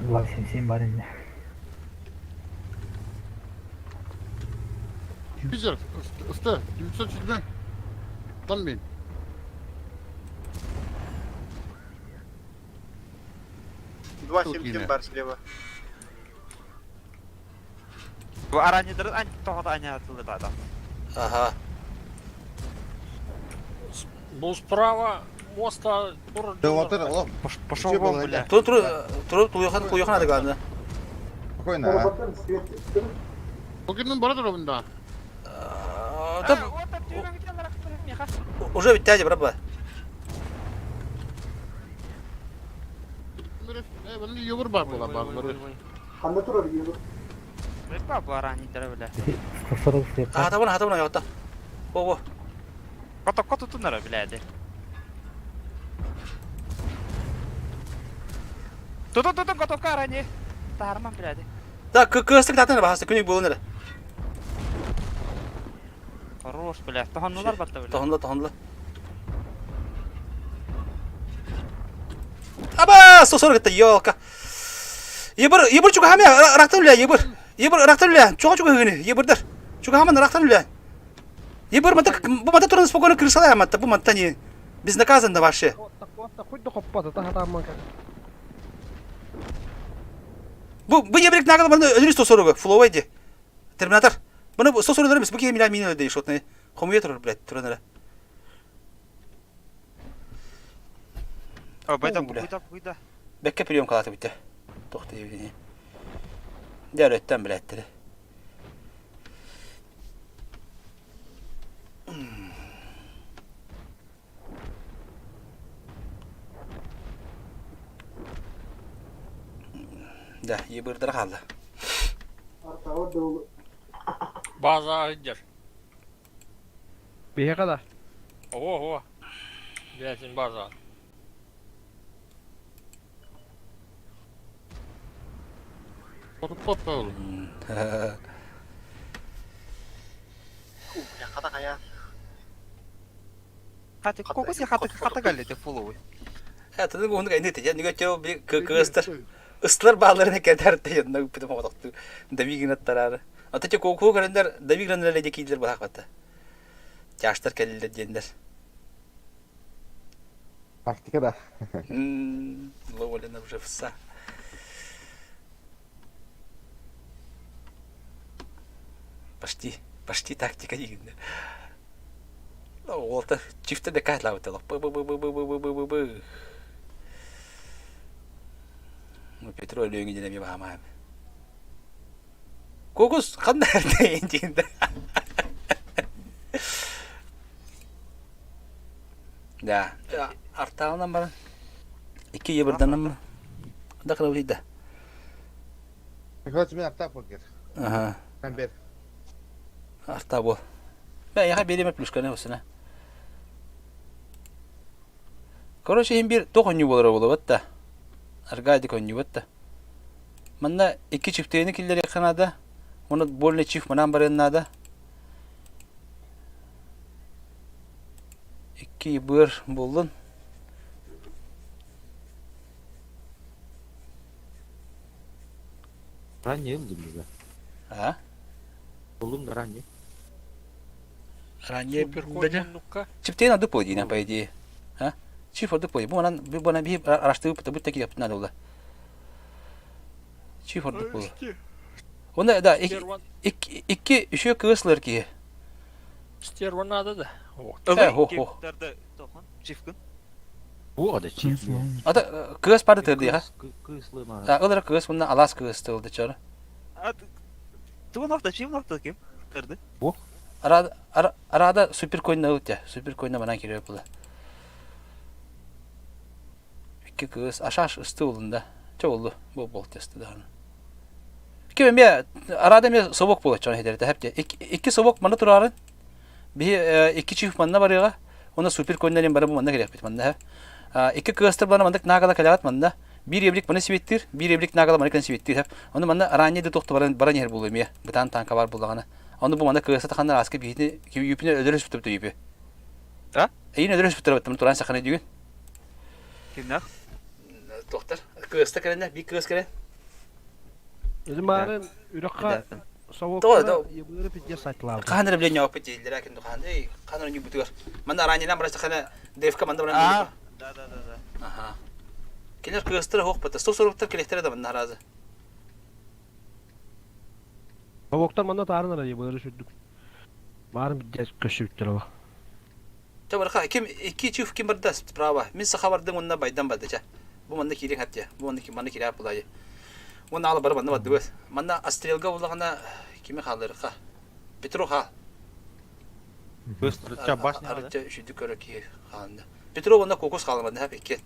277 бар инде. Пизер, ысты, 907. Там мен. 277 бар слева. Бу аранидыр ан тоғда аня атылды да. Ага. Бу справа моста тур. Деватыр, алам. Пошел вон, бля. Тур тур тур туйхан куйхан ады главное. Спокойно, а. Покернен бара да. Там уже ведь тяди, браба. Э, юбыр бар була бар. Ханда турар юбыр. Ба бу аранидыр, бля. 140 свет. А, табына, табына, якта. Во, во. Кото кото тунара, бля, де. Тутун тутун кото арани. Тарман, бля, де. Да, кыстык татын бахасы күнүк болун эле. Хорош, бля. Тохоннулар батта, бля. Тохонла, тохонла. Аба, 140 это елка. Ебір, ебір чуга хаме, рахтан бля, ебір. Ебір рахтан бля, чуга чуга гыны, ебірдер. Чуга хаман рахтан бля. Ебір мата, бу мата туран спокойно крысалай аматта, бу мата не безнаказанно вообще. Хоть да хоппата, та хата Бу бу ебрик нагыл баны өлүр 140 флоуэди. Терминатор. Буну 140 дөрмүс, бу кемилер мин өлдө шотны. Хомуя турар, блядь, туран эле. О, байда, буйда, буйда. Бекке прием калаты битте. Тохты ебини. Дәр өттен блядь. Да, ебырдыр қалды. База айдер. Биһиэхэ да. Ого, ого. Блядь, база. Котуп ол. Бля, хата кая. Хаты кокоси хаты хаты галлете фуловый. Это ну гундга инде те, нига те би кыстар. Ыстылар бааларын кетер те, янна бүтүм отокту. Давигин аттарары. Ата те коку көрөндөр давигин эле кийдилер бахак батта. Жаштар келилер дендер. Тактика да. Ловолена уже вса. Почти, почти тактика диигиннэр. Уолта чифтэ да катлаабыт олох. Бы-бы-бы-бы-бы-бы-бы-бы. Ну, Петро Өлөөҥү диэн эмиэ баһаамаһым. Кокус ханна эрдэйин диэн да. Да. Артаалынан баран. Икки ебырданам. Да кырабыйда. Короче, мен арта покер. Ага. Бер. Арта бол. Бә, яха береме плюшканы осына. Короче, иһин биир туох оонньуу буолара буолуо да. Аргадик оонньуубат да. Манна икки чифтээни киллэриэххэ наада. Уонна больно чиф манаан барыан наада. Икки быар буоллун. Ранее ыллым А? Буллум да ранее. Ранее Чиптейн ордук буолуо диинэн, по идее. А? Чиф ордук буолуо. Бу манан бу манан биһи араштыыбыт бут такие надо было. Чиф ордук буолуо. Онно да икки үчүө кыыс ылар киһи. Стерва надо да. Э, хо хо. Чифкын. Бу да чиф. Ата кыыс бары тырдыха. Кыыслы ма. Ылар кыыс мунна алаас кыыс тылды чору. Тугун охта, чим охта ким? Тырды. Бу. Арада арада супер койна ылтя. Супер койна манан кирип була. Икки кыыс ашаш ысты улунда. Чэ болду. Бу болт тесті даҕаны. Ким эмиэ арада эмиэ собок буолар чон хедерте хепте. Икки собок манна турарын. Биһи икки чиф манна барыаҕа. Уонна супер коннелин бары бу манна кэлиэхпит манна. Икки кыастар бары мандык наагала кэлэҕит манна. Биир эбилик маны сибиттир, биир эбилик наагала маны кэн сибиттир хеп. Ону манна ранее да тохто баран баран иһэр буолуо эмиэ. Бытаан танка бар буллаҕына. Ону бу манна кыаса таханнар ааска биһитини юпине өлөрө сүптүр юпи. А? Эйин өлөрө сүптүр баттым туран саханы дүйүн. Кимнах? Туохтар? Кыаста кэлэннэ, биир кыас кэлэн. Илмаарын үрөххө Тоҕо ебыры пиздец сатлаабыт. Хаһан эрэ билэн ньооппут дииллэр кин хаһан эй хаһан эрэ ньуйбутугар. Манна раненан барастахына ДФК манна баран А, да да да да. Аха. Кинилэр кыастара суох бата. 140-тар кэлиэхтэрэ да манна аразы. Совоктар манна таарын ара ебыры сүрдүк. Баарын пиздец көссүбүттэр ола. Чэ барха ким икки чиф ким барда справа. Мин саха бардым онна байдан барды чэ. Бу манна киирин хаття. Бу манна манна киирэ булайы. Уонна ала бары манна бардыбыт. Манна Астрелга буллаҕына кими хаалларыха? Петро хаал. Быстро башня. Арыча үчүдү көрө киһи хаалында. Петро уонна кокос хаалыманна хап икки.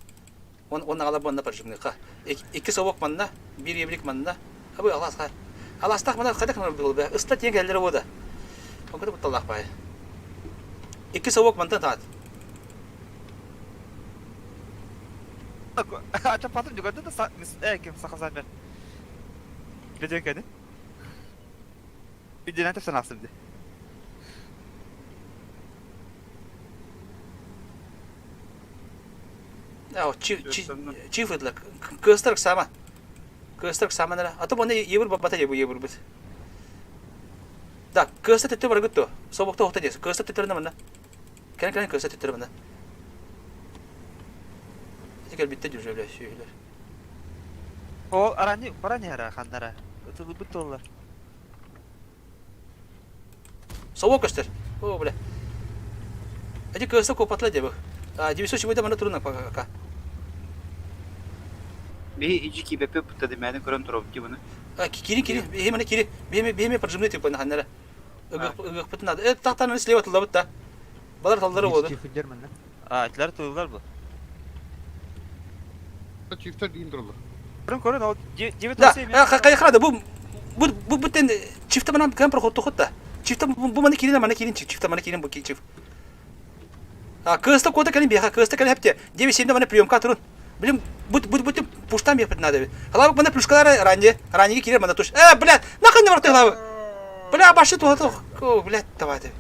Он он ала манна прожимныха. Икки совок манна, бир еврик манна. Абы алас ха. Аластах манна хайдах манна был бе. Ыста тиен келлер бода. Онкыты бутталлах бай. Икки совок мантан таат. Ача патым жүгөрдү да э ким саха замер. Беден кени. Биден тепсен асымды. Чиф ыдла. Кыстырк сама. Кыстырк сама нара. А то маны ебір бата ебір ебір бит. Да, кыста төттө бар гытто. Собокта охта дес. Кыста төттөрүнө манна. Кэлэн кэлэн кыста төттөрү манна. Ити кэлбиттэ дүржөлө сүйүлөр. Ол арани барани ара ханнара. Ытылыбыт толлар. Собок көстөр. О, бля. Эти кыста копатла дебы. А, 907 манна турунна пока. Би ижи кибепе путта демәне көрөн турабыт ки буну. А, кири кири, бихи мана кири, бихи бихи прожимный типа на ханнара. Ыгыппытын надо. Э, тахтан слева тыллабыт да. Балар талдары болду. А, итилер тыллар бу. Чифтер дейін тұрылыр. Көрөн көрөн ол 9 Да, кайхрада бу бу бу бутен чифта манан кем проход тухот да. Чифта бу мана кирин мана кирин чифта мана кирин бу чиф. А, кыста кота калин беха, кыста калин хепте. 9-7 мана приемка турун. Блин, бут бут бут пуштан бехпет надо. Халабык мана плюшкалар ранее, ранее кирер мана туш. Э, блядь, нахуй не варты халабык. Бля, башы туха тух. О, блядь, давай ты.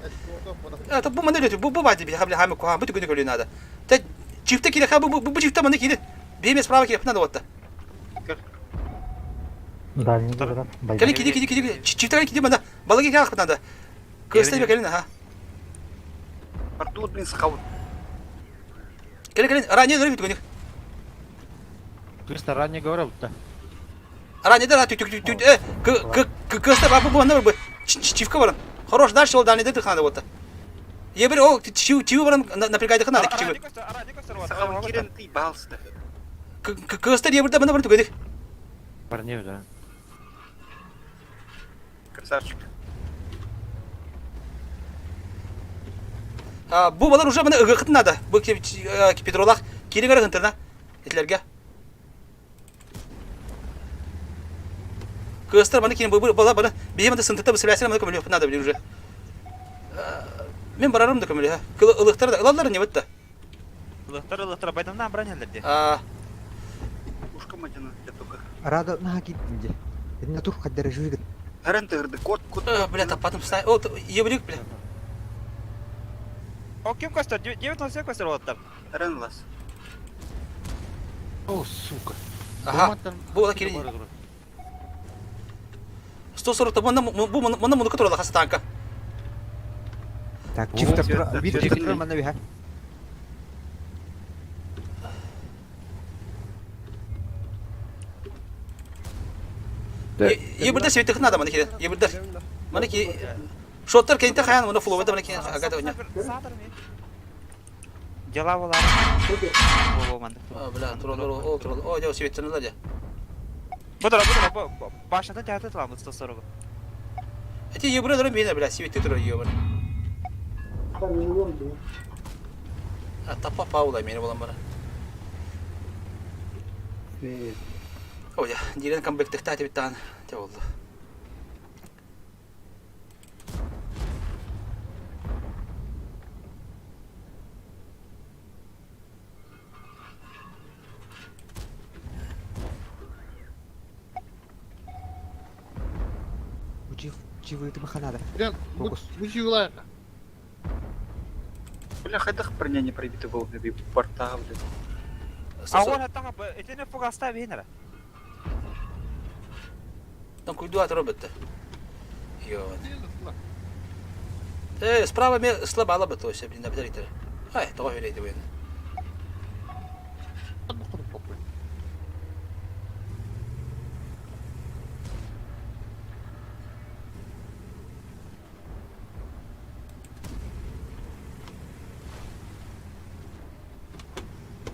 Это бу мана лөтү, бу бу бады беха, бля, хамы куха, бу түгүнү көлү надо. Те чифта кире ха бу бу чифта мана кире. Беме справа кире надо вот. Дальний город. Кели киди киди киди чифта киди мана. Балаги ках надо. Кыста бе келин ха. Артур, блин, сахабыт. Кели кели ранее дөрү түгүнү. Кыста ранее говорил да. Ранее да түк түк түк э к к кыста бу бу бу чифка баран. Хорош, дальше ол дальний дыхана вот. Ебір ол чиу баран напрягай дыхана надо чиу. Сахабын кирен ты балсты. Кыстар ебірде мына бір түгедік. Парней, да. Красавчик. Бу балар уже мына ыгыкыт надо. Бу Петролах кири гара хынтырна. Этлерге. Кыстар маны кини бу бала бана биһи маны сынтыта бысыласына маны көмөлү надо билин уже. Мен барарым да көмөлү. Ылыктар да ылаллар не битте. Ылыктар ылыктар байдамнан бран хеллерди. Ушка мадина только. Рада наха киттин же. Инна тур хаддара жуйгын. Харан тырды кот кот. Бля, тапатым стай. О, ебрик, бля. О, ким костер? 907 костер олаттар. Харан лас. О, сука. Ага. Бу ола кирин. 140 мына бу мына муну которого хаса танка. Так, чифтер тура, бир чифтер тура манна биха. Ебірдер светих надо мана кирин. Ебірдер. Мана ки Шоттар кенте хаян мына фловда мана ки агата уня. Дела болар. Бо манды. Бля, турал, о, турал. О, дел светчаны да. Бу тура, бу тура, башата театр туламыз 140. Эти ебірдер мені, бля, светти турал ебір. А тапа паула мені болан бара. Ой, дирен камбэк тахтати биттан. Те болду. Учив, чивы ты маханада. Прям, бу чивлайка. Бля, хайдах броня не пробита был, борта, блядь. А он атака, этене фугаста бейнера. Там куйду робити. Йо. Э, справа ме слабала бы то все, блин, обдарите. Ай, того верейте вы.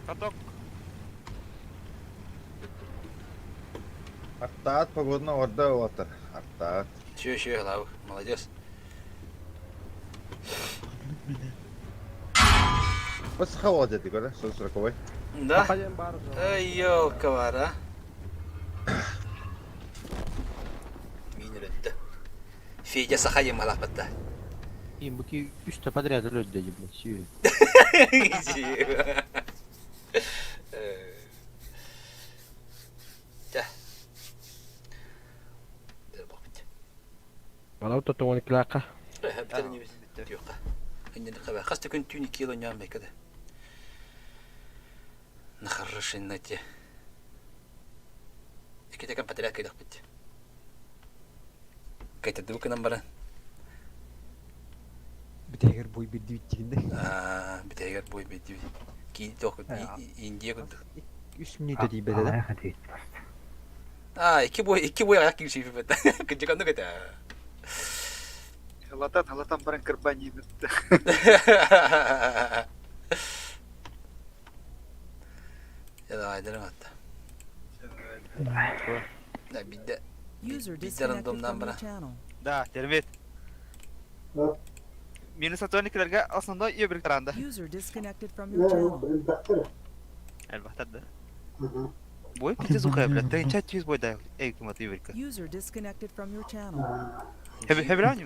Каток. Артаат погодна орда отыр. Артаат. Че, че, лав, молодец. Бас хава деді көрі, сол сороковой. Да? Эй, елка а. Минер өтті. Федя Сахайым алақпатта. Им буки үстө подряд өлөдү деди, блядь, сүйө. Да. Балау тотоңон клака. Хаста күн түүні кило ням бекеді. Нахарышын нате. Икетекан подряд кайдах бит. Кайта дыбыкынан баран. Битегер бой бирди биттигинде. Аа, битегер бой бирди. Ки тох Индия курдук. Үс мүнөтө тийбеди да. Аа, икки бой, икки бой аяк кийип бит. Кыжыканды кете. Халатан, халатан баран кырбани битти. Я давай, дерем атта. Да, бидде. User Бидде disconnected рандомнан from бара. your channel. Да, термет. Минус атоникlerге основной ебрик таранда. User disconnected from your channel. Элбахтар да. Бой пиздец ухая, блядь. Ты чат чиз бой дай. Эй, кумат ебрика. User disconnected from your channel. Хебе хебе да.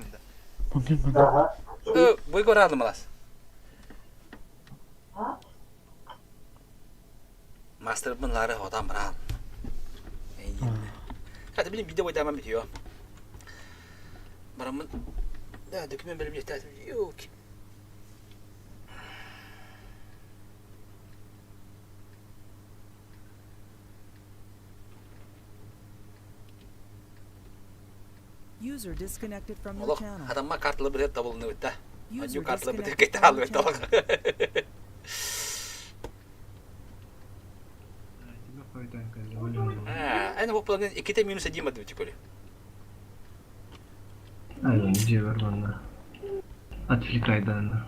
Э, бой горадым алас. Мастер bunları одан брал. Hadi bilin bir de boy bitiyor. Барамын. Да, документ берем жетет. Yok. User disconnected from your Олох channel. адамма карталы бір табылыны өтті. User Аню карталы бір disconnected кете from алып your өтті олох. channel. Әне болып болған 2 минус 1 мады бітіп көрі. Дьиэбэр манна отвлекайдаана.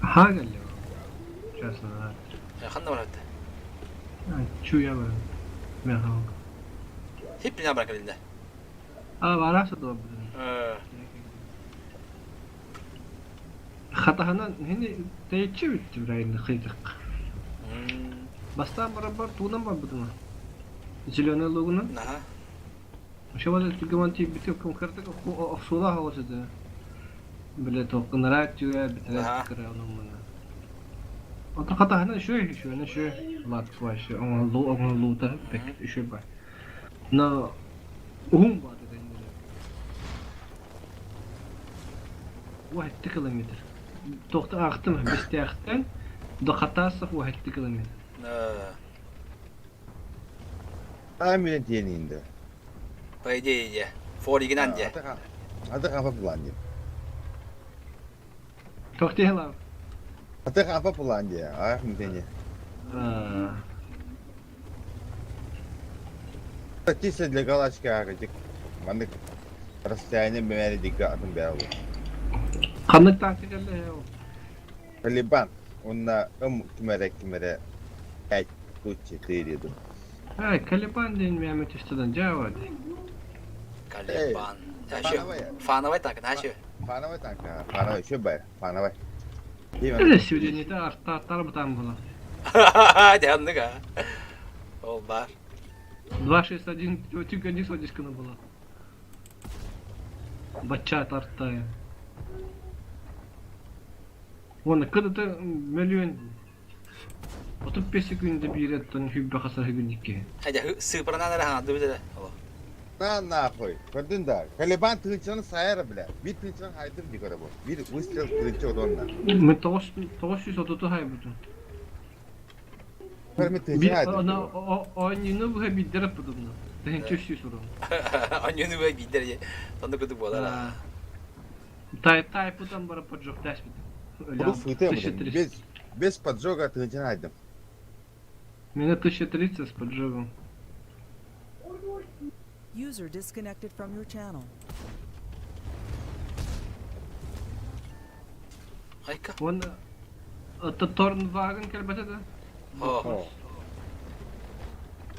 Аһаа кэллим. Часына. Ханна барабыт? Чуя баран. Мехал. Хип бина бар кэлинде. А, бараса дуо Хатаһынан хини тэйиччи бүттү бирайны хыйдык. Бастаан барабар туунан барбытыма. Зеленый лугунан. Аха. Ошо түгэман тиийбити конкретно охсуулаах оҕус этэ. Бile толкунара түгэ битэрэ кыра онуммуна. Онто хатаһынан үчүгэй үчүгэй үчүгэй лат вообще оҥоһуллуу оҥоһуллуута бэк үчүгэй бар. Но уһун баата дэннилэр. Уһатты километр. Тохта аахтым бистээхтэн до Хатасов уһатты километр. А мен тиэнинде. По идее, де. Форигинан де. Аты хафа план де. Тохтехлав. Аты хафа план де. Ах, мтене. Чисто для галочки агатик. Маннык расстояние бэмэри дикка атын бээл. Ханнык тактикаллы ол? Талибан. Онна ым кимэрэ кимэрэ 5 тут 4 ду. Ай, Калибан диэн миэмэ түстүдэн дьаава дии. Калибан. Фановай так, наче. Фановай танка, фановай, еще бай, фановай. Эле сүдүнүтэ артааттар бытаан була. Дьаннык а. Ол бар. 261 түгэнник содискана була. Бачча тартая. Уонна кыдыты мөлүөн 35 секунда бииреттэн хүббэ хасар күнникки. Хайда сыпыранан эрэ хаҥардыбыт эрэ. На нахуй. Көрдүн да. Калибан тыынчаны сайара бля. Бир тыынчаны хайдым ди көрө бу. Бир выстрел тыынча одонна. Мен 930 хайбытым. Көрмө тыынчаны хайдым. Оонньууну быһа биирдэр аппытымна. Тыһынча үс урун. Оонньууну быһа биирдэр Онно кутук буолар. Тай тайпутан бара поджог тәспит. Без без поджога тыынчаны хайдым. Меня 1030 с поджогом. User disconnected from your channel. Айка. Он это Торнваген кэлбэтэ да? О.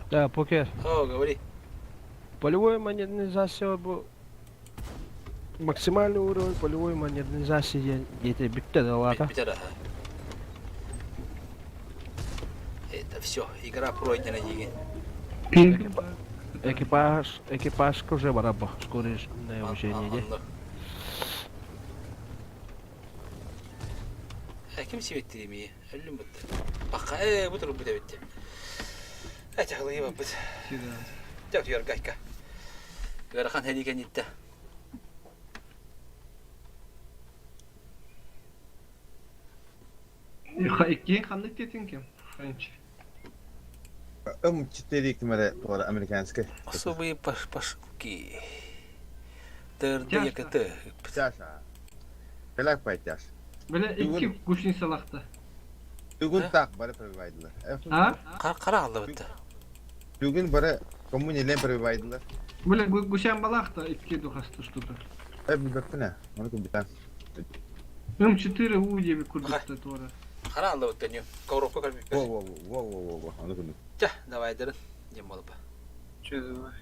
Да, покер. О, говори. Полевой модернизация бу максимальный уровень полевой модернизации диэн диэтэ бүттэ да лаата. Бүтэр аха. Это все, игра пройдена деген. Экипаж, экипаж уже барабы, скорее обучение де. Ким сибеттирими? Өлүм бутты. Бакка, э, бу туруп бите битти. Э, чахлыйы баппыт. Тök Йоргайка. Ыарахан хэнии кэнниттэ. Иккиэн ханнык диэтиҥ ким? Френч. М4 кимэрэ туора американскай. Особые пошуки. ТРД ЯКТ. Тяша. Кэлэк пайтяш. Бile икки гусеницалахта. Бүгүн так бары пробивайдылар. А? Кара алды бытты. Бүгүн бары кому не лень пробивайдылар. Бile гусян балахта икки духасты что-то. Э, билбеппин Оны кубитан. М4 У диэби курдукта туора. Кара алды бытты не. Коробка калбиппер. Во, во, во, во, во, во, оны кубит. Ча, давай дырын. Дем болупа. Че давай.